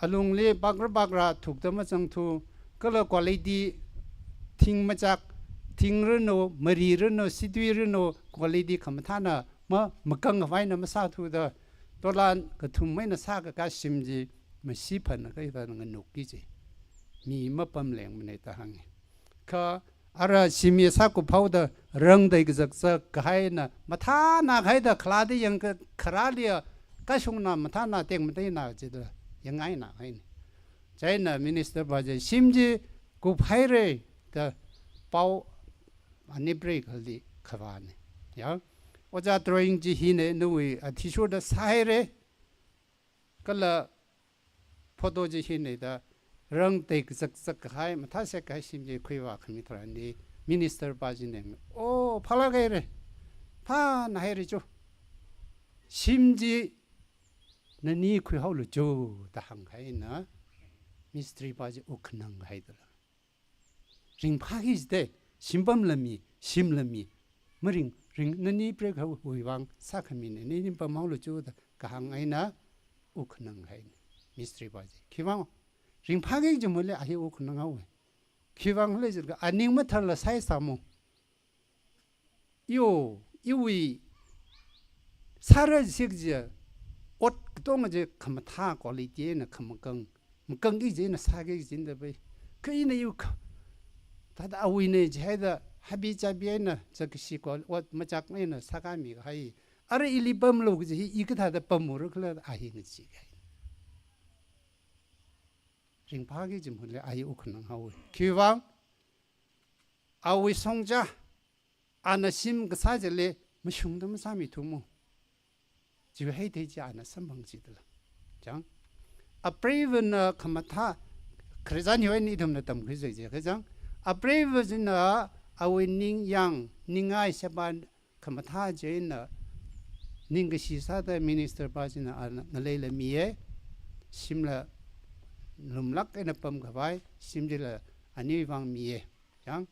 alungli pakra pakra thukda mazangthu, kala quality thing machak, thing ranu, mari ranu, situi ranu, quality khamathāna ma, makang khavaina masāthuda, dolan kathum eina sākakā shim chi masi phanakha hithāda nganukki chi. Mi mapamlengmana da hānga. Kha ara shim hi sākuphaoda rang teikazakzak kahaina, mathāna kahaida khalada yangkha kharāliya kashungna mathāna tekmateina chida yangngaina kahaina. Chieina minister pa chi shim chi kuphaira da pao ani preigaharli kavāna. Ya. "Ojā, drawing chi hina, nawui athishurda sāhaira. Kala photo chi hina," da rang teikazakzak kahai, mathāsek kahai shim chi khuivākhami tharanli minister pa china, "Oh, phālāk haira. Phānāhaira chu. Shim chi nani khuihaolu chu," da hāngkahaina, mistri pa chi wukkhanang kahaida lei. Ringphāki jida, shimpamla mi, shimla mi, maring, ring, nani preigaharwui vang sākhamina, nani pamhaolu chu da kahāng eina wukkhanang kahaina, mistri pa chi. Khivang, ringphāki jimale a hi wukkhanang haowa. Khivang khala jilaga aning matharla sai sāmo. Yo, iwui sāra jisik je, ot katonga je khamathā quality eina khamakang, makangki je ina sāki jin da pai. Kha ina iwui kha, thāda awui ne jihaida happy chabi eina chakashi ko ot machak eina sākami kahai. Ara ili pamlu kaji hi i kathāda pamura khala a hi ngacheekahai. Ringphāki jim hunle a hi ukhanang haowa. Khiwuivang, awui songcha, ana shim kasā chili mashungda masāmithumo. Chiwui heithei chi ana samphang chidala. Chang. Apreivana khamathā, Christian hiwui eina ithumna tamkhui zai je kachang. Apreiva china awui ningyāng, ningai sheba khamathā chieina ningkashi sāda minister pa china ana ngaleila miya, shimla lumlāk eina pamkhavai, shim chila aniwui vang miya. Chang.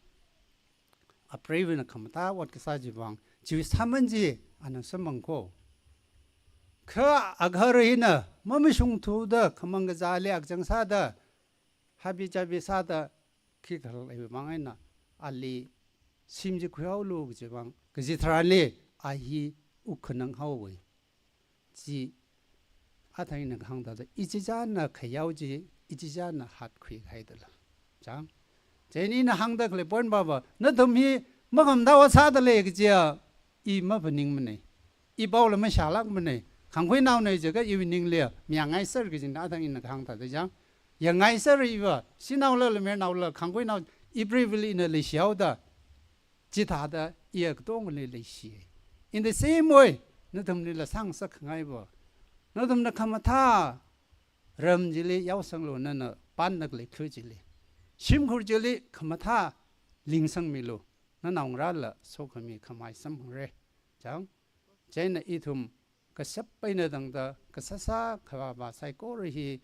Apreivana khamathā ot kasā chiwui vang, chiwui sāman chi ana samphang ko. Kha agahara hina mamashungthuda khamang kazāli akchang sāda, happy chabi sāda, khi khalei vang eina ali shim chi khuihaolu kaji vang, kaji tharanli a hi ukhanang haowa. Chi athang ina kahāng thāda, ichichāna khayao chi, ichichāna hatkhui kahaidala. Chang. Chieina ina hāngda khalei point pava, nathum hi makhamda ot sāda lei kajiya, i maphaningmana. I paola mashālākmana. Khangkhuinaona jiakha iwui ningli, mayāngaiser kajina athang ina kahāng thāda chang. Yāngaiser iva, shanaola, lamernaola, khangkhuinao, ipreivali ina leishihaoda, chithāda iya katongali leishi. In the same way, nathumlila sāngasak khangaiva, nathumna khamathā ram chili yaosanglu, nana pānda khalei khu chili. Shimkhur chili khamathā lingsangmilu, nanaongarāla sokhami khamei samphangra. Chang. Chieina ithum kashap eina tangda, kasāsā khavāvā saikora hi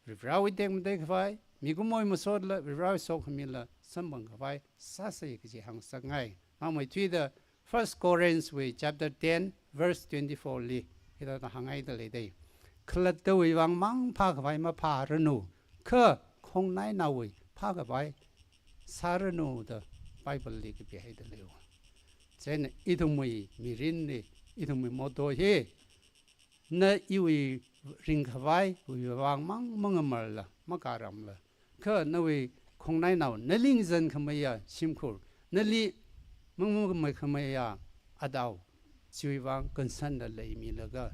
Varivarāwui tekmatei khavai, mikumowui masotla Varivarāwui sokhamila samphang khavai sāsa kaji hāngngasakngai. Mangmeithuida First Corinth wui chapter ten verse twenty-four li hithāda hāngngaida leidei. Khalattawui vang mang phākhavai maphāranu, kha khongnainaowui phākhavai sāranu da Bible li kapihaida leiya. Chieina ithumwui mirinli, ithumwui motto hi, na iwui ringkhavaiwui vang mang mangamarla, makaramla, kha nawui khongnainao, nali ngazan khamayā shimkhur, nali mangmamai khamayā adao, chiwui vang concern da leimilaga,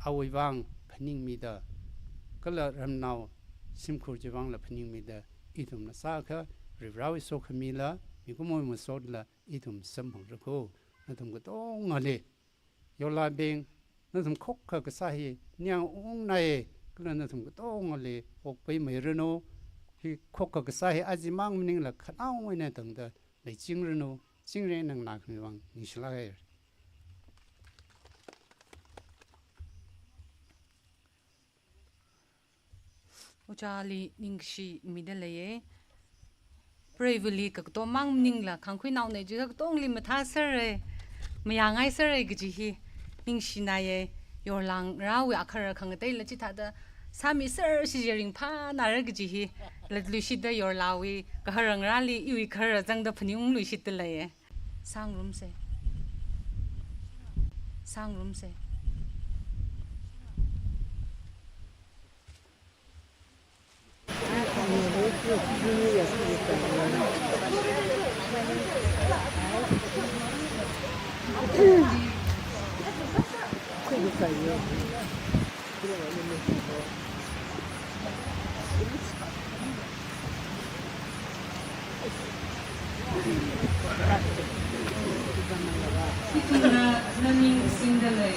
awui vang phaningmida, kala ramnao shimkhur chiwui vangla phaningmida, ithumna sākha Varivarāwui sokhamila, mikumowui masotla ithum samphangra ko. Nathum katongali, yorlabing, nathum khokkha kasā hi ningyāng ungnai, kala nathum katongali okpaimeiranu. Hi khokkha kasā hi aja mang maningla khanaowa eina tangda leichingranu. Chingri nganākhami vang ningshilāka. Ojāli ningshimida leiya. Preivali kakato mang maningla, khangkhuinaona jiakha katongli mathāsera, mayāngaisera kaji hi ningshinaya. Yorlāngarāwui akhara khangateila chithāda sāmisersi je ringphānara kaji hi latluishitda yorlāwui gaharangarāli iwui gahara zangda phaningungluishitda leiya. Sangrumsa. Sangrumsa. Ithumna naning singda lei.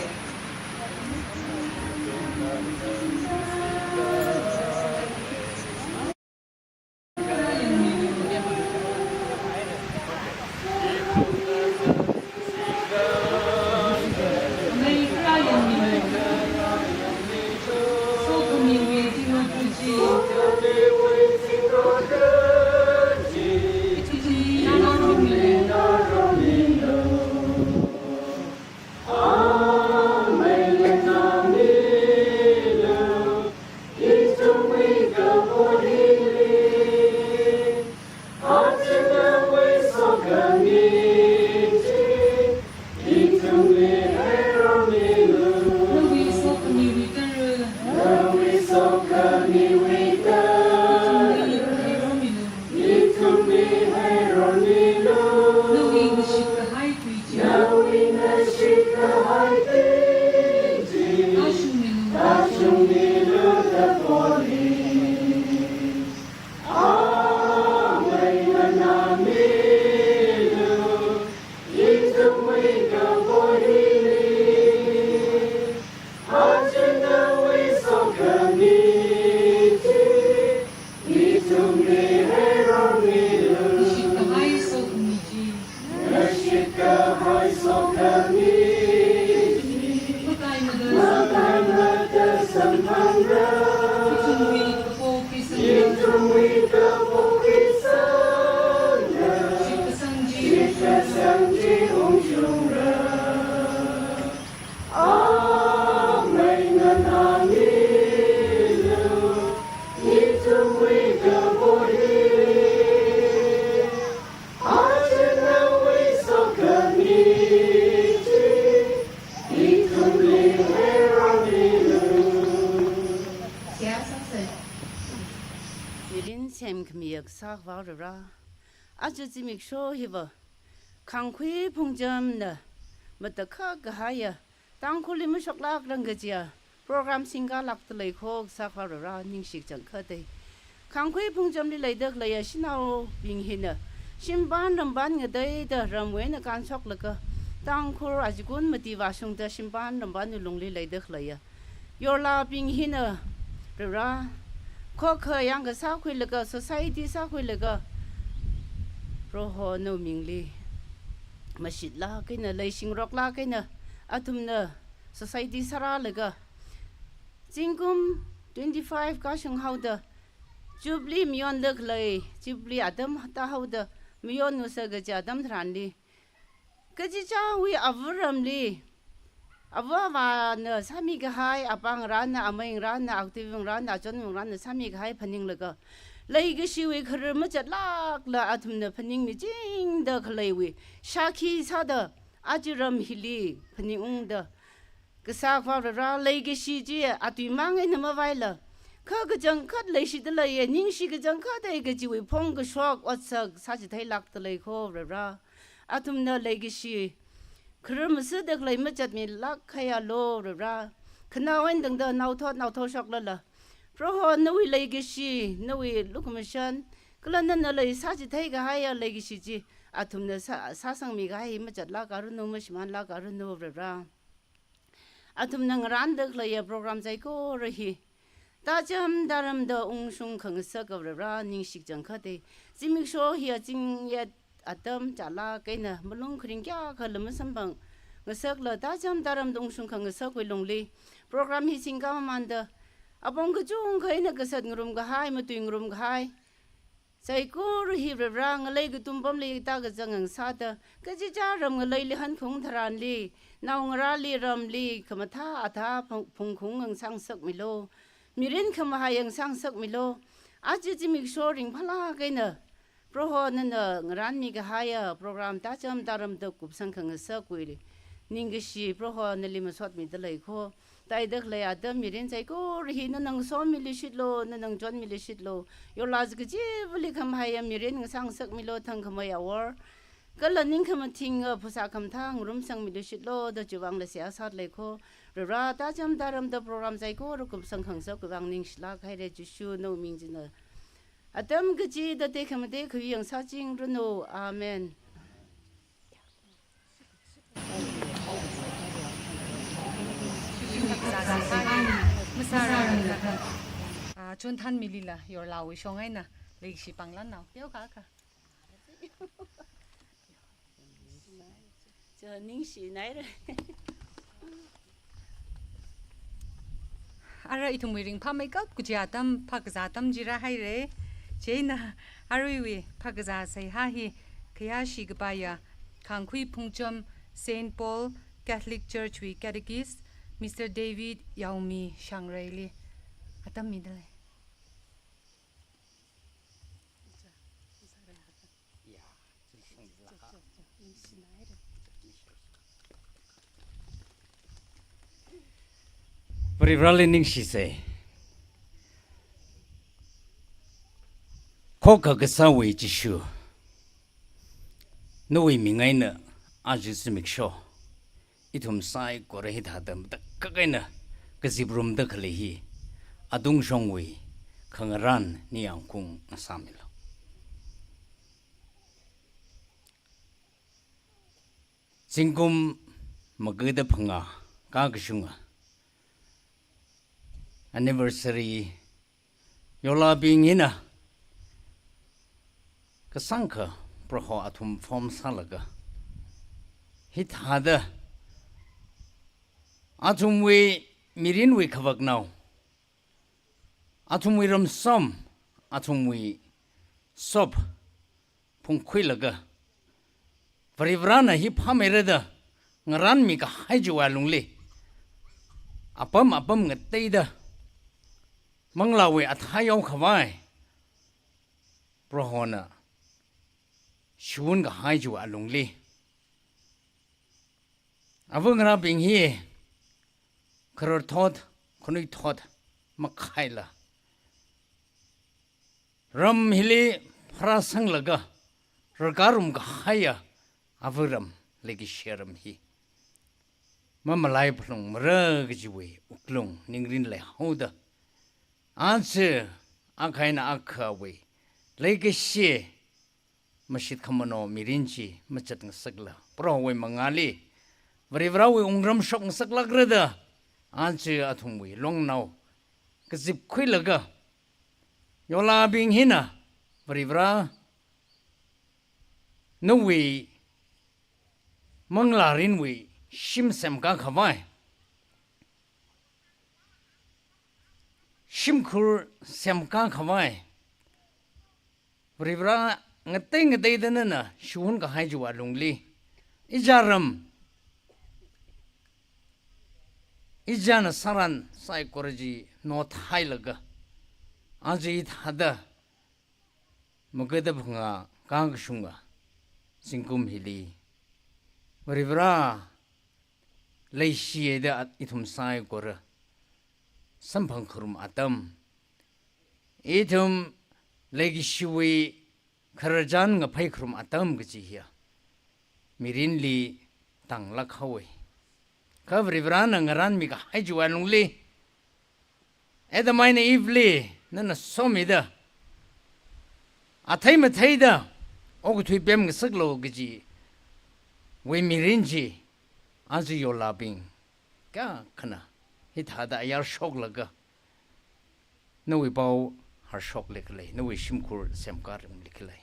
Mirin semkhamiya Kasā Akhava Varivara, aja zimiksho hiva Khangkhui Phungchamna matakhak kahaiya, Tangkhulli mashoklākrang kajiya program singkālākda leikho Kasā Akhava Varivara, ningshi kachangkhatta. Khangkhui Phungchamli leida khaleiya shanaobing hina shimpan rampan ngateida ramwui eina kānshoklaga, Tangkhul achikun mati vāshungda shimpan rampanwui lungli leida khaleiya yorlābing hina Varivara, khokkha yangkasā khuilaga, society sākhuilaga, Proho nawui mingli mashitlāk eina, leishingaroklāk eina, athumna society sārālaga, zingkum twenty-five kāshung haoda, Jubilee mayonda khalei, Jubilee atam tāhaoda, mayonngasaka kaji atam tharanli, kachichāwui ava ramli, ava avāna sāmi kahai, apāngarāna, ameingarāna, aktivingarāna, achonvingarāna sāmi kahai phaninglaga, leikashiwui kharar machatlākla athumna phaningmichingda khaleiwui shākhi sāda, aja ram hili phaningungda, Kasā Akhava Varivara, leikashi chi atuimang eina mavaila, kha kachangkhat leishida leiya, ningshi kachangkhatta kajiwui phongkashok otsak sāchitheilākda leikho Varivara. Athumna leikashi kharar masāda khalei machatmilāk kahaialu Varivara. Khanao eina tangda naothot naothotshoklala, Proho nawui leikashi, nawui lukhamashan, kala nana leisāchithei kahaiya leikashi chi athumna sā, sāsangmi kahai machatlākaranu, mashimānlākaranu Varivara. Athumna ngarānda khaleiya program saikora hi tācham tāramda ungshung khangasaka Varivara, ningshi kachangkhatta. Zimiksho hiya zingyet atam chālāk eina malung kharing kayākhala masamphang ngasakla tācham tāramda ungshung khangasakwui lungli, program hi singkāmamānda apong kachungkha eina kasat ngarum kahai, matui ngarum kahai saikora hi Varivara, ngalei katum pamli tākazang ngasāda, kachichā ram ngaleili hankhaung tharanli, naongarāli, ramli khamathā athā phung-, phungkhaung ngasāngasakmilu, mirin khamahai ngasāngasakmilu. Aja zimiksho ringphālāk eina Proho nana ngarānmi kahaiya program tācham tāramda kupsang khangasakwui ningkashi Proho nali masotmida leikho. Tāida khalei atam mirin saikora hi nana ngasomiluishitlu, nana ngachonmiluishitlu. Yorlā zakachivali khamahaiya mirin ngasāngasakmilu, thangkhamei awor kala ningkhamathing, uh, phasā khamathā ngarumsangmiluishitlu da chiwui vangla seihā sāda leikho. Varivara, tācham tāramda program saikora kupsang khangasakwui vang ningshilāk haira. Jishu nawui ming china atam kachida tekhamatei khayu yangsāchingranu. Amen. Masārā, ah, chonthanmilila yorlāwui shong eina leikashi pānglan nao. Teokha kha. Cho ningshinaira. Ara ithumwui ringphāmeikap kaji atam phākazā atam chi rāhaira. Chieina aruiwui phākazā seihā hi khayāshi kapaiya Khangkhui Phungcham Saint Paul Catholic Church wui Catechist, Mister David Yaomi Shangreili atam mida lei. Varivarali ningshisa. Khokkha kasāwui Jishu, nawui ming eina aja zimiksho ithum saikora hithāda matakhak eina kaziprumda khalei hi atungshongwui khangarān ningyāngkhaung ngasāmilu. Zingkum maga da phangā kākashunga anniversary yorlābing hina kasāngkha Proho athum form sālaga, hithāda athumwui mirinwui khavaknao, athumwui ramsom, athumwui sop phungkhuilaga, Varivarana hi phāmeira da ngarānmi kahai chiwui alungli, apam apam ngateida manglāwui athā yao khavai Prohona shiwun kahai chiwui alungli, ava ngarābing hi khararthot, khanuithot makhaila, ram hili pharāsanglaga rarkārum kahaiya ava ram, leikashi ram hi mamalai phalungmara kajiwui wuklung ningrin leihaoda, aja akha eina akhawui leikashi mashit khamano mirin chi machat ngasakla, Prohowui mangāli Varivarawui wungram shok ngasaklākra da, aja athumwui longnao kazipkhuilaga, yolabing hina Varivara nawui manglārinwui shim semkā khavai, shimkhur semkā khavai, Varivara ngatei ngateida nana shiwun kahai chiwui alungli, ija ram, ijana sāran saikora chi nothailaga, aja hithāda magada phangā kakashunga zingkum hili Varivara leishida at-, ithum saikora samphang kharum atam, ithum leikashiwui khararchan ngaphei kharum atam kaji hiya mirinli tanglāk haowa. Kha Varivarana ngarānmi kahai chiwui alungli, Adam eina Eve li nana somida, athei matheida okathui pemngasaklu kajiwui mirin chi, aja yolabing kayākhana hithāda ayar shoklaga, nawui pao harshokli khalei, nawui shimkhur semkārumli khalei,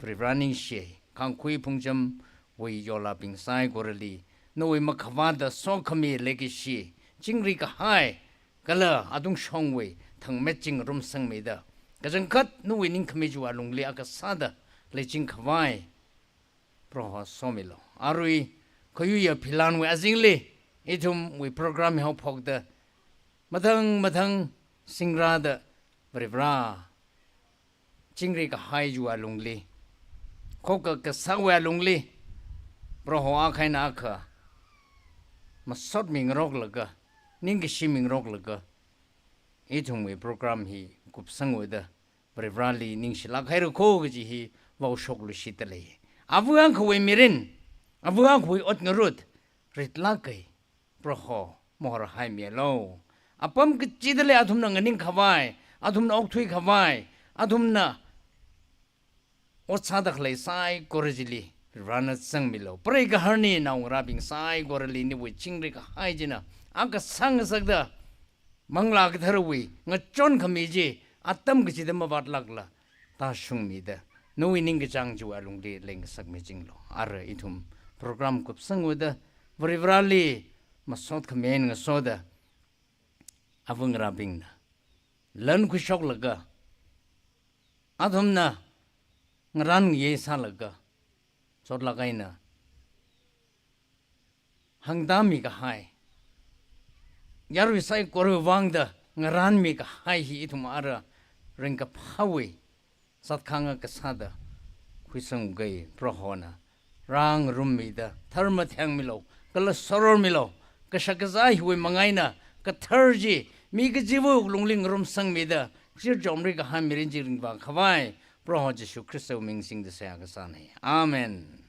Varivara ningshi, khangkhui phungchamwui yolabing saikorali nawui makhavāda sokhami leikashi, chingri kahai kala atungshongwui thangmet chi ngarumsangmida, kachangkhat nawui ningkhami chiwui alungli akha sāda leiching khavai Proho somilu. Arui khayuiya philanwui azingli ithumwui program haophokda, mathang mathang singrāda Varivara, chingri kahai chiwui alungli, khokkha kasāwui alungli, Proho akha eina akha masotmingaroklaga, ningkashimingaroklaga, ithumwui program hi kupsanghaoda, Varivarali ningshilāk haira kho kaji hi vaoshokluishitda lei. Ava akhawui mirin, ava akhawui ot ngarut ritlāk kahai Proho mahorhaimilu. Apam kachidali athumna nganing khavai, athumna okthui khavai, athumna ot sāda khalei saikora chili Varena zangmilu. Preigaharni naongarābing saikorali nawui chingri kahai china akha sāngasakda, Manglā Katharawui ngachonkhami chi atam kachida mavātlākla tāshungmida, nawui ningkachāng chiwui alungli leingasakmichinglu. Ara ithum program kupsanghaoda, Varivarali masot khamen ngasoda, ava ngarābingna lan khuishoklaga, athumna ngarān ngayei sālaga, chotlāk eina hāngtāmi kahai, yarui saikorawui vangda ngarānmi kahai hi ithum ara ringkaphāwui zatkhanga kasāda khuisangkai. Prohona rāngarummida, tharmathengmilu, kala sorormilu, kashak kazā hiwui manga eina kathar chi mi kachiva̱ wuklungli ngarumsangmida, chirchomri kahai mirin chi ringvā khavai Proho Jishu Khristawui ming singda seihā kasāna. Amen.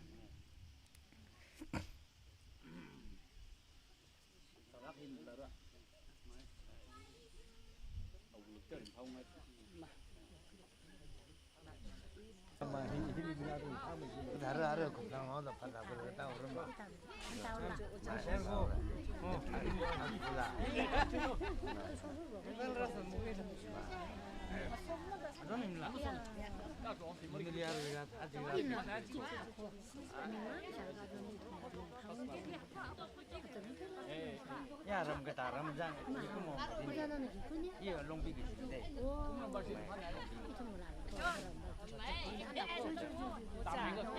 Ya, ram kata ram jang, ikumo. Iya, Longpi ki sinde.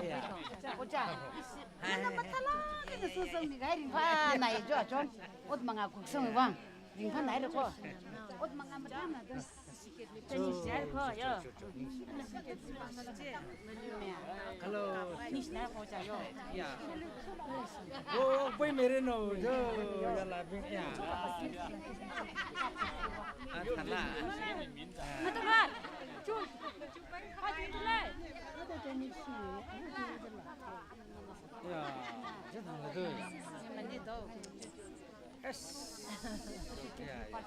Iya. Oja. Nana matala, nana susang mi gai ringphā nai jo, John. Ot manga kuksang vang. Ringphā nai rako. Ot manga matala. Hello. Yeah. Oh, oh, boy, mere no, jo, ya la bin, ya. Ah, thala. Matagal. Chu. Chu pai kha chu lai. Ya, je thang la do. Yes. Yeah, yeah.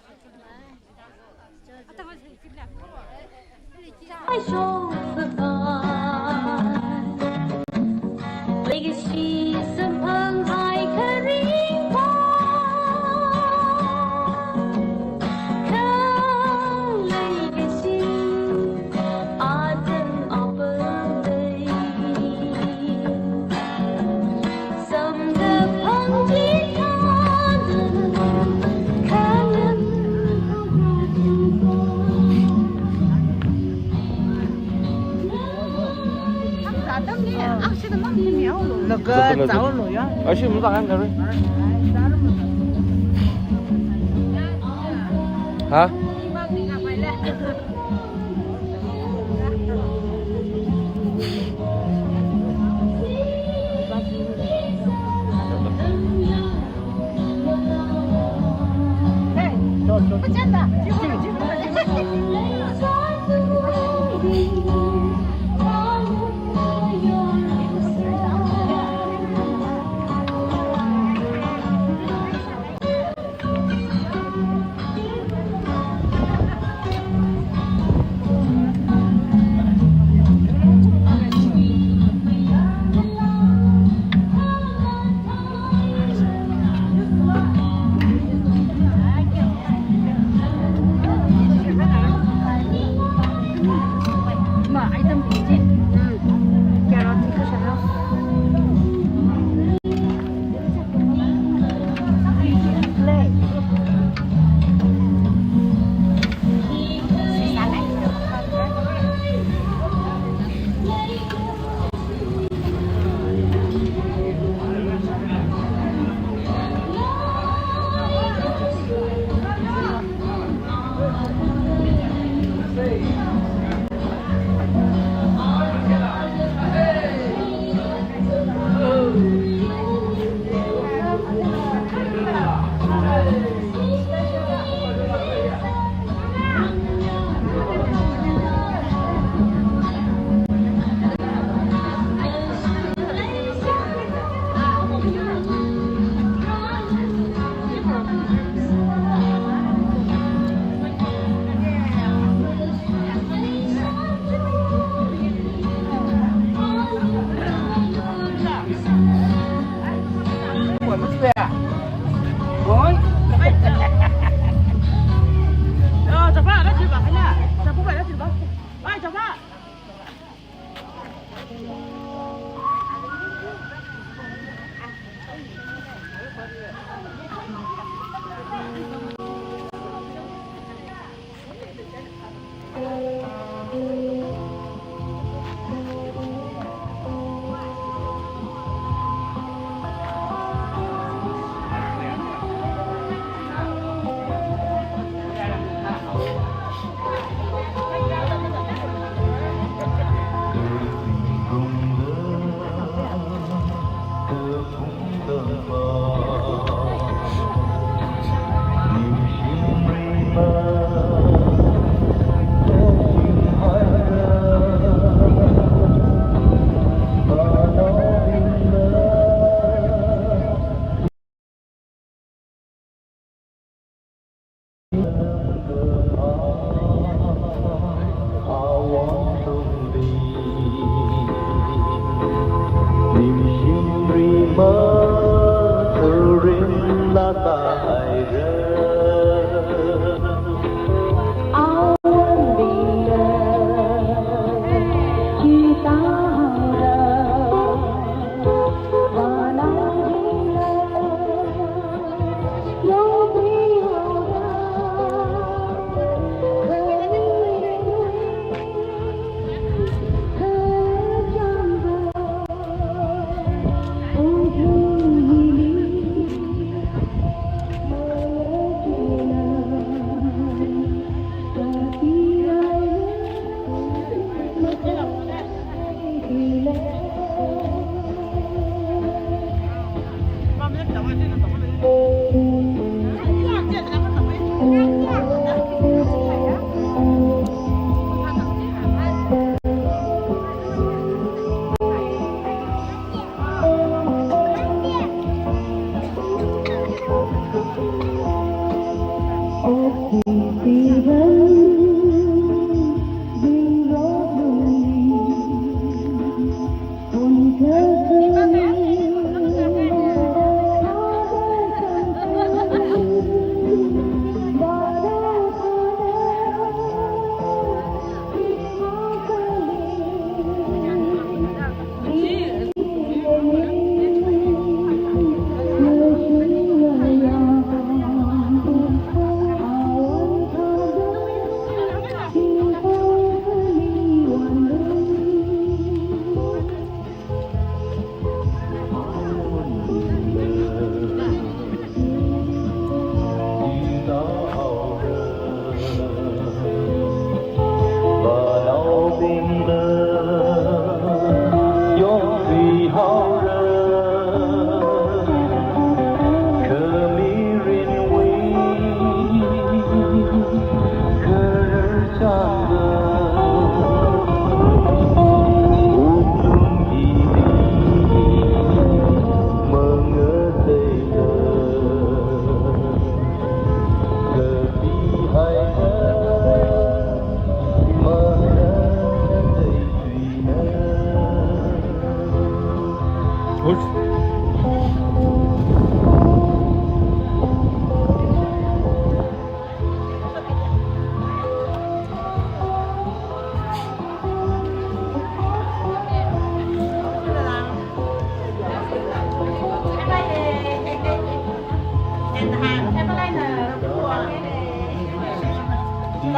Naga zao lo ya. Ashi mu ta kan kare. Ha?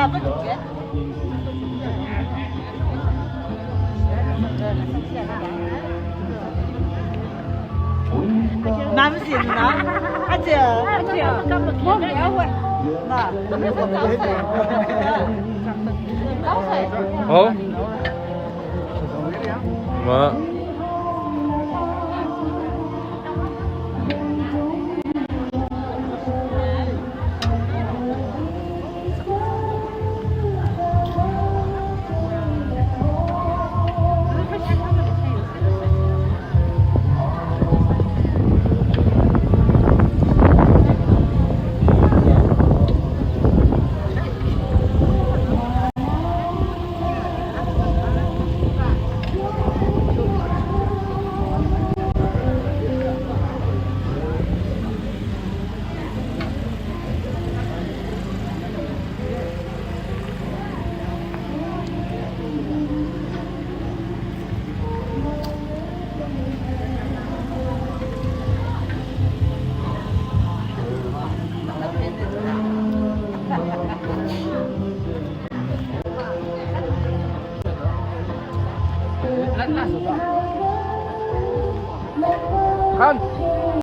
Nam sina, aja, aja, mom ya hui, ma. Oh, ma. Kan.